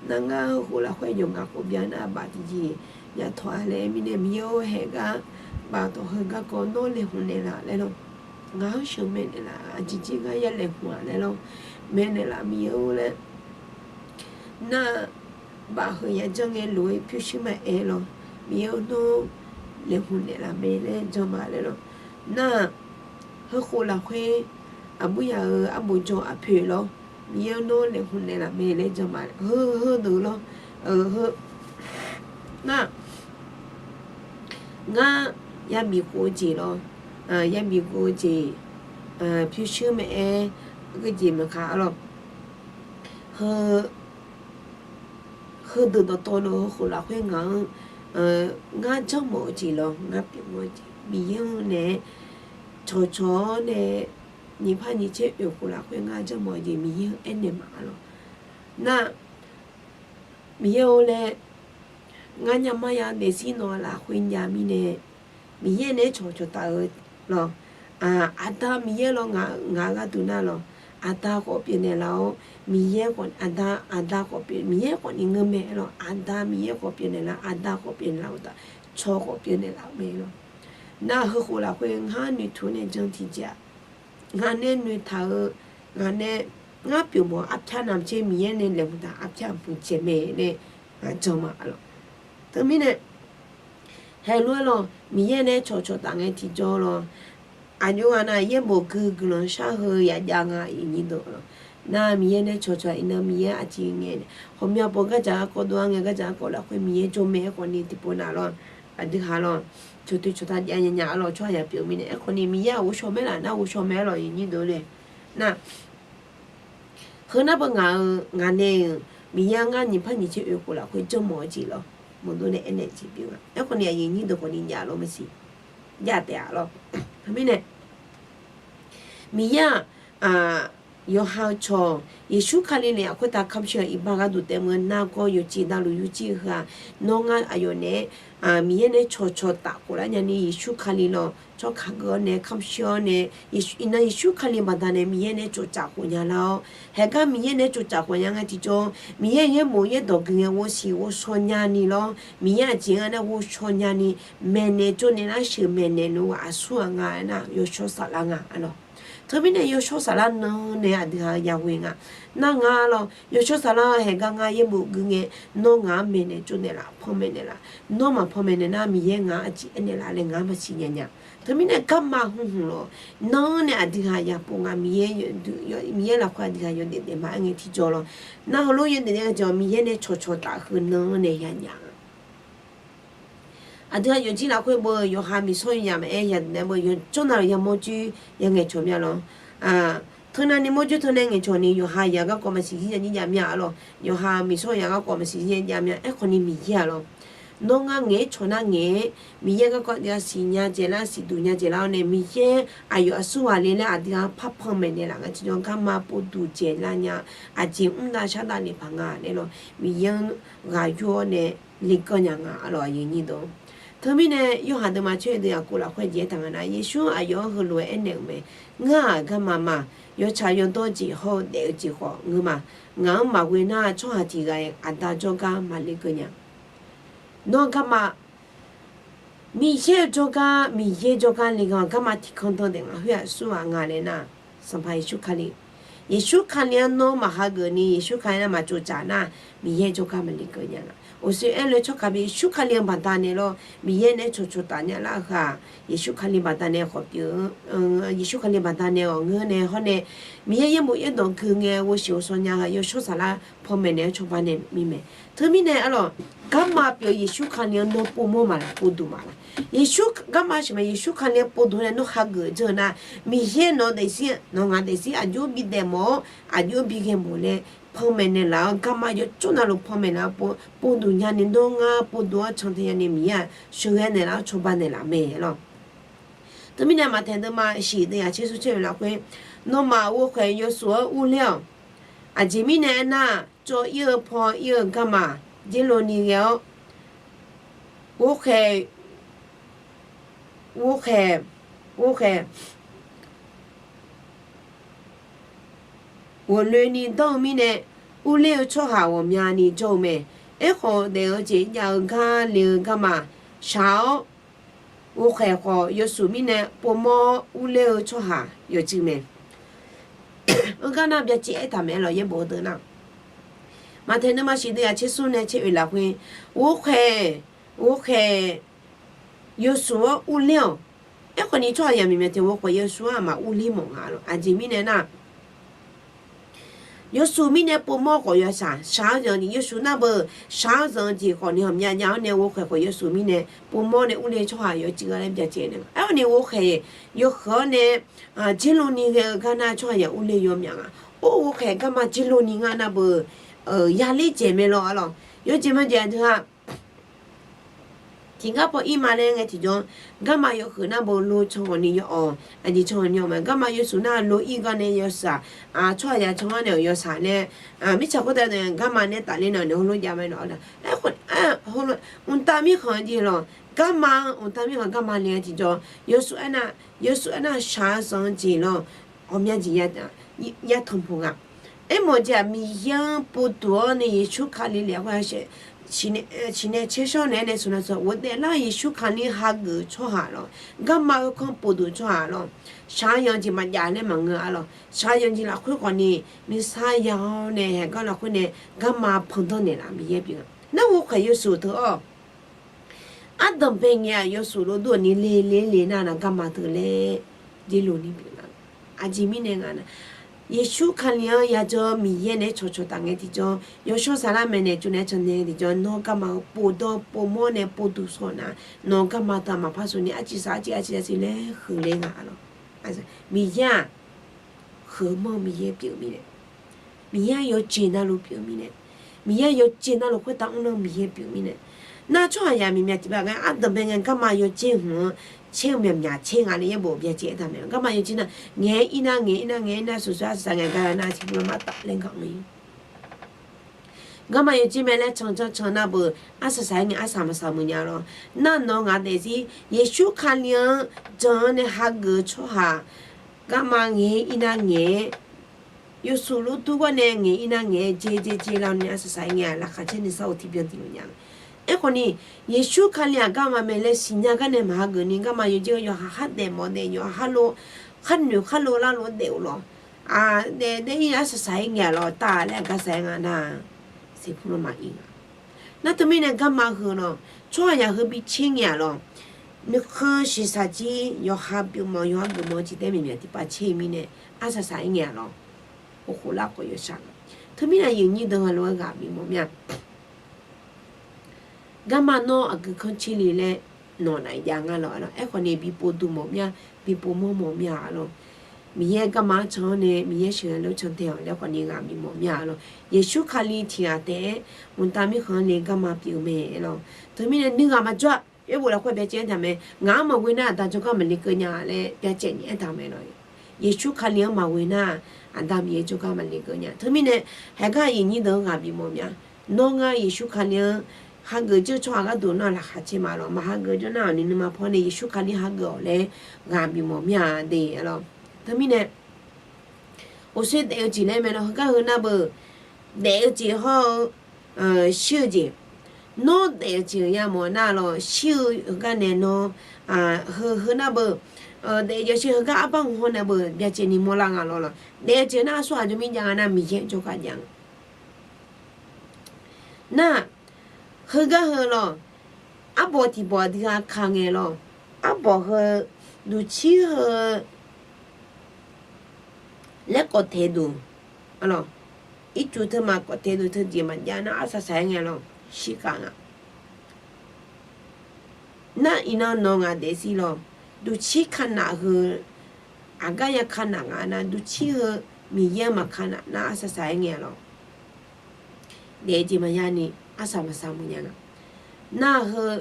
Nar ngar heukhof lafkhoer yawqngaq khof bya nar baf tiqjeq yatawq-a laer mirnae, Miqyaer-or haeqgar baf tawq heu garkawv nawr laeqhmq naeqlaf laer lawr. Ngaq-anr sheuq maeqnaeq laf, aqjeq jir ngar ya laeqhmq-a laer lawr. Maeqnaeq laf Miqyaer-or laer. Nar, baf heu ya janr ngae lof-aer pyurshuir maqaer lawr. Miqyaer-or nawr laeqhmq naeqlaf mae laer jan ma laer lawr. Nar, heukhof lafkhoer aqbur yaq-euq arbof jawr arpoeq lawr, Miqyaer-or nawr laeqhmq naeqlaf mae laer jan ma heu heudeuq lawr. Heu, nar, ngar yabif khof-eu jeq lawr, yabif khof-eu jeq, pyurshuir maqaer, geujeq maqkaq-a lawr. Heu heudeuq dawqtawvluf heukhof lafkhoer ngaq-anr, ngar janrmawf-eu jeq lawr, ngar pyeufmawf-eu jeq Miqyaer-anr nae cawqcawq-awr nae nyiq par nyiq tser oeq khof lafkhoer ngar janrmawf-eu jeq Miqyaer-anr aernaeq ma lawr. Nar, Miqyaer-or laer ngar nyamar ya daefzir nawq lafkhoer jav mirnae, Miqyaer nae cawqcawq taf-eu lawr. Aqda Miqyaer lawr, ngaq gharduq nar lawr, aqda khawf pyeufnaeq laf-awr, Miqyaer khawf, aqda, aqda khawf pyeuf, Miqyaer khawfni ngeur mae lawr, aqda Miqyaer khawf pyeufnaeq laf, aqda khawf pyeufnaeq laf-eu taf, cawq khawf pyeufnaeq laf-eu mae lawr. Nar heukhof lafkhoer ngar noeqtmq nae jan tiqjeq-aq, ngaq nae noeqtaq-eu, ngaq nae, ngar pyeufmawf-eu arpyar navmaqtser Miqyaer nae laeqhmq taq arpyar hmq jaeq mae nae ngaq jan ma lawr. Teumirnae, haeq lof-aer lawr, Miqyaer nae cawqcawq taf ngae tiqjawr lawr. Aqjox-aq nar, yaerbof gui guiqlanq shar heu yaf jav nga iqnyir deuq lawr. Nar Miqyaer nae cawqcawq iqnan Miqyaer aqjeq ngae, ghawqmya pov gardzaq garkawv dov-ar ngae, gardzaq garkawv lafkhoer Miqyaer jawr mae aerkhawfni tiqpov nav lawr, aqdui ha lawr, cawqtui cawqtaq jav nya nya-a lawr, tsawrhaq yaf pyeuf mirnae aerkhawfni Miqyaer-aq ghovshaw mae laf nar ghovshaw mae-aer lawr iqnyir deuq le. Nar, heu nar beu ngaq-euq ngaq nae-euq Miqyaer-anr ngar nyiq par nyiq tser oeq khof lafkhoer janrmawf-eu jeq lawr, maqdov nae aernaeq jeq pyeuf nga. Aerkhawfni aqyuif nyir deuq khawfni jav lawr maqsiq, jav taef-a lawr. Teumirnae, Miqyaer-aq, yawqha-eu cawq Yeqsur Kali naeq-aq khoertav kamq shir-awq. Iqbax gharduq taef meuq nargawr yawqjeq navluf yawqjeq heu-aq, nawr ngar aqyawf naeq-aer Miqyaer nae cawqcawq taf khof lar nyani Yeqsur Kali lawr, tsawrkaq geur-awr nae kamq shir-awr nae, iqnan Yeqsur Kali baqdanae Miqyaer nae tsoftsaf khof nya lar-awr, haeqgar Miqyaer nae tsoftsaf khof nya nga tiqjawr, Miqyaer yaerbof yaerdawq gui ngae ghovsiq ghovshaw nyani lawr, Miqyaer aqjeq nga nar ghovshaw nyani, maeqnaeq tsovnaeq lar sheuq maeqnaeq nmr-aq aqsur-aq nga aernar yawshawr saflar nga lawr. Teumirnae yawshawr saflar nan nae aqdui ha-eu yaghoe nga. Nar nga lawr yawshawr saflar haeqgar ngar yaerbof gui ngae, nawr ngaq-anr maeqnaeq tsovnaeq laf, panmaeq naeq laf. Nawr maqpanmaeq naeq nar Miqyaer ngaq-anr aqjeq aernaeq laf laer ngaq-anr maqsiq nya nya. Teumirnae garma hmq hmq lawr, nan nae aqdui ha yaqpov nga. Miqyaer lafkhoer aqdui ha yawdaef daef ma aer ngae tiqjawr lawr. Nar heulof yawdaef daef-eu jeq-aq Miqyaer nae cawqcawq taf heu nan nae yanya-a. Aqdui-aq yawqjir lafkhoer beu yawqha miqsawr yawqyaf maqaer yadaq nae beu yawqjawr navluf yamawr jir yangaeq cawq mya lawr. Teunavni mawrjir teunavni ngaeqcawq ni yawqha yaq garkawv maqsiq zir ya nyir jav mya-a lawr. Yawqha miqsawr yaq garkawv maqsiq zir ya jav mya. Aerkhawf ni Miqyaer-aq lawr, nawr ngar ngaeq-aer cawq nar ngaeq-aer Miqyaer garkawv jav siqnya dzaeqlar siqduq nya dzaeqlar-awr nae Miqyaer aqyawf aqsurghaq le laer aqdui-anr parpanq maeqnaeq laf nga tiqjawr garma povduq dzaeqlar nya. Aqjeq mr dav shar dav le paq nga laer lawr, Miqyaer-anr ghaq yur-awr nae lekeuv nya nga-a lawr. Aqyuif nyir deuq, teumirnae Yorhaq deuvma tser deuq yaqkov lafkhoer jeq aertaq nga nar, Yeqsur aqyawf-anr heulof-aer aernaeq-euq mae. Ngar-aq garma ma. Yawtsaq yawdawr jeq hawr-eu daef-eu jeq khawf ngeur ma. Ngaq-anr maqghoe nar tsawrhaq tiq ghaq-iq Aqda jawrgar maqlekeuv nya. Nawr garma Miqyaer-eu jawrgar, Miqyaer jawrgar le gar-awq. Garma tiqkanr danr daef nga khoer-aq aqsurghaq nga laer nar, Sanqpaq Yeqsur Kali. Yeqsur Kali-anr nawr maqhageuf ni Yeqsur Kali nar maqtsovtsaf nar, Miqyaer jawrgar maqlekeuv nya nga. Uqshoe aerle tsawrkaq bi Yeqsur Kali-anr baqdanae lawr, Miqyaer nae cawqcawq taf nya lar-eu heu-aq, Yeqsur Kali baqdanae khawf pyeuf-eu, Yeqsur Kali baqdanae ghawq ngeur nae hawr nae, Miqyaer yaerbof yaerdawq gui ngae ghovshiq ghovshaw nya-eu yawshawr saflar panmaeq naeq-aer cawba nae mirmae. Teumirnae-a lawq, garma pyeuf-eu Yeqsur Kali-anr nawr povmawr maqlaq, povduq maqlaq. Yeqsur garma sheuqmae Yeqsur Kali-anr povduq nae nawr hageuf dzeur-eu nar, Miqyaer nawq daefzir nawq ngaq daefzir aqjox bidaef mawf-awr aqjox bighae mawf laer panmaeq naeqlaf-awr garma yawcawr navluf panmaeq laf-awr pov, povduq nyani dawr ngar povduq-anr can tae nyani Miqyaer-aq sheuqghae naeqlaf-awr cawba naeqlaf mae lawq. Teumirnae Maqtaeq deuvma shiq deuv yaq tser smr tser oeq lafkhoer, nawmaf ghovkhaeq yawsuf-anr urler-awq. Aqjeq mirnae aernar, cawv ir-eu paw ir-eu garma dzer lo ni ghae-awr, ghovkhaeq, ghovkhaeq, ghovkhaeq ghofloeni dawr-eu mirnae, urler-eu tsawrhaq ghawqmyani jawr-eu mae. Aerkhawf, daef-eu jeq jav-eu gar le-eu garma shaq-awr, ghovkhaeq khawf yawsuf mirnae povmawr-awr urler-eu tsawrhaq yawcuiv mae. Heugar nar byacaev aertaq mae lawq, yaerbof-eu deuq nar, Maqtaeq deuvma shiq deuv yaq tser smr nae tser oeq lafkhoer, ghovkhaeq, ghovkhaeq yawsuf-anr urler-awq. Aerkhawf ni tsawrhaq yamq myav tiq ghovkhaeq yawsuf-anr aqma urler mawf nga lawq. Aqjeq mirnae nar, yawsuf mirnae povmawr khawf yawshaq, shaq-awr zanq-eu jeq yawsuf nar beu, shaq-awr zanq-eu jeq khawf ni ghawqmya jav-awr nae ghovkhaeq khawf yawsuf mirnae povmawr nae urler tsawrhaq yawcuiv-a laer byacaev nae. Aerkhawf ni ghovkhaeq yawhuiq-awr nae dzer lo ni ghae-eu gar nar tsawrhaq yamq urler yawmyaq nga. Or ghovkhaeq garma dzer lo ni ngar nar beu, yaler dzaeq mae lawq-a lawq. Yawjeq majeq aqdui-aq tiqgar paw ir ma laer ngae tiqjawr, garma yawhuiq nar beu lo can ghawqni yawawq, aqjeq can ghawqni yawawq ma. Garma yawsuf nar lo ir gar nae yawshaq, tsawrhaq yamq can-anr nae-euq yawshaq nae, mirtsaq khoertav nae garma nae tafler nae-awq nae heulof jav mae nawq-a. Aerkhawf, mqtav mirkhanq jeq lawq, garma, mqtav mirkhanq garma le-a tiqjawr, yawsuf aernar, yawsuf aernar shaq-eu zanq-eu jeq lawq, ghawqmya jeq ya tanqpuq nga. Aermawf jeq-aq Miqyaer-anr povduq-awr nae Yeqsur Kali lef-a khoer-a siqnae tsershawr naeq-aer nae smq na smq ghofdaef lar-eu Yeqsur Kali hageuf-eu tsawrhaq lawq, garma khoerkanr povduq tsawrhaq lawq, shaq-eu zanq-eu jeq maqjav laer maqngeur-a lawq. Shaq-eu zanq-eu jeq lafkhoer khawfni nuisar ya-awr nae haeqgar lafkhoer nae garma pandanr naeqlaf Miqyaer pyeuf nga. Nar ghovkhaeq yawsuf teu-awr ardanqbae ngae-aq yawsuf lof dur-euq ni le le le nar nav garma teu laer dzer lo ni pyeuf nga. Aqjeq mirnae nga nar, Yeqsur Kali-anr yadzawr-eu Miqyaer naeq-aer cawqcawq taf ngae tiqjawr, yawshawr saflar maeqnaeq tsovnaeq-aer cannaeq ngae tiqjawr, nawr garma-eu povdawr povmawr nae povduq shawr nar, nawq garma teu maqpar shawr ni arciv saq arciv arciv arciv laer huiqler nga lawq. Miqyaer-aq, huiqmanr-eu Miqyaer pyeuf-eu mirnae, Miqyaer yawjeq navluf pyeuf-eu mirnae, Miqyaer yawjeq navluf khoertav mrlanr-eu Miqyaer pyeuf-eu mirnae, nar tsawrhaq yamq myav tiqpav gar ardanqbae ngae garma yawjeq hmq-anr caer-eu myaqmyaq caer nga laer yaerbof byacaev aertaq mae. Garma yawjeq nar ngaeq-aer ir nar ngaeq ir nar ngaeq ir nar sheuqsheuq arsaq saq ngaeq gar nar tiqpov lar maqtaf laer gaq-anr garma yawjeq mae laer cancancan nar beu, arsaq saq-aer ngae arsaq maqsaq muiq nya lawr. Nar nawq ngaq daefzir Yeqsur Kali-anr jan-anr nae hageuf-eu tsawrhaq garma ngaeq ir nar ngaeq-aer, yawsuf lof dur gar nae ngaeq ir nar ngaeq-aer dzer dzer dzer lar-awr nae arsaq saq-aer ngae-aq laqkhaq caer nuisar-eu tiqbyan tiqlof nya. Aerkhawf ni, Yeqsur Kali-aq garma mae laer siqnya gar nae maqhageuf ni garma yawjeq-eu yawqha khar daef mawf daef yawqha khar lo, khar noeq khar lo lar lof daef-euq lawr. Aqdaef daef ir arsaq saq-aer ngae-aq lawr taf laer aqgar saq-aer nga nar, seqpur lanma ir nga. Nar teumirnae garma heu lawr, tsawrhaq yaq heu bi caer ngae-aq lawr, nuikhanr shiqshaq jir yawqha pyeuf mawf yawqha geufmawf-eu jeq taef-aer myaqmyaq tiqpav caer-eu mirnae arsaq saq-aer ngae-aq lawr, oqkhof lar khawf yawshaq nga. Teumirnae aqyuif nyir deuq-anr lof-aer ghaq bimawf mir-a. Garma nawr aqgeu kanr caer le laer nawq naf jav nga lawq lawq. Aerkhawf ni bi povduq mawf mir-a, bi povmawr mawf mir-a lawq. Miqyaer garma-anr can-awr nae Miqyaer sheuqghae lof cantae-awq laer khawf ni ghaq bimawf mir-a lawq. Yeqsur Kali tiq ghaq taef-aer mqtav mirkhanq-anr le garma pyeuf-eu mae lawq. Teumirnae nuighaq maqjawr-a. Yaerbof lafkhoer byacaev aertaq mae, ngaq-anr maqghoe nar aqda jawrgar maqle keuv nya laer byacaevni aertaq-eu mae lawq. Yeqsur Kali-anr maqghoe nar, Aqda Miqyaer jawrgar maqle keuv nya. Teumirnae, haeqgar aqyuif nyir deuq-anr ghaq bimawf mir-a. Nawr ngar Yeqsur Kali-anr hageuf jawr-eu tsawrhaq gharduq nar laqkhaq caer ma lawq. Maqhageuf jawr nar-awq ni nuima paw nae Yeqsur Kali hageuf-awq laer ghaq bimawf mir-a de lawq. Teumirnae, uqshoe daef-eu jeq laer mae lawq. Heugar heu nar beu, daef-eu jeq hawr-eu shir-eu jeq. Nawr daef-eu jeq-euq yamawf nar lawq, shir-eu heugar nae nawr, heu heu nar beu, daef-eu jeq shir heugar arbar hmq hawr nae beu byacaevni mawrlar nga lawq lawq. Daef-eu jeq nar aqsurghaq jawr mir jav nga nar Miqyaer jawrgar jav nga. Nar, heugar heu lawq, arbawq tiq bawq aqdui ghaq ka ngae lawq. Arbawq heu, duqcir heu laer kawf taeq duq, ircuf teumaf kawf taeq duq teujeq maqjav nar arsaq saq-aer ngae lawq, shirkhav nga. Nar iqnan nawq ngaq daefzir lawq, duqcir kanaf heu, aqgar ya kanaf nga nar duqcir heu, Miqyaer maqkanaf nar arsaq saq-aer ngae lawq. Daef-eu jeq maqya ni arsaq maqsaq muiq nya nga. Nar heu,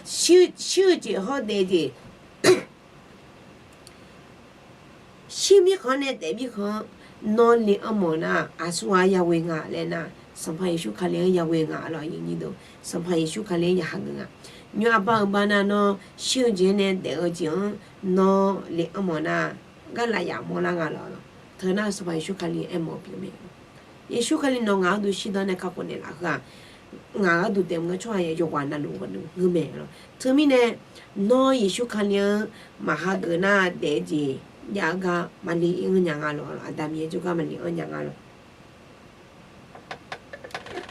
shir-eu jeq hawr daef-eu jeq shir mirkhanq-anr nae daef mirkhanq-anr nawr le anr mawf nar, aqsurghaq yaghoe nga laer nar, Sanqpaq Yeqsur Kali-anr yaghoe nga lawq. Sanqpaq Yeqsur Kali-anr ya hageuf nga. Nymr arbar-eu bar nar nawr shir-eu jeq-anr nae daef-eu jeq-anr nawr le anr mawf nar, garlaf yaf mawrlar nga lawq. Teu nar Sanqpaq Yeqsur Kali aermawf pyeuf mae. Yeqsur Kali nawq ngaq gharduq shirdan nae kakhof naeqlaf heu-aq, ngaq gharduq daef mr-eu tsawrhaq yawqghaq navluf gharduq ngeur mae lawq. Teumirnae, nawr Yeqsur Kali-anr maqhageuf nar daef-eu jeq jav-eu gar maqle anr nya nga lawq. Aqda Miqyaer jawrgar maqle anr nya nga lawq.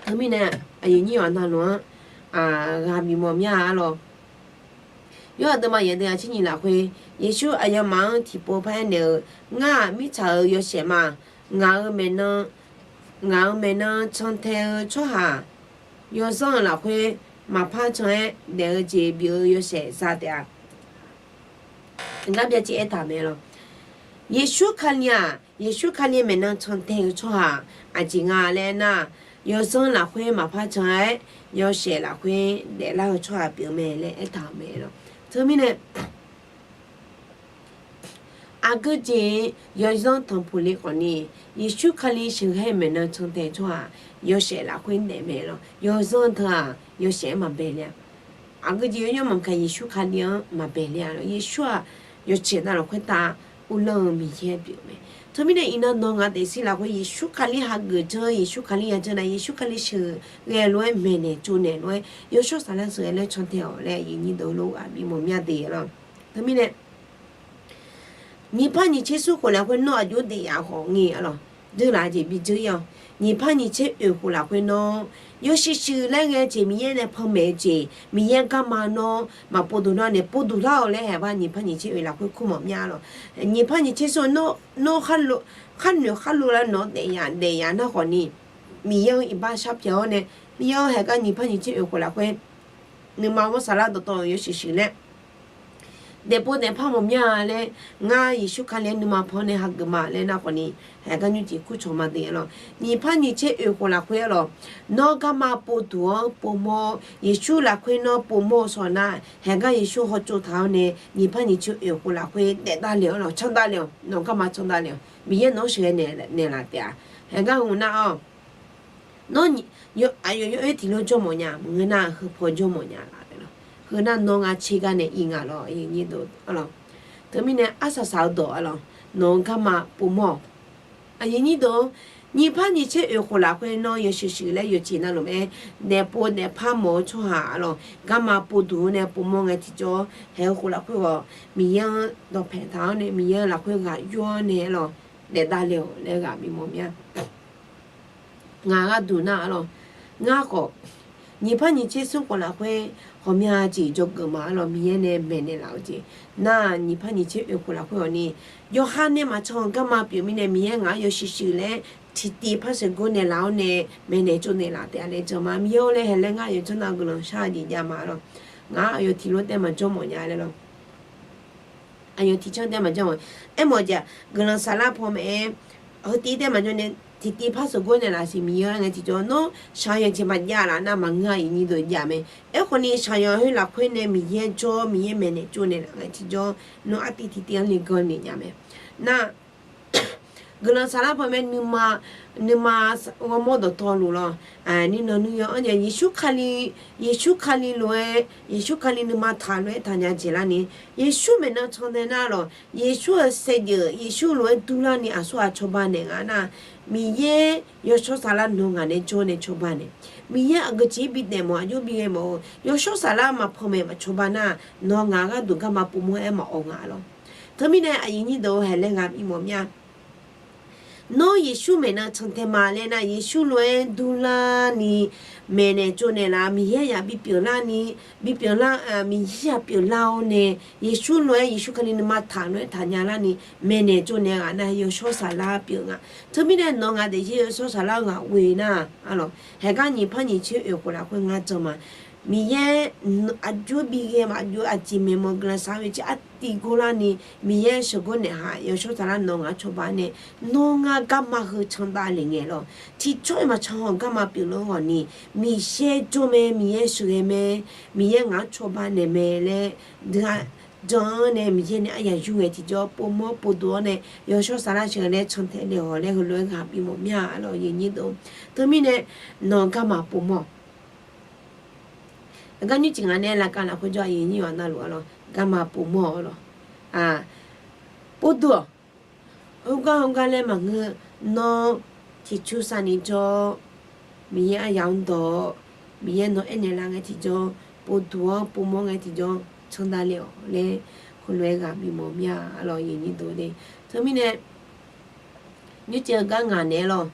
Teumirnae, aqyuif nyir-awq navluf-anr ghaq bimawf mir-a lawq. Yorhaq deuvma yaeq deuv-aq tser nyiq lafkhoer, Yeqsur aqyawfmaf-anr tiqpov par-aer naeq-eu, Ngar-aq mirtsaq-euq yawshaef ma. Ngaq-euq maeqnan, ngaq-euq maeqnan cantae-eu tsawrhaq-aq, yawzanr-euq lafkhoer maqpar can-aer daef-eu jeq bif-eu yawshaef za taef-a. Ngar byacaev aertaq mae lawq. Yeqsur Kali-aq, Yeqsur Kali maeqnan cantae-eu tsawrhaq aqjeq nga laer nar, yawzanr lafkhoer maqpar can-aer, yawshaef lafkhoer daeflar-eu tsawrhaq pyeuf mae laer aertaq-euq mae lawq. Teumirnae, aqgeu jeq-iq yawzanr tanqpuq le khawfni, Yeqsur Kali sheuqghae maeqnan cantae tsawrhaq yawshaef lafkhoer daef mae lawq. Yawzanr teu-aq yawshaef-aer maqbae le-a. Aqgeu jeq yawzanr maqkaq Yeqsur Kali-anr maqbae le-a lawq. Yeqsur-aq yawqjeq navluf khoertav uvlanr-eu Miqyaer pyeuf mae. Teumirnae iqnan nawq ngaq daefzir lafkhoer Yeqsur Kali hageuf janr, Yeqsur Kali ya janr nar, Yeqsur Kali sheuqghae lof-aer maeqnaeq tsovnaeq lof-aer yawshawr saflar sheuqghae laer cantae-awq laer aqyuif nyir deuq lof-aer bimawf mir-a de lawq. Teumirnae, nyiq par nyiq tser smr khof lafkhoer nawr aqjox daefyaf khawf ngae-a lawq. Dzeurlaf jeq bi dzeur-ir-awq. Nyiq par nyiq tser oeq khof lafkhoer nawr yawshuif shuif laer ghae-eu jeq Miqyaer nae panmaeq-eu jeq Miqyaer garma nawr maqpov duq nar nae pov duq lar-awq laer haeq bar nyiq par nyiq tser oeq lafkhoer kur mawf mir-a lawq. Nyiq par nyiq tser smr nawr khar noeq khar lov lar nawq daefyaf daefyaf nar khawfni, Miqyaer-anr iqbax sharpyaeq-awr nae, Miqyaer-anr haeq gar nyiq par nyiq tser oeq khof lafkhoer nuima ghanr saflar dawqtawv-euq yawshuif shuif laer daefpov daefpar mawf mir-a laer, ngar Yeqsur Kali-anr nuima pan-awr nae hageuf ma laer nar khawfni, haeq gar nymrcif kur cawq ma de-a lawq. Nyiq par nyiq tser oeq khof lafkhoer-a lawq, nawr garma pov duq-anr povmawr-awr, Yeqsur lafkhoer nawr povmawr-eu shawr nar, haeq gar Yeqsur hawtsov taq-awr nae nyiq par nyiq tser oeq khof lafkhoer daef davle-awr lawq, can davle-awq, nawq garma can davle-awq, Miqyaer nawq-anr sheuqghae naeqlaf taef-a. Haeq gar hmq nar-awq, nawr aqyawf yawoer tiq lof jawr mawf nya, maqngeur nar heu paw jawr mawf nya laf taef lawq. Heu nar nawr ngar tser gar nae ir nga lawq, aqyuif nyir deuq-a lawq. Teumirnae arsaq saq-eu dawq-a lawq, nawq-eu garma povmawr-awq. Aqyuif nyir deuq, nyiq par nyiq tser oeq khof lafkhoer nawr yawshuif shuif laer yawqjeq navluf-aer daefpov daefpar mawf-eu tsawrhaq-a lawq, garma pov duq-anr nae povmawr ngae tiqjawr-awr, haeq-eu khof lafkhoer ghawq Miqyaer-anr dawqpaeq taq-awr nae Miqyaer-eu lafkhoer ghaq yur-awr nae-a lawq, daef davle-awq laer ghaq bimawf mir-a. Ngaq gharduq nar-a lawq, ngar khawf nyiq par nyiq tser smr khof lafkhoer ghawqmya jeq dzawgeuf ma-a lawq, Miqyaer nae maeqnaeq laf-eu jeq nar, nyiq par nyiq tser oeq khof lafkhoer ghawqni, yawqha nae maqcan-eu garma pyeuf mirnae Miqyaer ngaq-anr yawshuif shuif laer tiqtiv par sheuqgor naeqlaf-awr nae maeqnaeq tsovnaeq laf taef-a laer jan ma. Miqyaer-or laer haeq laer ngar yawqjanr nav guiqlanq shar-eu jeq jav ma-a lawq. Ngaq-anr aqyawf tiq lof taev maqjawr mawf nya laer lawr. Aqyawf tiq canr taev maqjawr mawf. Aermawf-eu jeq-aq, guiqlanq saflar paw mae-aer, heu tiv taev maqjawr nae tiqtiv par sheuqgor naeqlaf siq Miqyaer-anr ngae tiqjawr, nawr shaqyanq jeq maqjav laf nar maqngeur-a, iqnyir deuq jav mae. Aerkhawf ni shaqyanq heu lafkhoer nae Miqyaer jawr, Miqyaer maeqnaeq tsovnaeq laf ngae tiqjawr, nawr artiv tiqtiv-anr le ganr naeq nya mae. Nar guiqlanq saflar paw mae, nuima, nuima ghawrmawr dawqtawvluf lawr, nuinanq nuiyanr-anr nae Yeqsur Kali, Yeqsur Kali lof-aer, Yeqsur Kali nuima taq lof-aer taqnya jeq larni, Yeqsur maeqnan cantae nar lawq, Yeqsur-euq saevdzeuf, Yeqsur lof-aer durlarni aqsurghaq cawba naeq nga nar, Miqyaer yawshawr saflar nawq ngaq nae jawr nae cawba naeq. Miqyaer aqgeujeq-ir bi daef mawf, aqjox bi ghae mawf-eu yawshawr saflar maqpanq maeq maqcawba nar, nawq ngaq gharduq garma povmawr-aer maqawq nga lawr. Teumirnae aqyuif nyir deuq-or, haeq laer ghaq bimawf mir-a. Nawr Yeqsur maeqnan cantae ma laer nar, Yeqsur lof-aer durlarni, maeqnaeq tsovnaeq laf, Miqyaer yaq bipyeuf larni, bipyeuf lar, Miqyaer yaq pyeuflar-awr nae, Yeqsur lof-aer, Yeqsur Kali nuima taq lof-aer taqnya larni, maeqnaeq tsovnaeq ghaq nar yawshawr saflar pyeuf nga. Teumirnae nawq ngaq daefzir yawshawr saflar ghaq ghoe nar, arlawq, haeqgar nyiq par nyiq tser oeq khof lafkhoer ngar jan ma. Miqyaer aqjox bi ghae ma, aqjox aqjeq maeqnan guiqlanq saflar-eu jeq artiv gor larni, Miqyaer sheuqgor naeq haq yawshawr saflar nawq ngaq-anr cawba nae, nawr ngar garma heu candav le ngae lawr. Tiqcawr-iq maqcan haw garma pyeuflar ghawqni, Miqyaer jawr mae, Miqyaer sheuqghae mae, Miqyaer ngaq-anr cawba naeq mae laer, dui-a, jan-anr nae Miqyaer nae aryaq yur ngae tiqjawr povmawr povduq-awr nae yawshawr saflar sheuqghae laer cantae le-awq laer heulof-aer ghaq bimawf mir-a lawr, iqnyir deuq. Teumirnae nawq garma povmawr-awq. Aqgar nymrcif ngaq nae laqkav lafkhoer jawr-a, iqnyir yawqha navluf-a lawr, garma povmawr-awq lawr. Povduq-awq. Heugar heugar laer maqngeur, nawr tiqcur safni jawr, Miqyaer aryaq-anr dawq-awr, Miqyaer nawq aernaeq laf ngae tiqjawr, povduq-awr povmawr ngae tiqjawr candav le-awq laer heulof-aer ghaq bimawf mir-a lawr, iqnyir deuq de. Teumirnae nymrcif-eu gar ngaq naeq-aer lawr,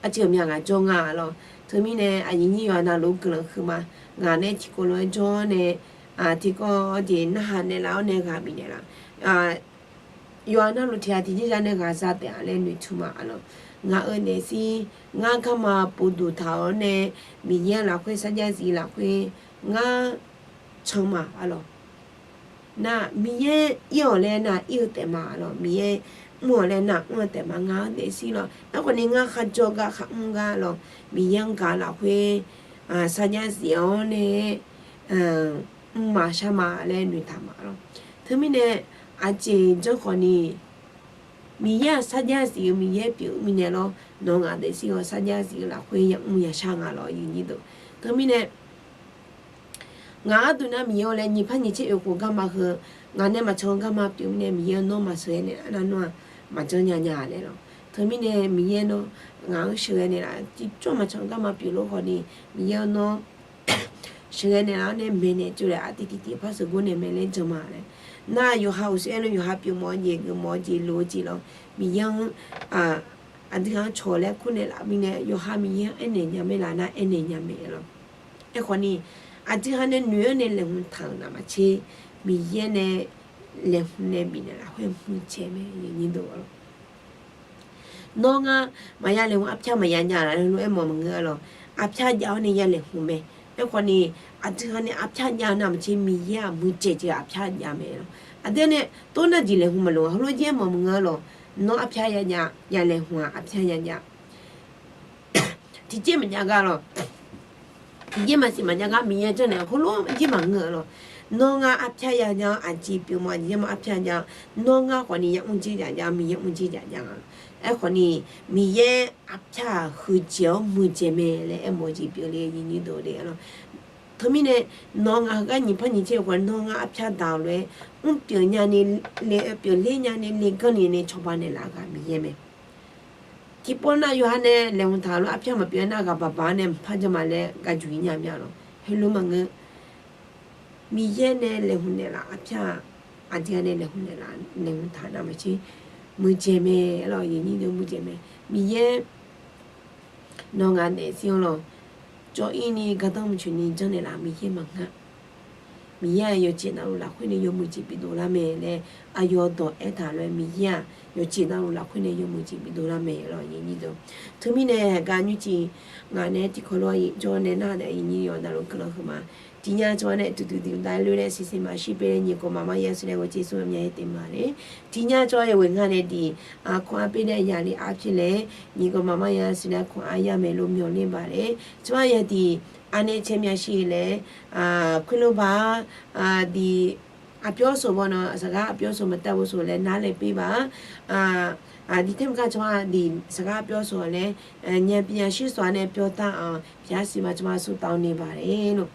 arciv-euq myav ngaq jawr nga lawr. Teumirnae aqyuif nyir yawqha navluf guiqlanq huiqma. Ngaq nae tiqkawv lof-aer jawr-awr nae, tiqkawv jeq narhaq naeqlaf-awr nae ghaq bifnaeq laf. Yawqha navluf tiq ghaq tiqjeq zaq nae ghaq za taef-a laer noeqtmq ma lawr. Ngaq-euq daefzir, ngar garma povduq taq-awr nae, Miqyaer lafkhoer sarjax zif lafkhoer ngar can ma lawr. Nar Miqyaer ir-awq laer nar ir-eu taef ma lawr, Miqyaer mr-awq laer nar mr-eu taef ma, ngar-anr daefzir lawr. Aerkhawfni ngar kharjawr gar kharmr gar lawr, Miqyaer-anr gaq lafkhoer sarjax zif-awr nae mrma shar ma laer noeqtaq ma lawr. Teumirnae aqjeq janrkhawfni Miqyaer-aq sarjax zif-eu Miqyaer pyeuf mirnae lawr, nawq ngaq daefzir-awr sarjax zif-eu lafkhoer yamr yashar nga lawr, iqnyir deuq. Teumirnae ngaq gharduq nar Miqyaer-awr laer nyiq par nyiq tser oeq khof garma heu, ngaq nae maqcan garma pyeuf mirnae Miqyaer-awr nawr maqsheuqghae naeq nar nawr-aq maqjanr nya nya laer lawr. Teumirnae Miqyaer nawr ngaq-anr sheuqghae naeqlaf, tiqcawr maqcan garma pyeuf lof khawfni, Miqyaer-awr nawr sheuqghae naeqlaf-awr nae maeqnaeq tsovnaeq laf, artiv tiqtiv par sheuqgor naeq mae laer jan ma laer. Nar yawqha uqshoe aerlof yawqha pyeuf mawf-eu jeq geufmawf-eu jeq lof-eu jeq lawr, Miqyaer-anr aqdui ha-anr cawq laer kur naeqlaf mirnae yawqha Miqyaer-anr aernaeq nya mae laf nar aernaeq nya mae lawr. Aerkhawfni aqdui ha nae noeq-awr nae laeqhmq taq-euq navmaqtser, Miqyaer nae laeqhmq nae bifnaeq lafkhoer hmq caeq mae, iqnyir deuq lawr. Nawr ngar maqya laeqhmq arpyar maqya jav laf-eu lof-aer mawf maqngeur-a lawr. Arpyar jav-awr nae ya laeqhmq mae. Aerkhawfni aqdui ha nae arpyar jav navmaqtser Miqyaer-aq muiqdzaeq jeq arpyar jav mae lawr. Aqdui ha nae tov nar jeq laeqhmq maqloq-a heulof-aer mawf maqngeur-a lawr. Nawr arpyar ya jav, ya laeqhmq-aq arpyar ya jav. Tiqjeq maqjav gar lawr. Tiqjeq maqsiq maqjav gar Miqyaer janrnaeq-eu heulof-aer jeq maqngeur-a lawr. Nawr ngar arpyar ya jav-awr aqjeq pyeuf mawf aqjeq ya mawf arpyar jav-awr, nawr ngar khawfni ya mr jeq jav jav, Miqyaer mr jeq jav jav nga lawr. Aerkhawfni Miqyaer arpyar-aq huiqdzaeq-awr muiqdzaeq mae laer aermawf-eu jeq pyeufle, iqnyir deuq le lawr. Teumirnae nawr ngaq heugar nyiq par nyiq tser oeq khof nawr ngar arpyar daq-awq lof-aer mrpyeuf nyani le, pyeufler nyani le ganrni nae cawba naeqlaf-eu ghaq Miqyaer mae. Tiqpov nar yawqha nae laeqhmq taq-euq lof arpyar maqpyeuf nar ghaq baq baq-awr nae mqpar jan ma laer gaq juq-ir nya mir-a lawr. Heulof maqngeur. Miqyaer nae laeqhmq naeqlaf arpyar-aq, aqdui ha nae laeqhmq naeqlaf laeqhmq taq navmaqtser muiqdzaeq mae lawr, iqnyir deuq muiqdzaeq mae. Miqyaer nawq ngaq daefzir-awr lawr, cawv-ir ni gardanr mqcoeq ni janrnaeq laf Miqyaer maqngeur. Miqyaer-aq yawqjeq navluf lafkhoer nae yawmuiq jeq bidov lar mae laer aqyawf dawq aertaq lof-aer Miqyaer-aq yawqjeq navluf lafkhoer nae yawmuiq jeq bidov lar mae lawr, iqnyir deuq. Teumirnae haiq gar nymrcif ngaq nae tiqkawv lof-aer jawr nae nar daef iqnyir yawqha navluf guiqlanq huiqma. Tiqnya tsawrhaq nae tuqtuq diq dav loer nae siqsiq maqshir peuv nae nyiq kawq maqmar ya shir nae ghoe jeqsur maqmya-aer taef ma le. Tiqnya tsawrhaq-aer ghoe ngar nae diq, aqkawq-anr pyeuf nae yaq le arpyeuf laer, nyiq kawq maqmar ya shir nae aqkawq-anr ya maeqlo myawq ler baq le. Tsawrhaq ya diq, anae cae mya shir laer, khoerlof ba-a, diq, aqpyawr soq baw nan saqgar aqpyawr soq maqtav bosoq laer nar laer pyeuf baq-a. Diq taer maqgar tsawrhaq diq saqgar aqpyawr soq laer, nya pyav shir soq-a nae pyawr taq-anr pyaq siq ma tsawrhaq suf taf-awr nae baq le lo.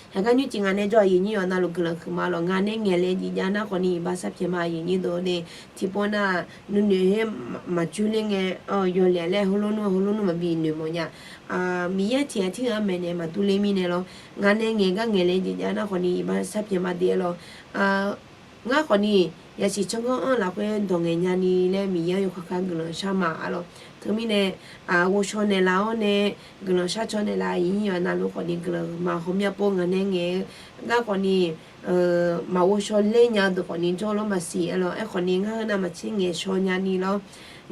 Haegar nymrcif ngaq nae jawr aqyuif nyir yawqha navluf guiqlanq huiqma lawq. Ngaq nae ngaeq laer jeq jav nar khawfni iqbax sarpyaeq ma aqyuif nyir deuq-eu de. Tiqpov nar nuinoeq her maqjur ler ngae, yawlaeq laer heulof nmr heulof nmr maqbi noeq mawf nya. Miqyaer tiq ghaq tirghaq-anr maeqnaeq maqdur ler mirnae lawr. Ngaq nae ngaeq gar ngaeq laer jeq jav nar khawfni iqbax sarpyaeq ma de-aer lawr. Ngar khawfni yasiq tsanrganr-anr lafkhoer dawq ngaeq nyani laer Miqyaer-anr yawkhav khav guiqlanq shar ma-a lawq. Teumirnae, ghovshaw naeqlaf-awr nae guiqlanq shar caw naeqlaf aqyuif nyir yawqha navluf khawfni guiqlanq huiqma hawmya pov ngaq nae ngaeq-eu gar khawfni maqghovshaw ler nya-eu deuq khawfni jawr lawr maqsiq-a lawq. Aerkhawfni ngar heu navmaqtser ngaeqshaw nyani lawr,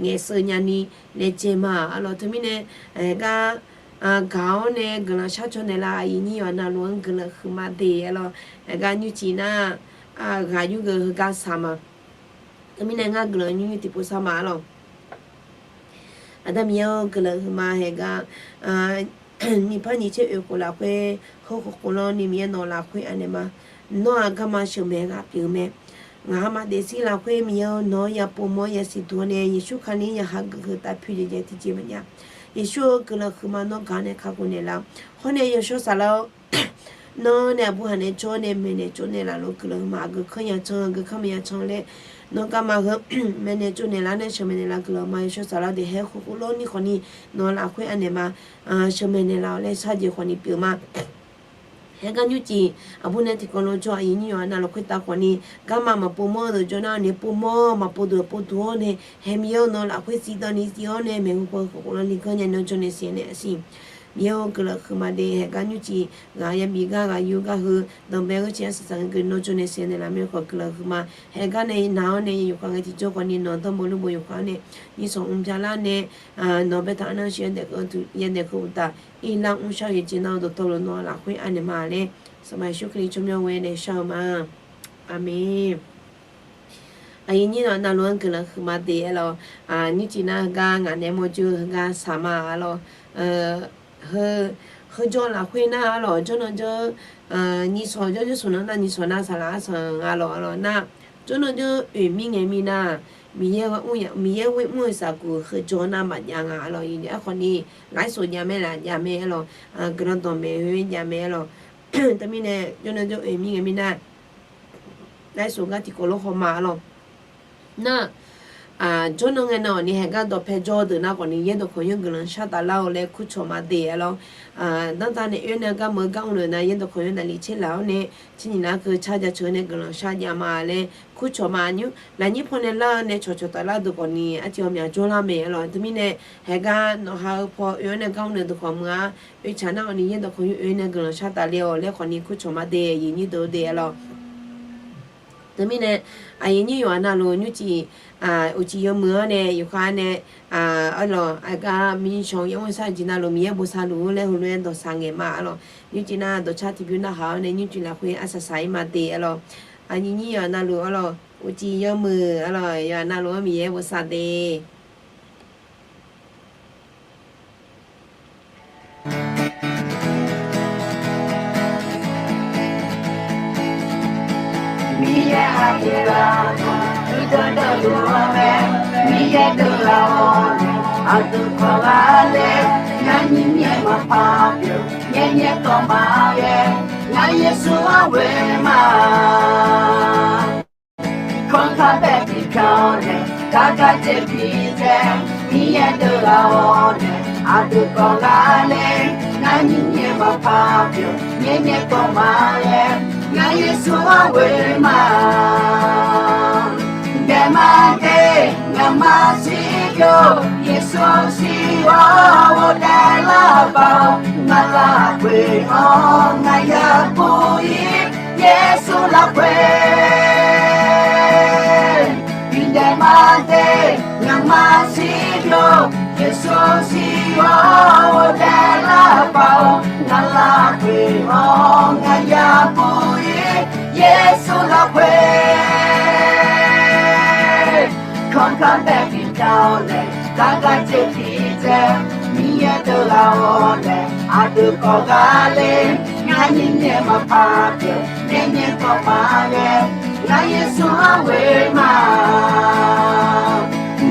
ngaeqsheuv nyani laer jaeq ma-a lawq. Teumirnae, gar gaq-awr nae guiqlanq shar caw naeqlaf aqyuif nyir yawqha navluf-anr guiqlanq huiqma de-a lawq. Haegar nymrcif nar, ghaq yurgeuf heugar saq ma. Teumirnae ngar guiqlanq nymr nymr tiqpov sar ma-a lawq. Aqda Miqyaer-or guiqlanq huiqma haegar, nyiq par nyiq tser oeq khof lafkhoer heu khof khof lawr ni Miqyaer nawq lafkhoer anaeq ma. Nawr-aq garma sheuqmaeq ghaq pyeuf-eu mae. Ngaq-anr maqdaef shir lafkhoer Miqyaer-or nawq-anr ya povmawr ya siqduq-awr nae Yeqsur Kali ya hageuf heu taf pyur jaeq jaeq tiqjeq maqjav. Yeqsur-or guiqlanq huiqma nawr gaq-awr nae kakhof naeqlaf-awr hawr nae yawshawr saflar-awr Nawr nae aqbur haq nae jawr nae maeqnaeq tsovnaeq laf lof guiqlanq huiqma aqgeu kanr ya can aqgeu kanr maqya can laer, nawr garma heu maeqnaeq tsovnaeq laf nae sheuqmaeq naeqlaf guiqlanq ma yawshawr saflar daeq haer khof khof lawr ni khawfni nawq lafkhoer anaeq ma. Sheuqmaeq naeqlaf-awq laer sharjeq khawfni pyeuf ma. Haegar nymrcif aqbur nae tiqkawv lof jawr aqyuif nyir yawqha navluf khoertav khawfni garma maqpov mawr-eu deuq jawr nar nae pov mawr maqpov deuq pov duq-awr nae haeq Miqyaer-or nawq lafkhoer siq dawq ni siq-awr nae maeqhu paw khof khof lawr li ganr nya nawr jawr nae siq naeq siq. Miqyaer-or guiqlanq huiqma de. Haegar nymrcif ghaq yabif gar ghaq yur gar heu danqbae gheurciv arsaq saq-eu geuf nawr jawr nae siq naeq laf mir khawf guiqlanq huiqma. Haegar nae nav-awr nae yawqghaq ngae tiqjawr khawfni nawq danrbo lurbo yawqghaq-awr nae nyiq sanq mr byalar nae nawq baetaq arnav shir yadaef keuv uqtaf, irlar mr shar-eu jeq nar-eu dawqtawvluf nawq lafkhoer anaeq ma laer Sanqpaq Yeqsur Kali tsawrmyanr ghoe nae shar-eu ma. Aqmeq. Aqyuif nyir yawqha navluf-anr guiqlanq huiqma de-aer lawq. Nymrcif nar heugar ngaq nae mawr jur heugar saq ma-a lawq. Heu, heujawr lafkhoer nar-a lawq jawrnan jawr, nyiq sanq jawr jawr smq nan nar nyiq sanq nar saqlaq arsaq-a lawq-a lawq nar, jawrnan jawr oeq mir ngae mir nar, Miqyaer ghoe mr-eu saqguq heujawr nar maqjav nga-a lawq. Aerkhawfni lafsof jav mae laf jav mae-a lawq. Guiqlanq dawqmaeq heu jav mae-a lawq. Teumirnae jawrnan jawr oeq mir ngae mir nar, lafsof gar tiqkawv lof hawma-a lawq. Nar, jawrnan ngae nan-awq ni haegar dawqpae jawr-eu deuq nar khawfni yaerdawq kawq yaer guiqlanq shar taflar-eu laer kurcawq ma de-aer lawq. Danrtav nae oer nae gar meuq-eu gar mr-eu nar yaerdawq kawq yaer naqli tser laf-awr nae tser nyiq nar keuv car jaceuq-awr nae guiqlanq shar jav ma laer kurcawq ma nymr. Lafnyir paw nae lar-eu nae cawqcawq taflar-eu deuq khawfni arciv ghawqmyaq jawrlar mae-a lawq. Teumirnae haegar nawqha-eu paw oe-awr nae gar mr-eu deuq khawf meuq-a. Oercaq nar-awq ni yaerdawq kawq yaer oe nae guiqlanq shar tafler-awq laer khawfni kurcawq ma de aqyuif nyir deuq de-aer lawq. Teumirnae aqyuif nyir yawqha navluf nymrcif, uqcif yawmuiq-anr nae yawqha nae, arlawq aqgar miqshanq yamr sar-eu jeq navluf Miqyaer bosav luf-ur laer heulof-aer dawqsaq ngaeq ma-a lawq. Nymrcif nar dawqcar tiqbymr narhaq-awr nae nymrcif lafkhoer arsaq saq-ir ma de-aer lawq. Aqyuif nyir yawqha navluf arlawq uqcif yawmuiq arlawq yawqha navluf-anr Miqyaer bosav de. Miqyaer aqdui-aq, uqduq dawqluf-anr mae. Miqyaer deuq-aq, aqdui kawqgha ler, ngar nyir myaer maqpar pyeuf, nyaer nyaer tawv ma ghae, ngar Yeqsur-anr ghoe ma. Kanr kar bae tiqkawv nae, gar gar dzae bi dzae, Miqyaer deuq ghaq-awr nae, aqdui kawqgha ler, ngar nyir myaer maqpar pyeuf, nyaer nyaer tawv ma ghae, ngar Yeqsur-anr ghoe ma. Daef ma de, ngaqma siq byov, Yeqsur siq-awr ghofdaef lar paq-awr, ngaq lafkhoer-anr ngaq ya kur-ir, Yeqsur lafkhoer. Bidaef ma de, ngaqma siq byov, Yeqsur siq-awr ghofdaef lar paq-awr, Ngaq lafkhoer-awr ngaq yabur-ir, Yeqsur lafkhoer. Kanr kar bae bifnav-awr nae, gar gar dzae tiqdzae, Miqyaer deuq ghaq-awr nae, aqdui kawv gar ler, ngar nyir nyae maqpar pyeuf, nyaer nyae dawqma ghae, ngar Yeqsur-anr ghoe ma.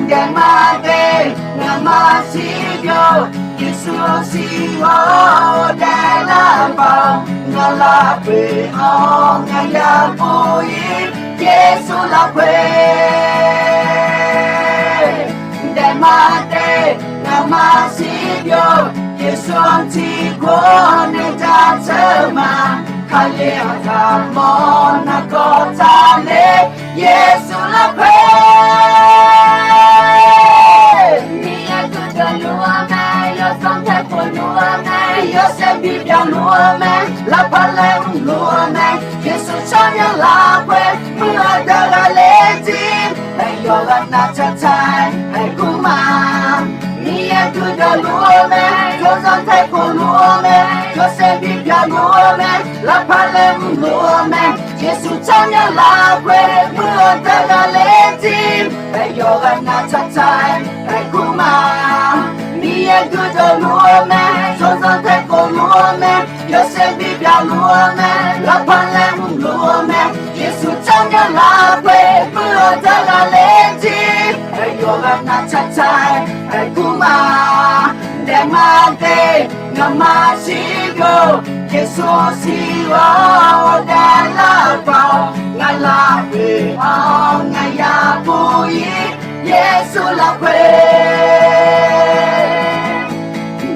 Daef ma daef, ngaqma siqbyov, Yeqsur siqghawr-awr daef lar-eu baw, ngaq lafkhoer-awr ngaq yabur-ir, Yeqsur lafkhoer. Daef ma daef, ngaqma siqbyov, Yeqsur-anr tiqkawv nae jaceuq ma. Kali-anr zaqmawr nargawr taqler, Yeqsur lafkhoer. Miqyaer guiqdeuq luf-eu mae, yawsanr taeq khof luf-eu mae, yawshaef bipyeuf luf-eu mae, lavpaq laeqhmq luf-eu mae, Yeqsur tsawrmyanr lafkhoer, muiq-eu deuq ghaqler jir, aqyawf ghaq nav taq taq-aer aergur ma. Miqyaer guiqdeuq luf-eu mae, yawsanr taeq khof luf-eu mae, yawshaef bipyeuf luf-eu mae, lavpaq laeqhmq luf-eu mae, Yeqsur tsawrmyanr lafkhoer, muiq-eu deuq ghaqler jir, aqyawf ghaq nav taq taq-aer aergur ma. Miqyaer guiqdeuq luf-eu mae, yawsanr taeq khof luf-eu mae, yawshaef bipyeuf luf-eu mae, lavpaq laeqhmq luf-eu mae, Yeqsur tsawrmyanr lafkhoer, muiq-eu deuq ghaqler jir, aqyawf ghaq nav taq taq-aer aergur ma. Daef ma daef, ngaqma siqbyov, Yeqsur siqghawr-awr daef lar-eu baw, ngaq lafkhoer-awr ngaq yabur-ir, Yeqsur lafkhoer.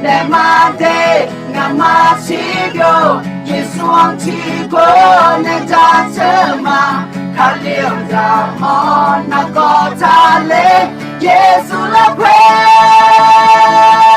Daef ma daef, ngaqma siqbyov, Yeqsur-anr tiqkawv nae jaceuq ma. Kali-anr zaqmawr nargawr taqler, Yeqsur lafkhoer.